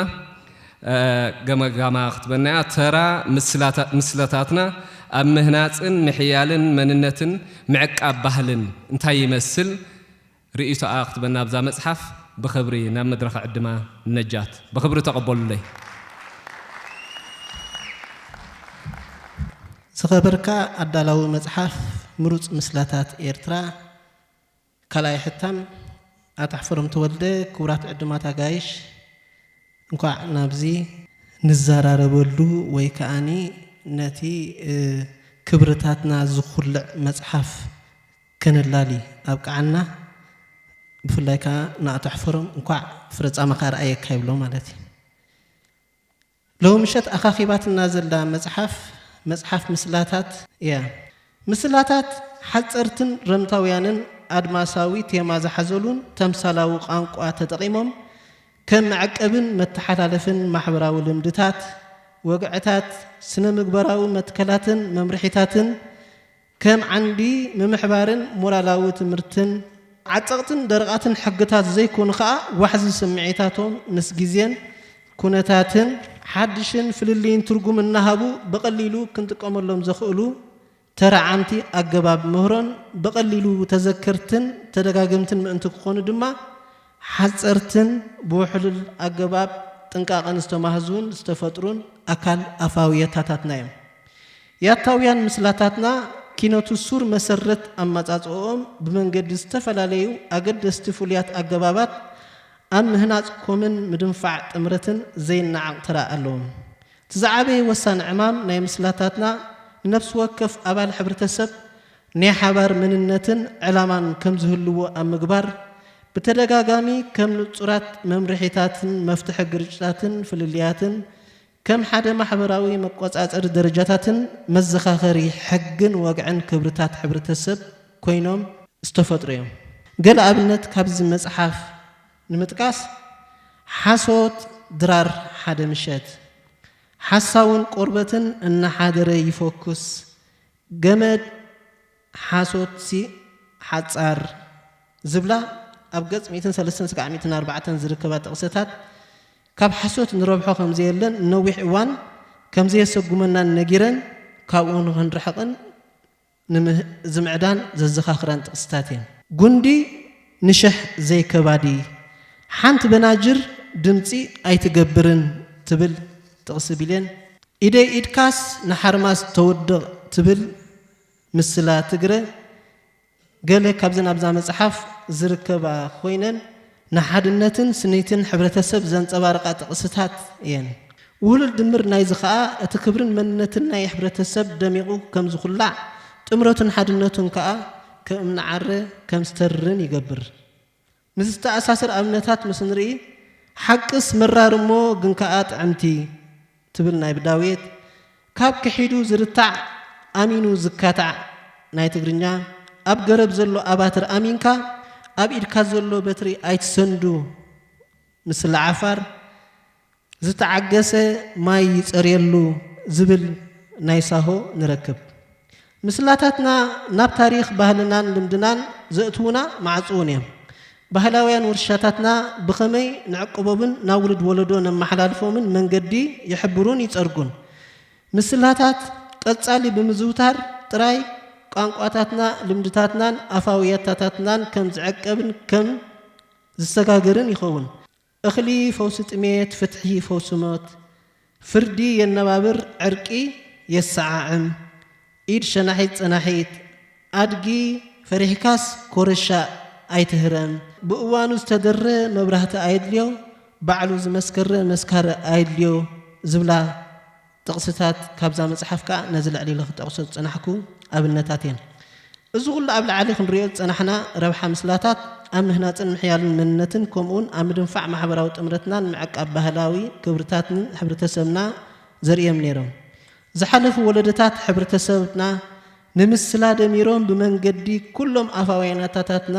ገመጋማ ክትበናያ ተራ ምስላታትና ኣብ ምህናፅን ምሕያልን መንነትን ምዕቃብ ባህልን እንታይ ይመስል ርእይቶኣ ክትበና ኣብዛ መፅሓፍ ብኽብሪ ናብ መድረኽ ዕድማ ነጃት ብኽብሪ ተቐበሉለይ። ዝኸበርካ ኣዳላዊ መፅሓፍ ምሩፅ ምስላታት ኤርትራ ካልኣይ ሕታም ኣቶ ኣሕፈሮም ተወልደ፣ ክቡራት ዕዱማት ኣጋይሽ፣ እንኳዕ ናብዚ ንዘራረበሉ ወይ ከኣኒ ነቲ ክብርታትና ዝኹልዕ መፅሓፍ ከነላሊ ኣብቅዓና። ብፍላይ ከዓ ንኣቶ ኣሕፈሮም እንኳዕ ፍረፃመኻ ኣርኣየካ ይብሎ ማለት እዩ። ሎሚ ምሸት ኣኻኺባትና ዘላ መጽሓፍ፣ መጽሓፍ ምስላታት እያ። ምስላታት ሓጸርትን ረምታውያንን ኣድማሳዊ ቴማ ዝሓዘሉን ተምሳላዊ ቋንቋ ተጠቒሞም ከም መዐቀብን መተሓላለፍን ማሕበራዊ ልምድታት፣ ወግዕታት፣ ስነ-ምግባራዊ መትከላትን መምርሒታትን ከም ዓንዲ ምምሕባርን ሞራላዊ ትምህርትን፣ ዓጸቕትን ደረቓትን ሕግታት ዘይኮኑ ኸኣ ዋሕዚ ስምዒታቶም ምስ ግዜን ኩነታትን ሓድሽን ፍልልይን ትርጉም እናሃቡ ብቐሊሉ ክንጥቀመሎም ዘኽእሉ ተረዓምቲ ኣገባብ ምህሮን ብቐሊሉ ተዘከርትን ተደጋገምትን ምእንቲ ክኾኑ ድማ ሓጸርትን ብውሕሉል ኣገባብ ጥንቃቐን ዝተማህዙን ዝተፈጥሩን ኣካል ኣፋውየታታትና እዮም። ያታውያን ምስላታትና ኪነቱ ሱር መሰረት ኣመጻጽኦኦም ብመንገዲ ዝተፈላለዩ ኣገደስቲ ፍሉያት ኣገባባት ኣብ ምህናጽ ኮምን ምድንፋዕ ጥምረትን ዘይነዓቕ ተራ ኣለዎም። እቲ ዝዓበየ ወሳኒ ዕማም ናይ ምስላታትና ንነፍሲ ወከፍ ኣባል ሕብረተሰብ ናይ ሓባር መንነትን ዕላማን ከም ዝህልዎ ኣብ ምግባር ብተደጋጋሚ ከም ንጹራት መምርሒታትን መፍትሒ ግርጭታትን ፍልልያትን ከም ሓደ ማሕበራዊ መቆጻጸሪ ደረጃታትን መዘኻኸሪ ሕግን ወግዕን ክብርታት ሕብረተሰብ ኮይኖም ዝተፈጥሩ እዮም። ገለ ኣብነት ካብዚ መጽሓፍ ንምጥቃስ፣ ሓሶት ድራር ሓደ ምሸት፣ ሓሳውን ቆርበትን እናሓደረ ይፈኩስ፣ ገመድ ሓሶትሲ ሓጻር ዝብላ ኣብ ገጽ ሚእትን ሰለስተን ስጋዕ ሚእትን ኣርባዕተን ዝርከባ ጥቕስታት ካብ ሓሶት ንረብሖ ከም ዘየለን ንነዊሕ እዋን ከም ዘየሰጉመናን ነጊረን ካብኡ ንኽንርሕቕን ንምዕዳን ዘዘኻኽራን ጥቕስታት እየን። ጉንዲ ንሸሕ ዘይከባዲ ሓንቲ በናጅር ድምጺ ኣይትገብርን ትብል ጥቕሲ ቢሌን፣ ኢደይ ኢድካስ ንሓርማዝ ተወድቕ ትብል ምስላ ትግረ ገለ ካብዘን ኣብዛ መጽሓፍ ዝርከባ ኮይነን ንሓድነትን ስኒትን ሕብረተሰብ ዘንጸባርቓ ጥቕስታት እየን። ውህሉል ድምር ናይዚ ከኣ እቲ ክብርን መንነትን ናይ ሕብረተሰብ ደሚቑ ከም ዝኹላዕ ጥምረቱን ሓድነቱን ከኣ ከም እምኒ ዓረ ከም ዝተርርን ይገብር። ምስ ዝተኣሳሰር ኣብነታት ምስ ንርኢ፣ ሓቅስ መራር እሞ ግን ከኣ ጥዕምቲ ትብል ናይ ብዳውየት፣ ካብ ክሒዱ ዝርታዕ ኣሚኑ ዝካታዕ ናይ ትግርኛ፣ ኣብ ገረብ ዘሎ ኣባትር ኣሚንካ ኣብ ኢድካ ዘሎ በትሪ ኣይትሰንዱ ምስላ ዓፋር፣ ዝተዓገሰ ማይ ይጸርየሉ ዝብል ናይ ሳሆ ንረክብ። ምስላታትና ናብ ታሪኽ ባህልናን ልምድናን ዘእትዉና ማዕጽ እውን እዮም። ባህላውያን ውርሻታትና ብኸመይ ንዕቅቦምን ናብ ውሉድ ወለዶ ነመሓላልፎምን መንገዲ ይሕብሩን ይጸርጉን። ምስላታት ቀጻሊ ብምዝውታር ጥራይ ቋንቋታትና፣ ልምድታትናን ኣፋውያታታትናን ከም ዝዕቀብን ከም ዝሰጋገርን ይኸውን። እኽሊ ፈውሲ ጥሜት፣ ፍትሒ ፈውሲ ሞት፣ ፍርዲ የነባብር፣ ዕርቂ የሰዓዕም፣ ኢድ ሸናሒት ጸናሒት፣ ኣድጊ ፈሪሕካስ ኮረሻ ኣይትህረም፣ ብእዋኑ ዝተደረ መብራህቲ ኣየድልዮ፣ ባዕሉ ዝመስከረ መስካሪ ኣየድልዮ ዝብላ ጥቕስታት ካብዛ መጽሓፍ ከኣ ነዚ ልዕሊ ኢለ ክጠቕሶ ዝጸናሕኩ ኣብነታት እየን። እዚ ኩሉ ኣብ ላዕሊ ክንሪኦ ዝጸናሕና ረብሓ ምስላታት ኣብ ምህናጽን ምሕያልን መንነትን ከምኡውን ኣብ ምድንፋዕ ማሕበራዊ ጥምረትናን ምዕቃብ ባህላዊ ክብርታትን ሕብረተሰብና ዘርእዮም ነይሮም። ዝሓለፉ ወለዶታት ሕብረተሰብና ንምስላ ደሚሮም ብመንገዲ ኩሎም ኣፋውያናታታትና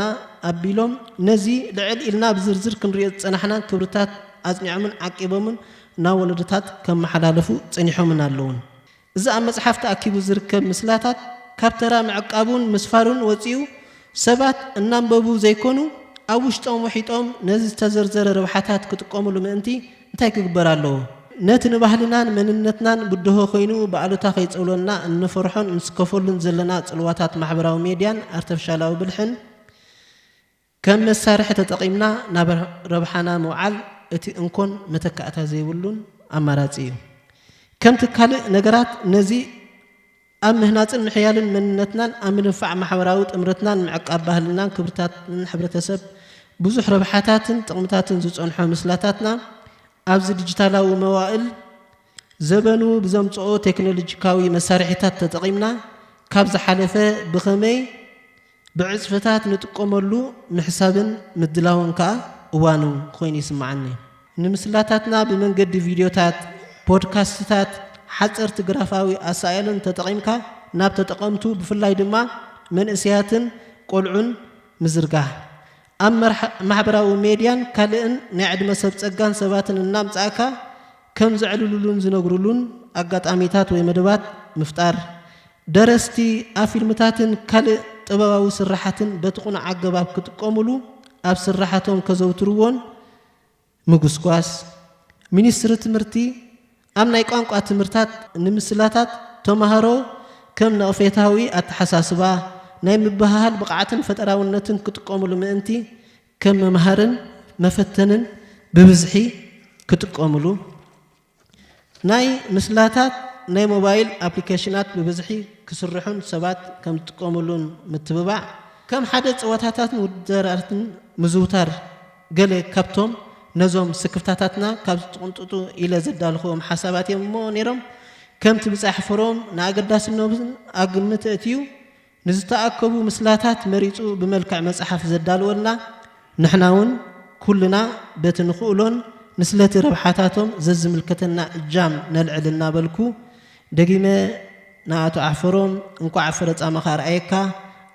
ኣቢሎም ነዚ ልዕል ኢልና ብዝርዝር ክንሪኦ ዝጸናሕናን ክብርታት ኣጽኒዖምን ዓቂቦምን ናብ ወለዶታት ከመሓላለፉ ጸኒሖምን ኣለውን። እዚ ኣብ መጽሓፍ ተኣኪቡ ዝርከብ ምስላታት ካብ ተራ ምዕቃቡን ምስፋሩን ወጺኡ ሰባት እናንበቡ ዘይኮኑ ኣብ ውሽጦም ውሒጦም ነዚ ዝተዘርዘረ ረብሓታት ክጥቀሙሉ ምእንቲ እንታይ ክግበር ኣለዎ? ነቲ ንባህልናን መንነትናን ብድሆ ኮይኑ ብኣሉታ ከይጸውለና እንፈርሖን እንስከፈሉን ዘለና ጽልዋታት ማሕበራዊ ሜድያን ኣርተፍሻላዊ ብልሕን ከም መሳርሒ ተጠቒምና ናብ ረብሓና ምውዓል እቲ እንኮን መተካእታ ዘይብሉን ኣማራጺ እዩ። ከምቲ ካልእ ነገራት ነዚ ኣብ ምህናጽን ምሕያልን መንነትናን ኣብ ምድንፋዕ ማሕበራዊ ጥምረትናን ምዕቃብ ባህልናን ክብርታትን ሕብረተሰብ ብዙሕ ረብሓታትን ጥቕምታትን ዝጸንሖ ምስላታትና ኣብዚ ዲጂታላዊ መዋእል ዘበኑ ብዘምጽኦ ቴክኖሎጂካዊ መሳርሒታት ተጠቒምና ካብ ዝሓለፈ ብኸመይ ብዕጽፍታት ንጥቀመሉ ምሕሳብን ምድላውን ከኣ እዋኑ ኮይኑ ይስምዓኒ። ንምስላታትና ብመንገዲ ቪድዮታት፣ ፖድካስትታት፣ ሓጸርቲ ግራፋዊ ኣሳእልን ተጠቒምካ ናብ ተጠቐምቱ ብፍላይ ድማ መንእሰያትን ቆልዑን ምዝርጋሕ። ኣብ መርሓ- ማሕበራዊ ሜድያን ካልእን ናይ ዕድመ ሰብ ጸጋን ሰባትን እናምጻእካ ከም ዘዕልሉሉን ዝነግሩሉን ኣጋጣሚታት ወይ መደባት ምፍጣር። ደረስቲ ኣብ ፊልምታትን ካልእ ጥበባዊ ስርሓትን በቲ ቁኑዕ ኣገባብ ክጥቀሙሉ ኣብ ስርሓቶም ከዘውትርዎን ምጉስጓስ። ሚኒስትሪ ትምህርቲ ኣብ ናይ ቋንቋ ትምህርታት ንምስላታት ተማሃሮ ከም ነቕፌታዊ ኣተሓሳስባ ናይ ምብህሃል ብቕዓትን ፈጠራውነትን ክጥቀሙሉ ምእንቲ ከም መምሃርን መፈተንን ብብዝሒ ክጥቀሙሉ። ናይ ምስላታት ናይ ሞባይል ኣፕሊኬሽናት ብብዝሒ ክስርሑን ሰባት ከም ዝጥቀሙሉን ምትብባዕ። ከም ሓደ ጸወታታትን ውድድራትን ምዝውታር ገለ ካብቶም ነዞም ስክፍታታትና ካብ ዝጥቕንጥጡ ኢለ ዘዳልኽዎም ሓሳባት እዮም እሞ ነይሮም። ከምቲ ብጻይ ሓፈሮም ንኣገዳስነቱን ኣብ ግምት ኣእትዩ ንዝተኣከቡ ምስላታት መሪጹ ብመልክዕ መጽሓፍ ዘዳልወልና፣ ንሕና እውን ኩልና በቲ ንኽእሎን ንስለቲ ረብሓታቶም ዘዝምልከተና እጃም ነልዕል እናበልኩ፣ ደጊመ ንኣቶ ኣሕፈሮም እንቋዕ ኣፈረጻምኻ ኣርኣየካ፣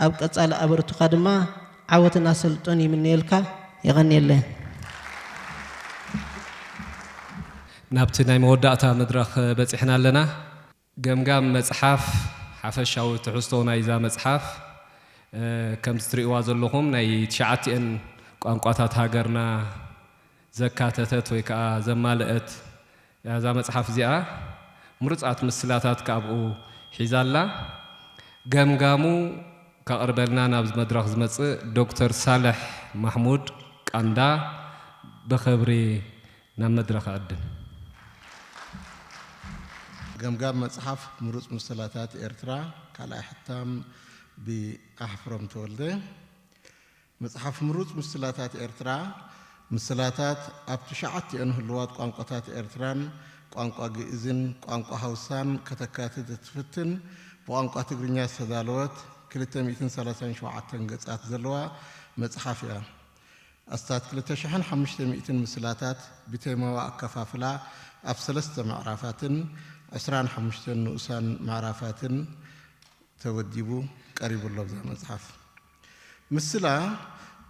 ኣብ ቀጻሊ ኣበርቱኻ ድማ ዓወትን ኣሰልጦን ይምነየልካ። የቐንየለይ። ናብቲ ናይ መወዳእታ መድረኽ በጺሕና ኣለና። ገምጋም መጽሓፍ፣ ሓፈሻዊ ትሕዝቶ ናይዛ መጽሓፍ፣ እ፣ ከምዚ ትርእይዋ ዘለኹም ናይ ትሽዓቲኤን ቋንቋታት ሃገርና ዘካተተት ወይ ከዓ ዘማልአት እዛ መጽሓፍ እዚኣ። ምሩጻት ምስላታት ካብኡ ሒዛላ። ገምጋሙ ከቕርበልና ናብዚ መድረኽ ዝመጽእ ዶክተር ሳልሕ ማሕሙድ ቃንዳ ብኽብሪ ናብ መድረኽ እዕድም። ገምጋም መጽሓፍ ምሩጽ ምስላታት ኤርትራ፣ ካልኣይ ሕታም፣ ብኣሕፍሮም ተወልደ። መጽሓፍ ምሩጽ ምስላታት ኤርትራ፣ ምስላታት ኣብ ትሽዓቲኤን ህሉዋት ቋንቋታት ኤርትራን ቋንቋ ግእዝን ቋንቋ ሃውሳን ከተካትት እትፍትን፣ ብቋንቋ ትግርኛ ዝተዳለወት፣ ክልተ ሚእትን ሰላሳን ሸውዓተን ገጻት ዘለዋ መጽሓፍ እያ። ኣስታት ክልተ ሽሕን ሓሙሽተ ሚእትን ምስላታት ብቴማዊ ኣከፋፍላ ኣብ ሰለስተ ምዕራፋትን ዕስራን ሓሙሽተን ንኡሳን ምዕራፋትን ተወዲቡ ቀሪቡ ኣሎ ኣብዛ መጽሓፍ። ምስላ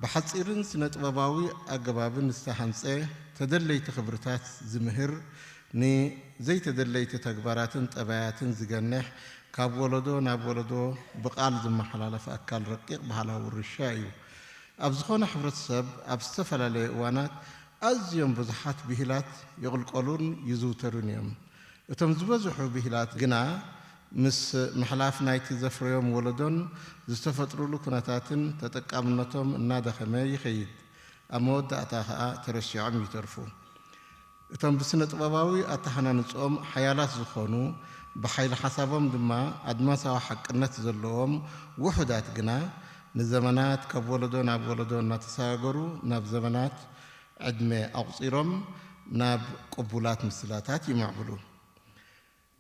ብሓጺርን ስነ-ጥበባዊ ኣገባብን ዝተሃንጸ፣ ተደለይቲ ክብርታት ዝምህር፣ ንዘይተደለይቲ ተግባራትን ጠባያትን ዝገንሕ፣ ካብ ወለዶ ናብ ወለዶ ብቓል ዝመሓላለፍ ኣካል ረቂቕ ባህላዊ ውርሻ እዩ። ኣብ ዝኾነ ሕብረተሰብ ኣብ ዝተፈላለየ እዋናት ኣዝዮም ብዙሓት ብሂላት ይቕልቀሉን ይዝውተሩን እዮም። እቶም ዝበዝሑ ብሂላት ግና ምስ ምሕላፍ ናይቲ ዘፍረዮም ወለዶን ዝተፈጥሩሉ ኩነታትን ተጠቃምነቶም እናደኸመ ይኸይድ። ኣብ መወዳእታ ኸኣ ተረሲዖም ይተርፉ። እቶም ብስነ-ጥበባዊ ኣተሃናንጽኦም ሓያላት ዝኾኑ፣ ብሓይሊ ሓሳቦም ድማ ኣድማሳዊ ሓቅነት ዘለዎም ውሑዳት ግና፣ ንዘመናት ካብ ወለዶ ናብ ወለዶ እናተሰጋገሩ፣ ናብ ዘመናት ዕድመ ኣቑጺሮም ናብ ቅቡላት ምስላታት ይምዕብሉ።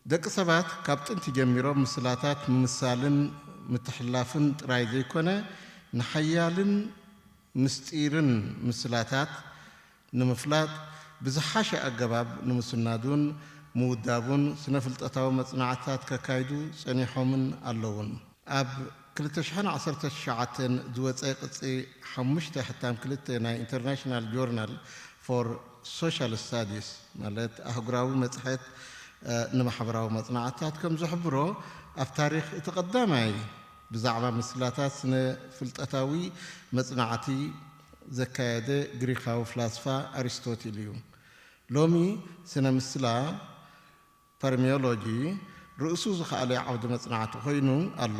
ደቂ ሰባት ካብ ጥንቲ ጀሚሮም ምስላታት ምምሳልን ምትሕልላፍን ጥራይ ዘይኮነ፣ ንሓያልን ምስጢርን ምስላታት ንምፍላጥ ብዝሓሸ ኣገባብ ንምስናዱን ምውዳቡን ስነ-ፍልጠታዊ መጽናዕትታት ከካይዱ ጸኒሖምን ኣለዉን። ኣብ ክልተ ሽሕን ዓሰርተ ትሽዓተን ዝወጸ ቅጺ ሓሙሽተ ሕታም ክልተ ናይ ኢንተርናሽናል ጆርናል ፎር ሶሻል ስታዲስ፣ ማለት ኣህጉራዊ መጽሔት፣ እ፣ ንማሕበራዊ መጽናዕትታት ከም ዝሕብሮ፣ ኣብ ታሪኽ እቲ ቀዳማይ ብዛዕባ ምስላታት ስነ-ፍልጠታዊ መጽናዕቲ ዘካየደ ግሪኻዊ ፍላስፋ ኣሪስቶቲል እዩ። ሎሚ ስነ-ምስላ፣ ፐርሚዮሎጂ፣ ርእሱ ዝኸኣለ ዓውዲ መጽናዕቲ ኮይኑ ኣሎ።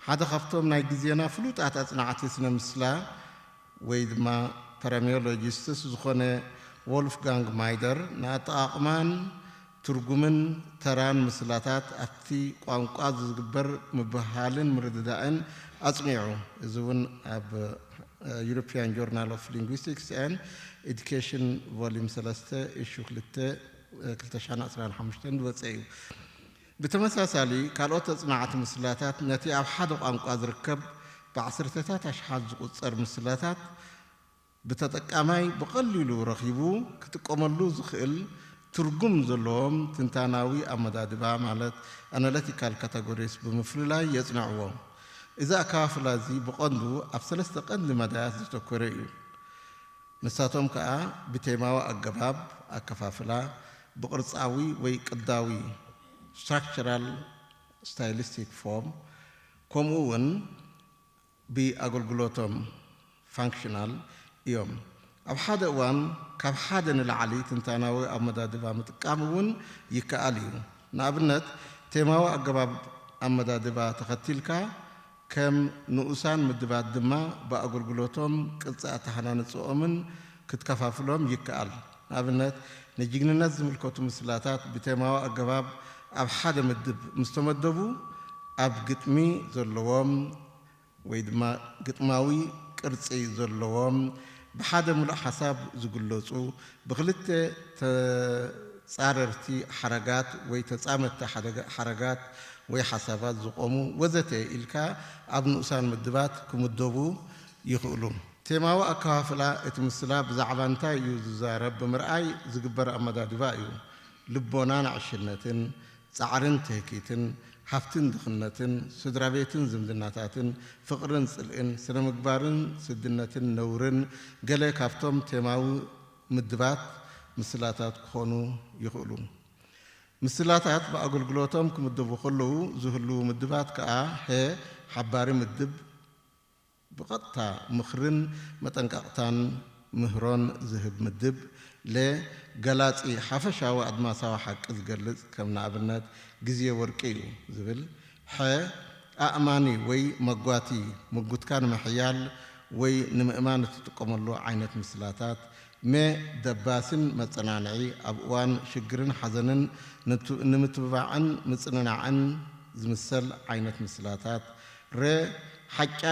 ሓደ ካብቶም ናይ ግዜና ፍሉጣት ኣጽናዕቲ ስነ-ምስላ ወይ ድማ ፐረሚዮሎጂስትስ ዝኾነ ዎልፍጋንግ ማይደር፣ ንኣጠቓቕማን ትርጉምን ተራን ምስላታት ኣብቲ ቋንቋ ዝግበር ምብህሃልን ምርድዳእን ኣጽኒዑ። እዚ እውን ኣብ፣ እ፣ European Journal of Linguistics and Education volume ሰለስተ፣ ኢሹ ክልተ፣ እ፣ ክልተ ሽሕን ዕስራን ሓሙሽተን ዝወጸ እዩ። ብተመሳሳሊ፣ ካልኦት ኣጽናዕቲ ምስላታት ነቲ ኣብ ሓደ ቋንቋ ዝርከብ ብዓሰርተታት ኣሽሓት ዝቑጸር ምስላታት ብተጠቃማይ ብቐሊሉ ረኺቡ ክጥቀመሉ ዝኽእል ትርጉም ዘለዎም ትንታናዊ ኣመዳድባ፣ ማለት ኣናለቲካል ካተጎሪስ፣ ብምፍልላይ የጽንዕዎ። እዚ ኣከፋፍላ እዚ ብቐንዱ ኣብ ሰለስተ ቀንዲ መዳያት ዘተኮረ እዩ። ንሳቶም ከኣ ብቴማዊ ኣገባብ ኣከፋፍላ፣ ብቕርጻዊ ወይ ቅዳዊ፣ ስትራክቸራል ስታይሊስቲክ ፎርም፣ ከምኡ እውን ብኣገልግሎቶም፣ ፋንክሽናል፣ እዮም። ኣብ ሓደ እዋን ካብ ሓደ ንላዕሊ ትንታናዊ ኣመዳድባ ምጥቃም እውን ይከኣል እዩ። ንኣብነት፣ ቴማዊ ኣገባብ ኣመዳድባ ተኸቲልካ፣ ከም ንኡሳን ምድባት ድማ ብኣገልግሎቶም፣ ቅርጺ ኣተሃናንጽኦምን ክትከፋፍሎም ይከኣል። ንኣብነት፣ ንጅግንነት ዝምልከቱ ምስላታት ብቴማዊ ኣገባብ ኣብ ሓደ ምድብ ምስ ተመደቡ፣ ኣብ ግጥሚ ዘለዎም ወይ ድማ ግጥማዊ ቅርጺ ዘለዎም፣ ብሓደ ምሉእ ሓሳብ ዝግለጹ፣ ብኽልተ ተጻረርቲ ሓረጋት ወይ ተጻመድቲ ሓደጋ-፣ ሓረጋት ወይ ሓሳባት ዝቖሙ ወዘተ ኢልካ ኣብ ንኡሳን ምድባት ክምደቡ ይኽእሉ። ቴማዊ ኣከፋፍላ እቲ ምስላ ብዛዕባ እንታይ እዩ ዝዛረብ ብምርኣይ ዝግበር ኣመዳድባ እዩ። ልቦናን ዕሽነትን፣ ጻዕርን ትህኪትን፣ ሃብትን ድኽነትን፣ ስድራ ቤትን ዝምድናታትን፣ ፍቕርን ጽልእን፣ ስነ-ምግባርን ስድነትን ነውርን ገለ ካብቶም ቴማዊ ምድባት ምስላታት ክኾኑ ይኽእሉ። ምስላታት ብኣገልግሎቶም ክምደቡ ከለዉ ዝህልዉ ምድባት ከኣ፣ ሀ፣ ሓባሪ ምድብ፣ ብቐጥታ ምኽርን መጠንቀቕታን ምህሮን ዝህብ ምድብ፣ ለ፣ ገላጺ ሓፈሻዊ ኣድማሳዊ ሓቂ ዝገልጽ፣ ከም ንኣብነት፣ ግዜ ወርቂ እዩ ዝብል፣ ሐ፣ ኣእማኒ ወይ መጓቲ፣ ምጉትካ ንምሕያል ወይ ንምእማን እትጥቀመሉ ዓይነት ምስላታት፣ መ፣ ደባስን መጸናንዒ፣ ኣብ እዋን ሽግርን ሓዘንን ንቱ-፣ ንምትብባዕን ምጽንናዕን ዝምሰል ዓይነት ምስላታት፣ ረ፣ ሓቃቂ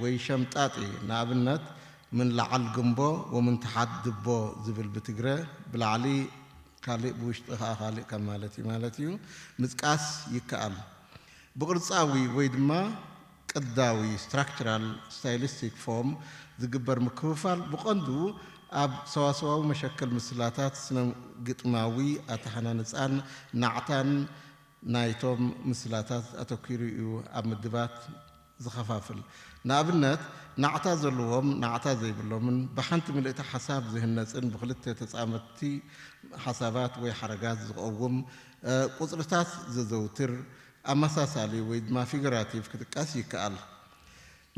ወይ ሸምጣጢ፣ ንኣብነት፣ ምን ለዓል ግንቦ ወምን ተሓት ድቦ ዝብል ብትግረ፣ ብላዕሊ ካልእ ብውሽጢ ከኣ ካልእ ከም ማለት እዩ ማለት እዩ፣ ምጥቃስ ይከኣል። ብቕርጻዊ ወይ ድማ ቅዳዊ፣ ስትራክቸራል ስታይሊስቲክ ፎርም፣ ዝግበር ምክፍፋል ብቐንዱ ኣብ ሰዋስዋዊ መሸከል ምስላታት፣ ስነ ግጥማዊ ኣተሓናንጻን ናዕታን ናይቶም ምስላታት ኣተኲሩ እዩ ኣብ ምድባት ዝኸፋፍል። ንኣብነት፣ ናዕታ ዘለዎም፣ ናዕታ ዘይብሎምን ብሓንቲ ምልእቲ ሓሳብ ዝህነጽን ብኽልተ ተጻመድቲ ሓሳባት ወይ ሓረጋት ዝቐውም፣ እ፣ ቁጽርታት ዘዘውትር፣ ኣመሳሳሊ ወይ ድማ ፊገራቲቭ ክጥቀስ ይከኣል።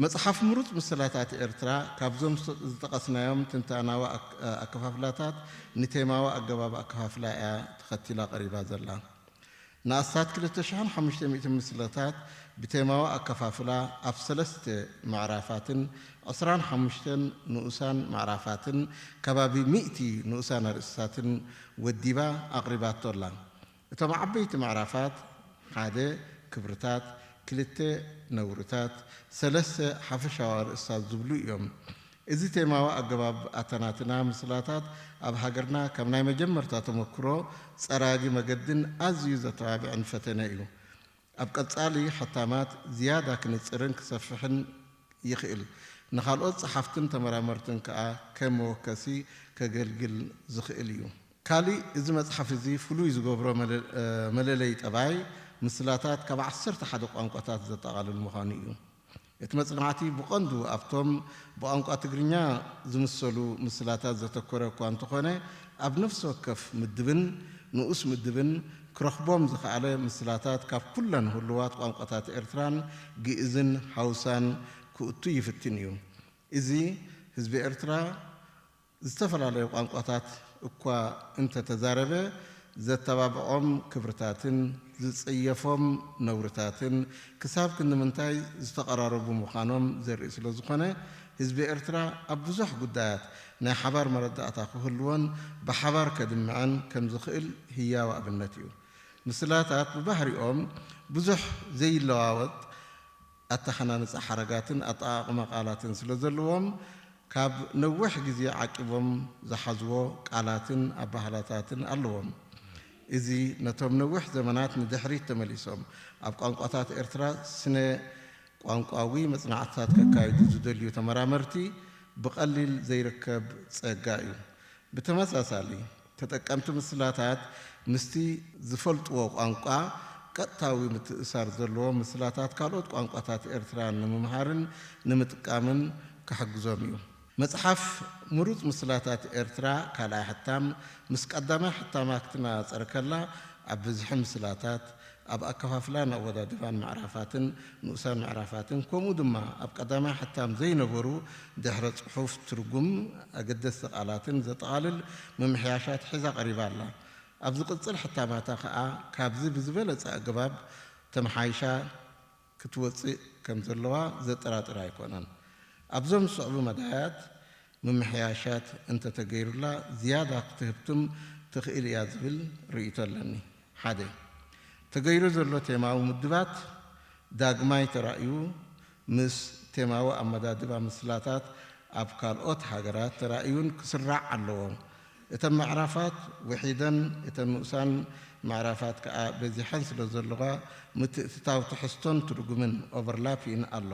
መጽሓፍ ምሩጽ ምስላታት ኤርትራ ካብዞም ዝጠ-፣ ዝጠቐስናዮም ትንታናዊ ኣክ-፣ ኣከፋፍላታት ንቴማዊ ኣገባብ ኣከፋፍላ እያ ተኸቲላ ቀሪባ ዘላ። ንኣስታት ክልተ ሽሕን ሓሙሽተ ሚእትን ምስላታት ብቴማዊ ኣከፋፍላ ኣብ ሰለስተ ምዕራፋትን ዕስራን ሓሙሽተን ንኡሳን ምዕራፋትን ከባቢ ሚእቲ ንኡሳን ኣርእስታትን ወዲባ ኣቕሪባቶ ኣላ። እቶም ዓበይቲ ምዕራፋት፣ ሓደ፣ ክብርታት፣ ክልተ፣ ነውርታት፣ ሰለስተ፣ ሓፈሻዊ ኣርእስታት ዝብሉ እዮም። እዚ ቴማዊ ኣገባብ ኣተናትና ምስላታት ኣብ ሃገርና ካብ ናይ መጀመርታ ተመክሮ ጸራጊ መገድን ኣዝዩ ዘተባብዕን ፈተነ እዩ። ኣብ ቀጻሊ ሕታማት ዝያዳ ክንጽርን ክሰፍሕን ይኽእል፣ ንኻልኦት ጸሓፍትን ተመራመርትን ከኣ ከም መወከሲ ከገልግል ዝኽእል እዩ። ካልእ እዚ መጽሓፍ እዚ ፍሉይ ዝገብሮ መለ- መለለዪ ጠባይ ምስላታት ካብ ዓሰርተ ሓደ ቋንቋታት ዘጠቓልል ምዃኑ እዩ። እቲ መጽናዕቲ ብቐንዱ ኣብቶም ብቋንቋ ትግርኛ ዝምሰሉ ምስላታት ዘተኮረ እኳ እንተኾነ፣ ኣብ ነፍሲ ወከፍ ምድብን ንኡስ ምድብን ክረኽቦም ዝኸኣለ ምስላታት ካብ ኩለን ህሉዋት ቋንቋታት ኤርትራን ግእዝን ሃውሳን ክእቱ ይፍትን እዩ። እዚ ህዝቢ ኤርትራ ዝተፈላለዩ ቋንቋታት እኳ እንተተዛረበ፣ ዘተባብዖም ክብርታትን ዝጽየፎም ነውርታትን ክሳብ ክንዲ ምንታይ ዝተቐራረቡ ምዃኖም ዘርኢ ስለ ዝኾነ፣ ህዝቢ ኤርትራ ኣብ ብዙሕ ጉዳያት ናይ ሓባር መረዳእታ ክህልዎን ብሓባር ከድምዐን ከም ዝኽእል ህያው ኣብነት እዩ። ምስላታት ብባህሪኦም ብዙሕ ዘይለዋወጥ ኣተሓናንጻ ሓረጋትን ኣጠቓቕማ ቃላትን ስለ ዘለዎም፣ ካብ ነዊሕ ግዜ ዓቂቦም ዝሓዝዎ ቃላትን ኣበሃህላታትን ኣለዎም። እዚ ነቶም ነዊሕ ዘመናት ንድሕሪት ተመሊሶም ኣብ ቋንቋታት ኤርትራ ስነ ቋንቋዊ መጽናዕትታት ከካይዱ ዝደልዩ ተመራመርቲ ብቐሊል ዘይርከብ ጸጋ እዩ። ብተመሳሳሊ፣ ተጠቀምቲ ምስላታት ምስቲ ዝፈልጥዎ ቋንቋ ቀጥታዊ ምትእስሳር ዘለዎም ምስላታት ካልኦት ቋንቋታት ኤርትራ ንምምሃርን ንምጥቃምን ክሕግዞም እዩ። መጽሓፍ ምሩጽ ምስላታት ኤርትራ ካልኣይ ሕታም ምስ ቀዳማይ ሕታማ ክትነጻጸር ከላ፣ ኣብ ብዝሒ ምስላታት፣ ኣብ ኣከፋፍላን ኣወዳድባን ምዕራፋትን ንኡሳን ምዕራፋትን፣ ከምኡ ድማ ኣብ ቀዳማይ ሕታም ዘይነበሩ ድሕረ ጽሑፍ ትርጉም ኣገደስቲ ቃላትን ዘጠቓልል ምምሕያሻት ሒዛ ቀሪባ ኣላ። ኣብ ዝቕጽል ሕታማታ ከኣ ካብዚ ብዝበለጸ ኣገባብ ተመሓይሻ ክትወጽእ ከም ዘለዋ ዘጠራጥር ኣይኮነን። ኣብዞም ዝስዕቡ መዳያት ምምሕያሻት እንተተገይሩላ ዝያዳ ክትህብትም ትኽእል እያ ዝብል ርእይቶ ኣለኒ። ሓደ፣ ተገይሩ ዘሎ ቴማዊ ምድባት ዳግማይ ተራእዩ ምስ ቴማዊ ኣመዳድባ ምስላታት ኣብ ካልኦት ሃገራት ተራእዩን ክስራዕ ኣለዎ። እተን ምዕራፋት ውሒደን እተን ንኡሳን ምዕራፋት ከኣ በዚሐን ስለ ዘለዋ ምትእትታው ትሕዝቶን ትርጉምን ኦቨርላፒን ኣሎ።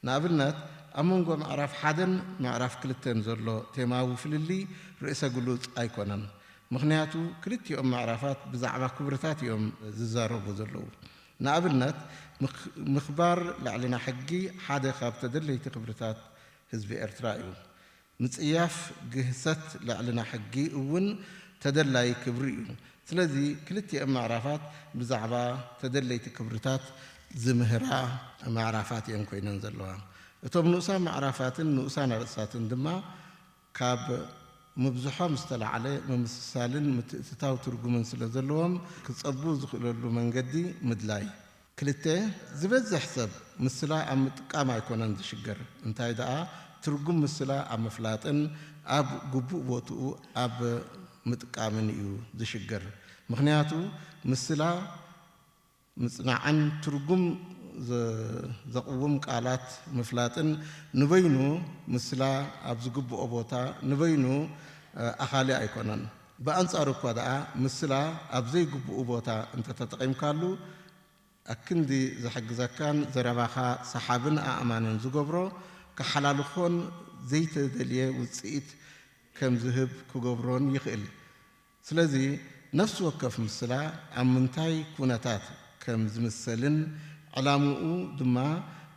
ንኣብነት ኣብ መንጎ ምዕራፍ ሓደን ምዕራፍ ክልተን ዘሎ ቴማዊ ፍልልይ ርእሰ ግሉጽ ኣይኮነን። ምኽንያቱ ክልቲኦም ምዕራፋት ብዛዕባ ክብርታት እዮም ዝዛረቡ ዘለዉ። ንኣብነት ምኽ- ምኽባር ልዕልና ሕጊ ሓደ ካብ ተደለይቲ ክብርታት ህዝቢ ኤርትራ እዩ። ምጽያፍ ግህሰት ልዕልና ሕጊ እውን ተደላይ ክብሪ እዩ። ስለዚ ክልቲኦም ምዕራፋት ብዛዕባ ተደለይቲ ክብርታት ዝምህራ ምዕራፋት እየን ኮይነን ዘለዋ። እቶም ንኡሳን ምዕራፋትን ንኡሳን ኣርእስታትን ድማ ካብ ምብዝሖም ዝተላዕለ ምምስሳልን ምትእትታው ትርጉምን ስለ ዘለዎም ክጸቡ ዝኽእለሉ መንገዲ ምድላይ። ክልተ፣ ዝበዝሕ ሰብ ምስላ ኣብ ምጥቃም ኣይኮነን ዝሽገር፣ እንታይ ደኣ ትርጉም ምስላ ኣብ ምፍላጥን ኣብ ግቡእ ቦትኡ ኣብ ምጥቃምን እዩ ዝሽገር። ምኽንያቱ ምስላ ምጽናዕን ትርጉም ዘ- ዘቕውም ቃላት ምፍላጥን ንበይኑ ምስላ ኣብ ዝግብኦ ቦታ ንበይኑ ኣኻሊ ኣይኮነን። ብኣንጻሩ እኳ ደኣ ምስላ ኣብ ዘይግብኡ ቦታ እንተተጠቒምካሉ ኣክንዲ ዝሕግዘካን ዘረባኻ ሰሓብን ኣእማንን ዝገብሮ፣ ክሓላልኾን ዘይተደልየ ውጽኢት ከም ዝህብ ክገብሮን ይኽእል። ስለዚ ነፍሲ ወከፍ ምስላ ኣብ ምንታይ ኩነታት ከም ዝምሰልን ዕላምኡ ድማ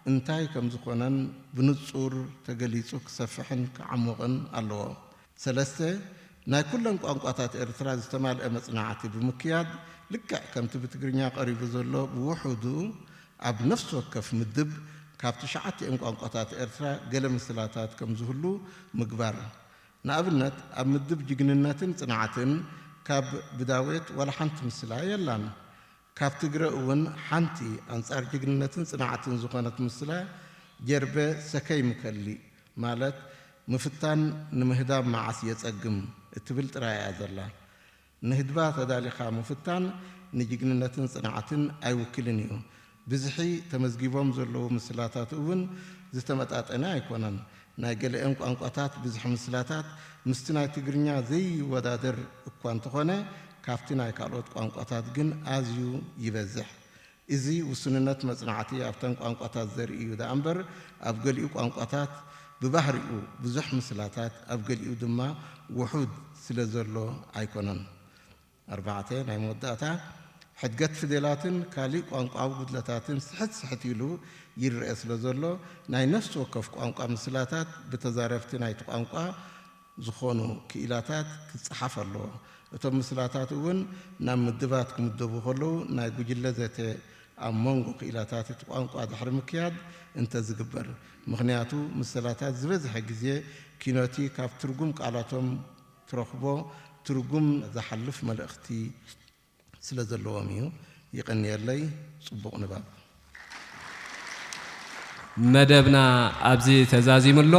እንታይ ከም ዝኾነን ብንጹር ተገሊጹ ክሰፍሕን ክዓሙቕን ኣለዎ። ሰለስተ፣ ናይ ኩለን ቋንቋታት ኤርትራ ዝተማልአ መጽናዕቲ ብምክያድ፣ ልክዕ ከምቲ ብትግርኛ ቀሪቡ ዘሎ ብውሑዱ ኣብ ነፍሲ ወከፍ ምድብ ካብ ትሽዓቲኦም ቋንቋታት ኤርትራ ገለ ምስላታት ከም ዝህሉ ምግባር። ንኣብነት ኣብ ምድብ ጅግንነትን ጽንዓትን ካብ ብዳዌት ዋላ ሓንቲ ምስላ የላን። ካብ ትግረ እውን ሓንቲ ኣንጻር ጅግንነትን ጽንዓትን ዝኾነት ምስላ ጀርበ ሰከይ ምከሊ ማለት ምፍታን ንምህዳም መዓስ የጸግም እትብል ጥራይ እያ ዘላ። ንህድባ ተዳሊኻ ምፍታን ንጅግንነትን ጽንዓትን ኣይውክልን እዩ። ብዝሒ ተመዝጊቦም ዘለዉ ምስላታት እውን ዝተመጣጠነ ኣይኮነን። ናይ ገለኤን ቋንቋታት ብዝሒ ምስላታት ምስቲ ናይ ትግርኛ ዘይወዳደር እኳ እንተኾነ፣ ካብቲ ናይ ካልኦት ቋንቋታት ግን ኣዝዩ ይበዝሕ። እዚ ውሱንነት መጽናዕቲ ኣብተን ቋንቋታት ዘርኢ እዩ ደኣ እምበር፣ ኣብ ገሊኡ ቋንቋታት ብባህሪኡ ብዙሕ ምስላታት፣ ኣብ ገሊኡ ድማ ውሑድ ስለ ዘሎ ኣይኮነን። ኣርባዕተ፣ ናይ መወዳእታ፣ ሕድገት ፊደላትን ካልእ ቋንቋዊ ጉድለታትን ስሕት ስሕት ኢሉ ይረአ ስለ ዘሎ፣ ናይ ነፍሲ ወከፍ ቋንቋ ምስላታት ብተዛረብቲ ናይቲ ቋንቋ ዝኾኑ ክኢላታት ክጸሓፍ ኣለዎ። እቶም ምስላታት እውን ናብ ምድባት ክምደቡ ከለዉ፣ ናይ ጉጅለ ዘተ ኣብ መንጎ ክኢላታት እቲ ቋንቋ ድሕሪ ምክያድ እንተዝግበር። ምኽንያቱ፣ ምስላታት ዝበዝሐ ግዜ ኪኖቲ ካብ ትርጉም ቃላቶም ትረኽቦ ትርጉም ዝሓልፍ መልእኽቲ ስለ ዘለዎም እዩ። ይቐንየለይ። ጽቡቕ ንባብ። መደብና ኣብዚ ተዛዚሙ ኣሎ።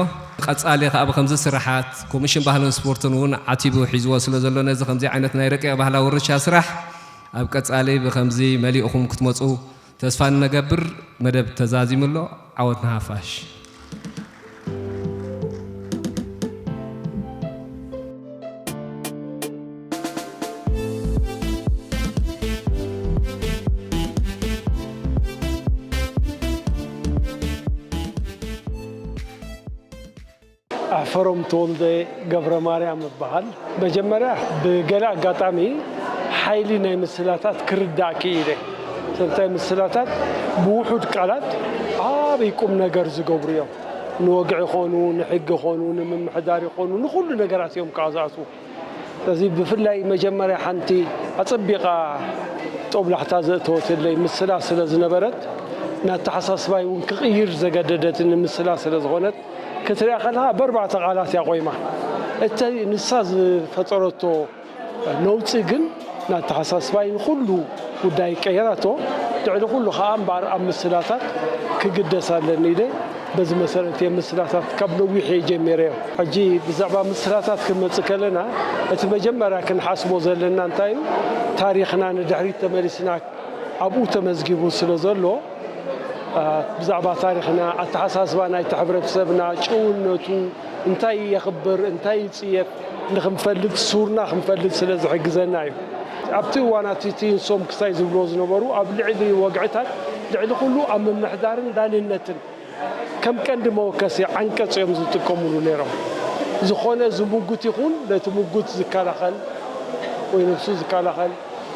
ቀጻሊ ከኣ ብኸምዚ ስራሓት ኮሚሽን ባህልን ስፖርትን እውን ዓቲቡ ሒዝዎ ስለ ዘሎ ነዚ ከምዚ ዓይነት ናይ ረቂቕ ባህላዊ ውርሻ ስራሕ ኣብ ቀጻሊ ብኸምዚ መሊእኹም ክትመጹ ተስፋ ንገብር። መደብ ተዛዚሙ ኣሎ። ዓወት ንሓፋሽ። ኣሕፈሮም ተወልደ ገብረማርያም እበሃል። መጀመርያ ብገለ ኣጋጣሚ ሓይሊ ናይ ምስላታት ክርዳእ ክኢለ። ስለምንታይ ምስላታት ብውሑድ ቃላት ዓብይ ቁም ነገር ዝገብሩ እዮም። ንወግዒ ይኾኑ፣ ንሕጊ ይኾኑ፣ ንምምሕዳር ይኾኑ፣ ንኹሉ ነገራት እዮም ከዓ ዝኣትዉ። ስለዚ ብፍላይ መጀመርያ ሓንቲ ኣጸቢቓ ጦብላሕታ ዘእተወትለይ ምስላ ስለ ዝነበረት፣ ናተሓሳስባይ እውን ክቕይር ዘገደደትኒ ምስላ ስለ ዝኾነት፣ ክትሪኣ ከለኻ በርባዕተ ቃላት እያ ቆይማ። እቲ ንሳ ዝፈጠረቶ ነውጺ ግን ናተሓሳስባይ ንኹሉ ጉዳይ ቀየራቶ። ልዕሊ ኩሉ ከኣ እምበኣር ኣብ ምስላታት ክግደስ ኣለኒ ኢለ በዚ መሰረት እየ ምስላታት ካብ ነዊሕ እየ ጀሚረዮ። ሕጂ ብዛዕባ ምስላታት ክንመጽእ ከለና እቲ መጀመርያ ክንሓስቦ ዘለና እንታይ እዩ? ታሪኽና ንድሕሪት ተመሊስና ኣብኡ ተመዝጊቡ ስለ ዘሎ ብዛዕባ ታሪኽና፣ ኣተሓሳስባ ናይቲ ሕብረተሰብና፣ ጭውነቱ፣ እንታይ የኽብር፣ እንታይ ይጽየፍ ንኽንፈልጥ፣ ሱርና ክንፈልጥ ስለ ዝሕግዘና እዩ። ኣብቲ እዋናት እቲ ንሶም ክሳይ ዝብልዎ ዝነበሩ ኣብ ልዕሊ ወግዕታት ልዕሊ ኩሉ ኣብ ምምሕዳርን ዳንነትን ከም ቀንዲ መወከሲ ዓንቀጽ እዮም ዝጥቀምሉ ነይሮም። ዝኾነ ዝምጉት ይኹን ነቲ ምጉት ዝከላኸል ወይ ነብሱ ዝከላኸል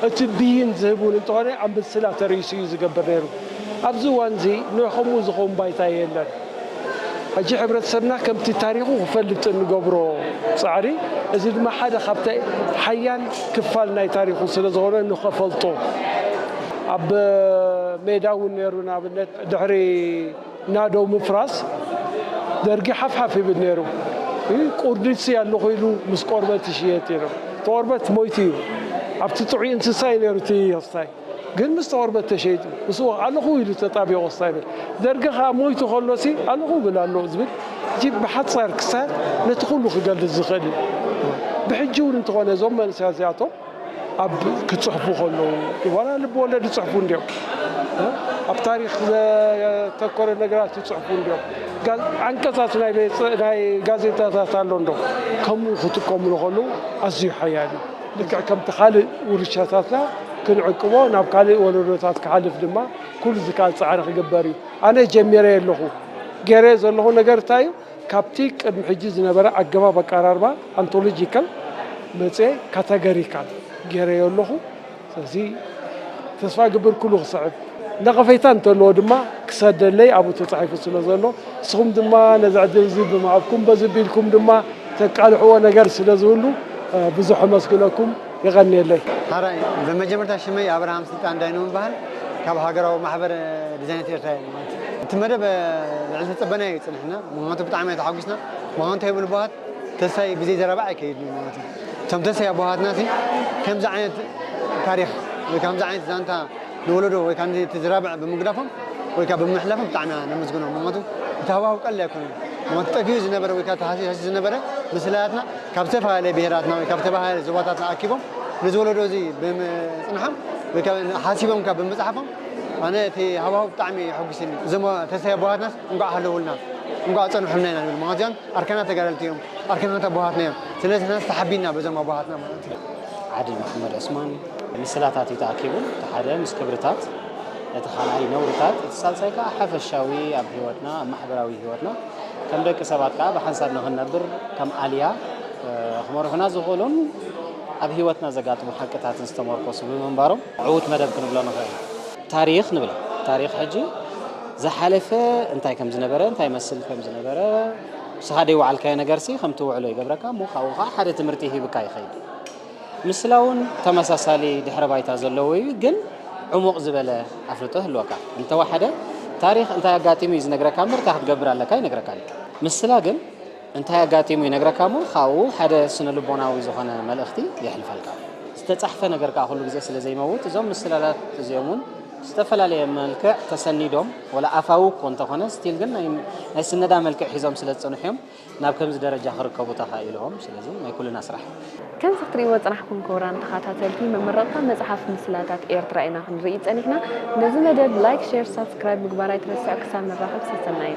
እቲ ብይን ዝህብ እውን እንተኾነ ኣብ ምስላ ተርእይሱ እዩ ዝገብር ነይሩ። ኣብዚ እዋን እዚ ንከምኡ ዝኸውን ባይታ የለን። ሕጂ ሕብረተሰብና ከምቲ ታሪኹ ክፈልጥ እንገብሮ ጻዕሪ፣ እዚ ድማ ሓደ ካብቲ ሓያል ክፋል ናይ ታሪኹ ስለ ዝኾነ ንኸፈልጦ ኣብ ሜዳ እውን ነይሩ። ንኣብነት ድሕሪ ናደው ምፍራስ ደርጊ ሓፍሓፍ ይብል ነይሩ። ቁርዲትሲ ኣለኹ ኢሉ ምስ ቆርበት ይሽየጥ ኢሉ። እቲ ቆርበት ሞይቱ እዩ። ኣብቲ ጥዑይ እንስሳ እዩ ነይሩ እቲ ክስታይ። ግን ምስ ቆርበት ተሸይጡ። ምስኡ ኣለኹ ኢሉ ተጣቢቑ ክስታይ ይብል። ደርጊ ከዓ ሞይቱ ከሎሲ ኣለኹ ይብል ኣሎ ዝብል ሕጂ ብሓፃር ክስታያት ነቲ ኩሉ ክገልፅ ዝኽእል እዩ። ብሕጂ እውን እንተኾነ እዞም መንእሰያት እዚኣቶም ኣብ ክጽሕፉ ከለዉ ዋላ ልብ ወለድ ይጽሕፉ እንዲዮም። ኣብ ታሪኽ ዘተኮረ ነገራት ይጽሕፉ እንዲዮም። ዓንቀጻት ናይ ናይ ጋዜጣታት ኣሎ እንዶ ከምኡ ክጥቀሙሉ ከለዉ ኣዝዩ ሓያል እዩ። ልክዕ ከምቲ ካልእ ውርሻታትና ክንዕቅቦ ናብ ካልእ ወለዶታት ክሓልፍ ድማ ኩሉ ዝከኣል ጻዕሪ ክግበር እዩ። ኣነ ጀሚረ ኣለኹ ገይረ ዘለኹ ነገር እንታይ እዩ? ካብቲ ቅድሚ ሕጂ ዝነበረ ኣገባብ ኣቀራርባ ኣንቶሎጂካል መፅየ ካተገሪካል ገይረዮ ኣለኹ። ስለዚ ተስፋ እገብር ኩሉ ክስዕብ። ነቐፌታ እንተለዎ ድማ ክሰደለይ ኣብኡ ተፃሒፉ ስለ ዘሎ ንስኹም ድማ ነዚ ዕድል እዚ ብምሃብኩም በዚ ቢልኩም ድማ ተቃልሕዎ ነገር ስለ ዝህሉ ብዙሕ ኣመስግነኩም። የቐንየለይ። ሓራይ ብመጀመርታ ሽመይ ኣብርሃም ስልጣን ዳይኖ ምበሃል ካብ ሃገራዊ ማሕበር ዲዛይነት ኤርትራ እየ ማለት እዩ። እቲ መደብ ልዕሊ ተጸበናዮ እዩ ጽንሕና ምኽንያቱ ብጣዕሚ እየ ተሓጒስና ምኽንያቱ እንታይ ይብሉ ኣቦሃት ተስፋይ ብዘይ ዘረባ ኣይከይድን እዩ ማለት እዩ። እቶም ተስፋይ ኣቦሃትና ሲ ከምዚ ዓይነት ታሪኽ ወይ ከምዚ ዓይነት ዛንታ ንወለዶ ወይ ከዓ ነቲ ዝራብዕ ብምግዳፎም ወይ ከዓ ብምሕላፎም ብጣዕሚ ኢና ነመስግኖም። ምኽንያቱ እቲ ሃዋህው ቀሊል ኣይኮነን። ምኽንያቱ ጠፊኡ ዝነበረ ወይ ከዓ ተሃሲሱ ዝነበረ ምስላያትና ካብ ዝተፈላለየ ብሄራትና ወይ ካብ ዝተፈላለየ ዞባታትና ኣኪቦም ነዚ ወለዶ እዚ ብምፅንሖም ወይ ከዓ ሓሲቦም ከዓ ብምፅሓፎም ኣነ እቲ ሃዋህው ብጣዕሚ የሐጉስኒ። እዞም ተስፋይ ኣቦሃትናስ እንኳዕ ሃለውልና። እንኳዕ ጸንሑልና ኢና ንብል። ምኽንያቱ ኣርካናት ተጋደልቲ እዮም፣ ኣርካናት ኣቦሃትና እዮም። ስለዚ ንሕና ተሓቢና በዞም ኣቦሃትና ማለት እዩ። ዓድል መሓመድ ዑስማን ምስላታት እዩ ተኣኪቡ። እቲ ሓደ ምስ ክብርታት፣ እቲ ካልኣይ ነውርታት፣ እቲ ሳልሳይ ከዓ ሓፈሻዊ ኣብ ህይወትና፣ ኣብ ማሕበራዊ ህይወትና ከም ደቂ ሰባት ከዓ ብሓንሳብ ንኽንነብር ከም ኣልያ ክመርሑና ዝኽእሉን ኣብ ህይወትና ዘጋጥሙ ሓቅታትን ዝተመርኮሱ ብምንባሮም ዕዉት መደብ ክንብሎ ንኽእል። ታሪኽ ንብሎ። ታሪኽ ሕጂ ዝሓለፈ እንታይ ከም ዝነበረ፣ እንታይ ይመስል ከም ዝነበረ፣ ንስኻ ደይወዓልካዮ ነገርሲ ከም ትውዕሎ ይገብረካ፣ እሞ ካብኡ ከዓ ሓደ ትምህርቲ ሂብካ ይኸይድ። ምስላ እውን ተመሳሳሊ ድሕረ ባይታ ዘለዎ እዩ፣ ግን ዕሙቕ ዝበለ ኣፍልጦ ይህልወካ። እንተወሓደ ታሪኽ እንታይ ኣጋጢሙ እዩ ዝነግረካ እምበር እንታይ ክትገብር ኣለካ ይነግረካ። ምስላ ግን እንታይ ኣጋጢሙ ይነግረካ እሞ ካብኡ ሓደ ስነ ልቦናዊ ዝኾነ መልእኽቲ የሕልፈልካ። ዝተጻሕፈ ነገር ከዓ ኩሉ ግዜ ስለ ዘይመውት እዞም ምስላላት እዚኦም እውን ዝተፈላለየ መልክዕ ተሰኒዶም ወላ ኣፋዊ እኮ እንተኾነ ስቲል ግን ናይ ናይ ስነዳ መልክዕ ሒዞም ስለ ዝጸንሑ እዮም ናብ ከምዚ ደረጃ ክርከቡ ተኻኢሎም። ስለዚ ናይ ኩልና ስራሕ። ከምዚ ክትሪእዎ ዝጸናሕኩም ክቡራን ተኸታተልቲ፣ መመረቕታ መጽሓፍ ምስላታት ኤርትራ ኢና ክንርኢ ጸኒሕና። ነዚ መደብ ላይክ፣ ሼር፣ ሳብስክራይብ ምግባር ኣይትረስዑ። ክሳብ ንራኸብ ሰሰናዩ።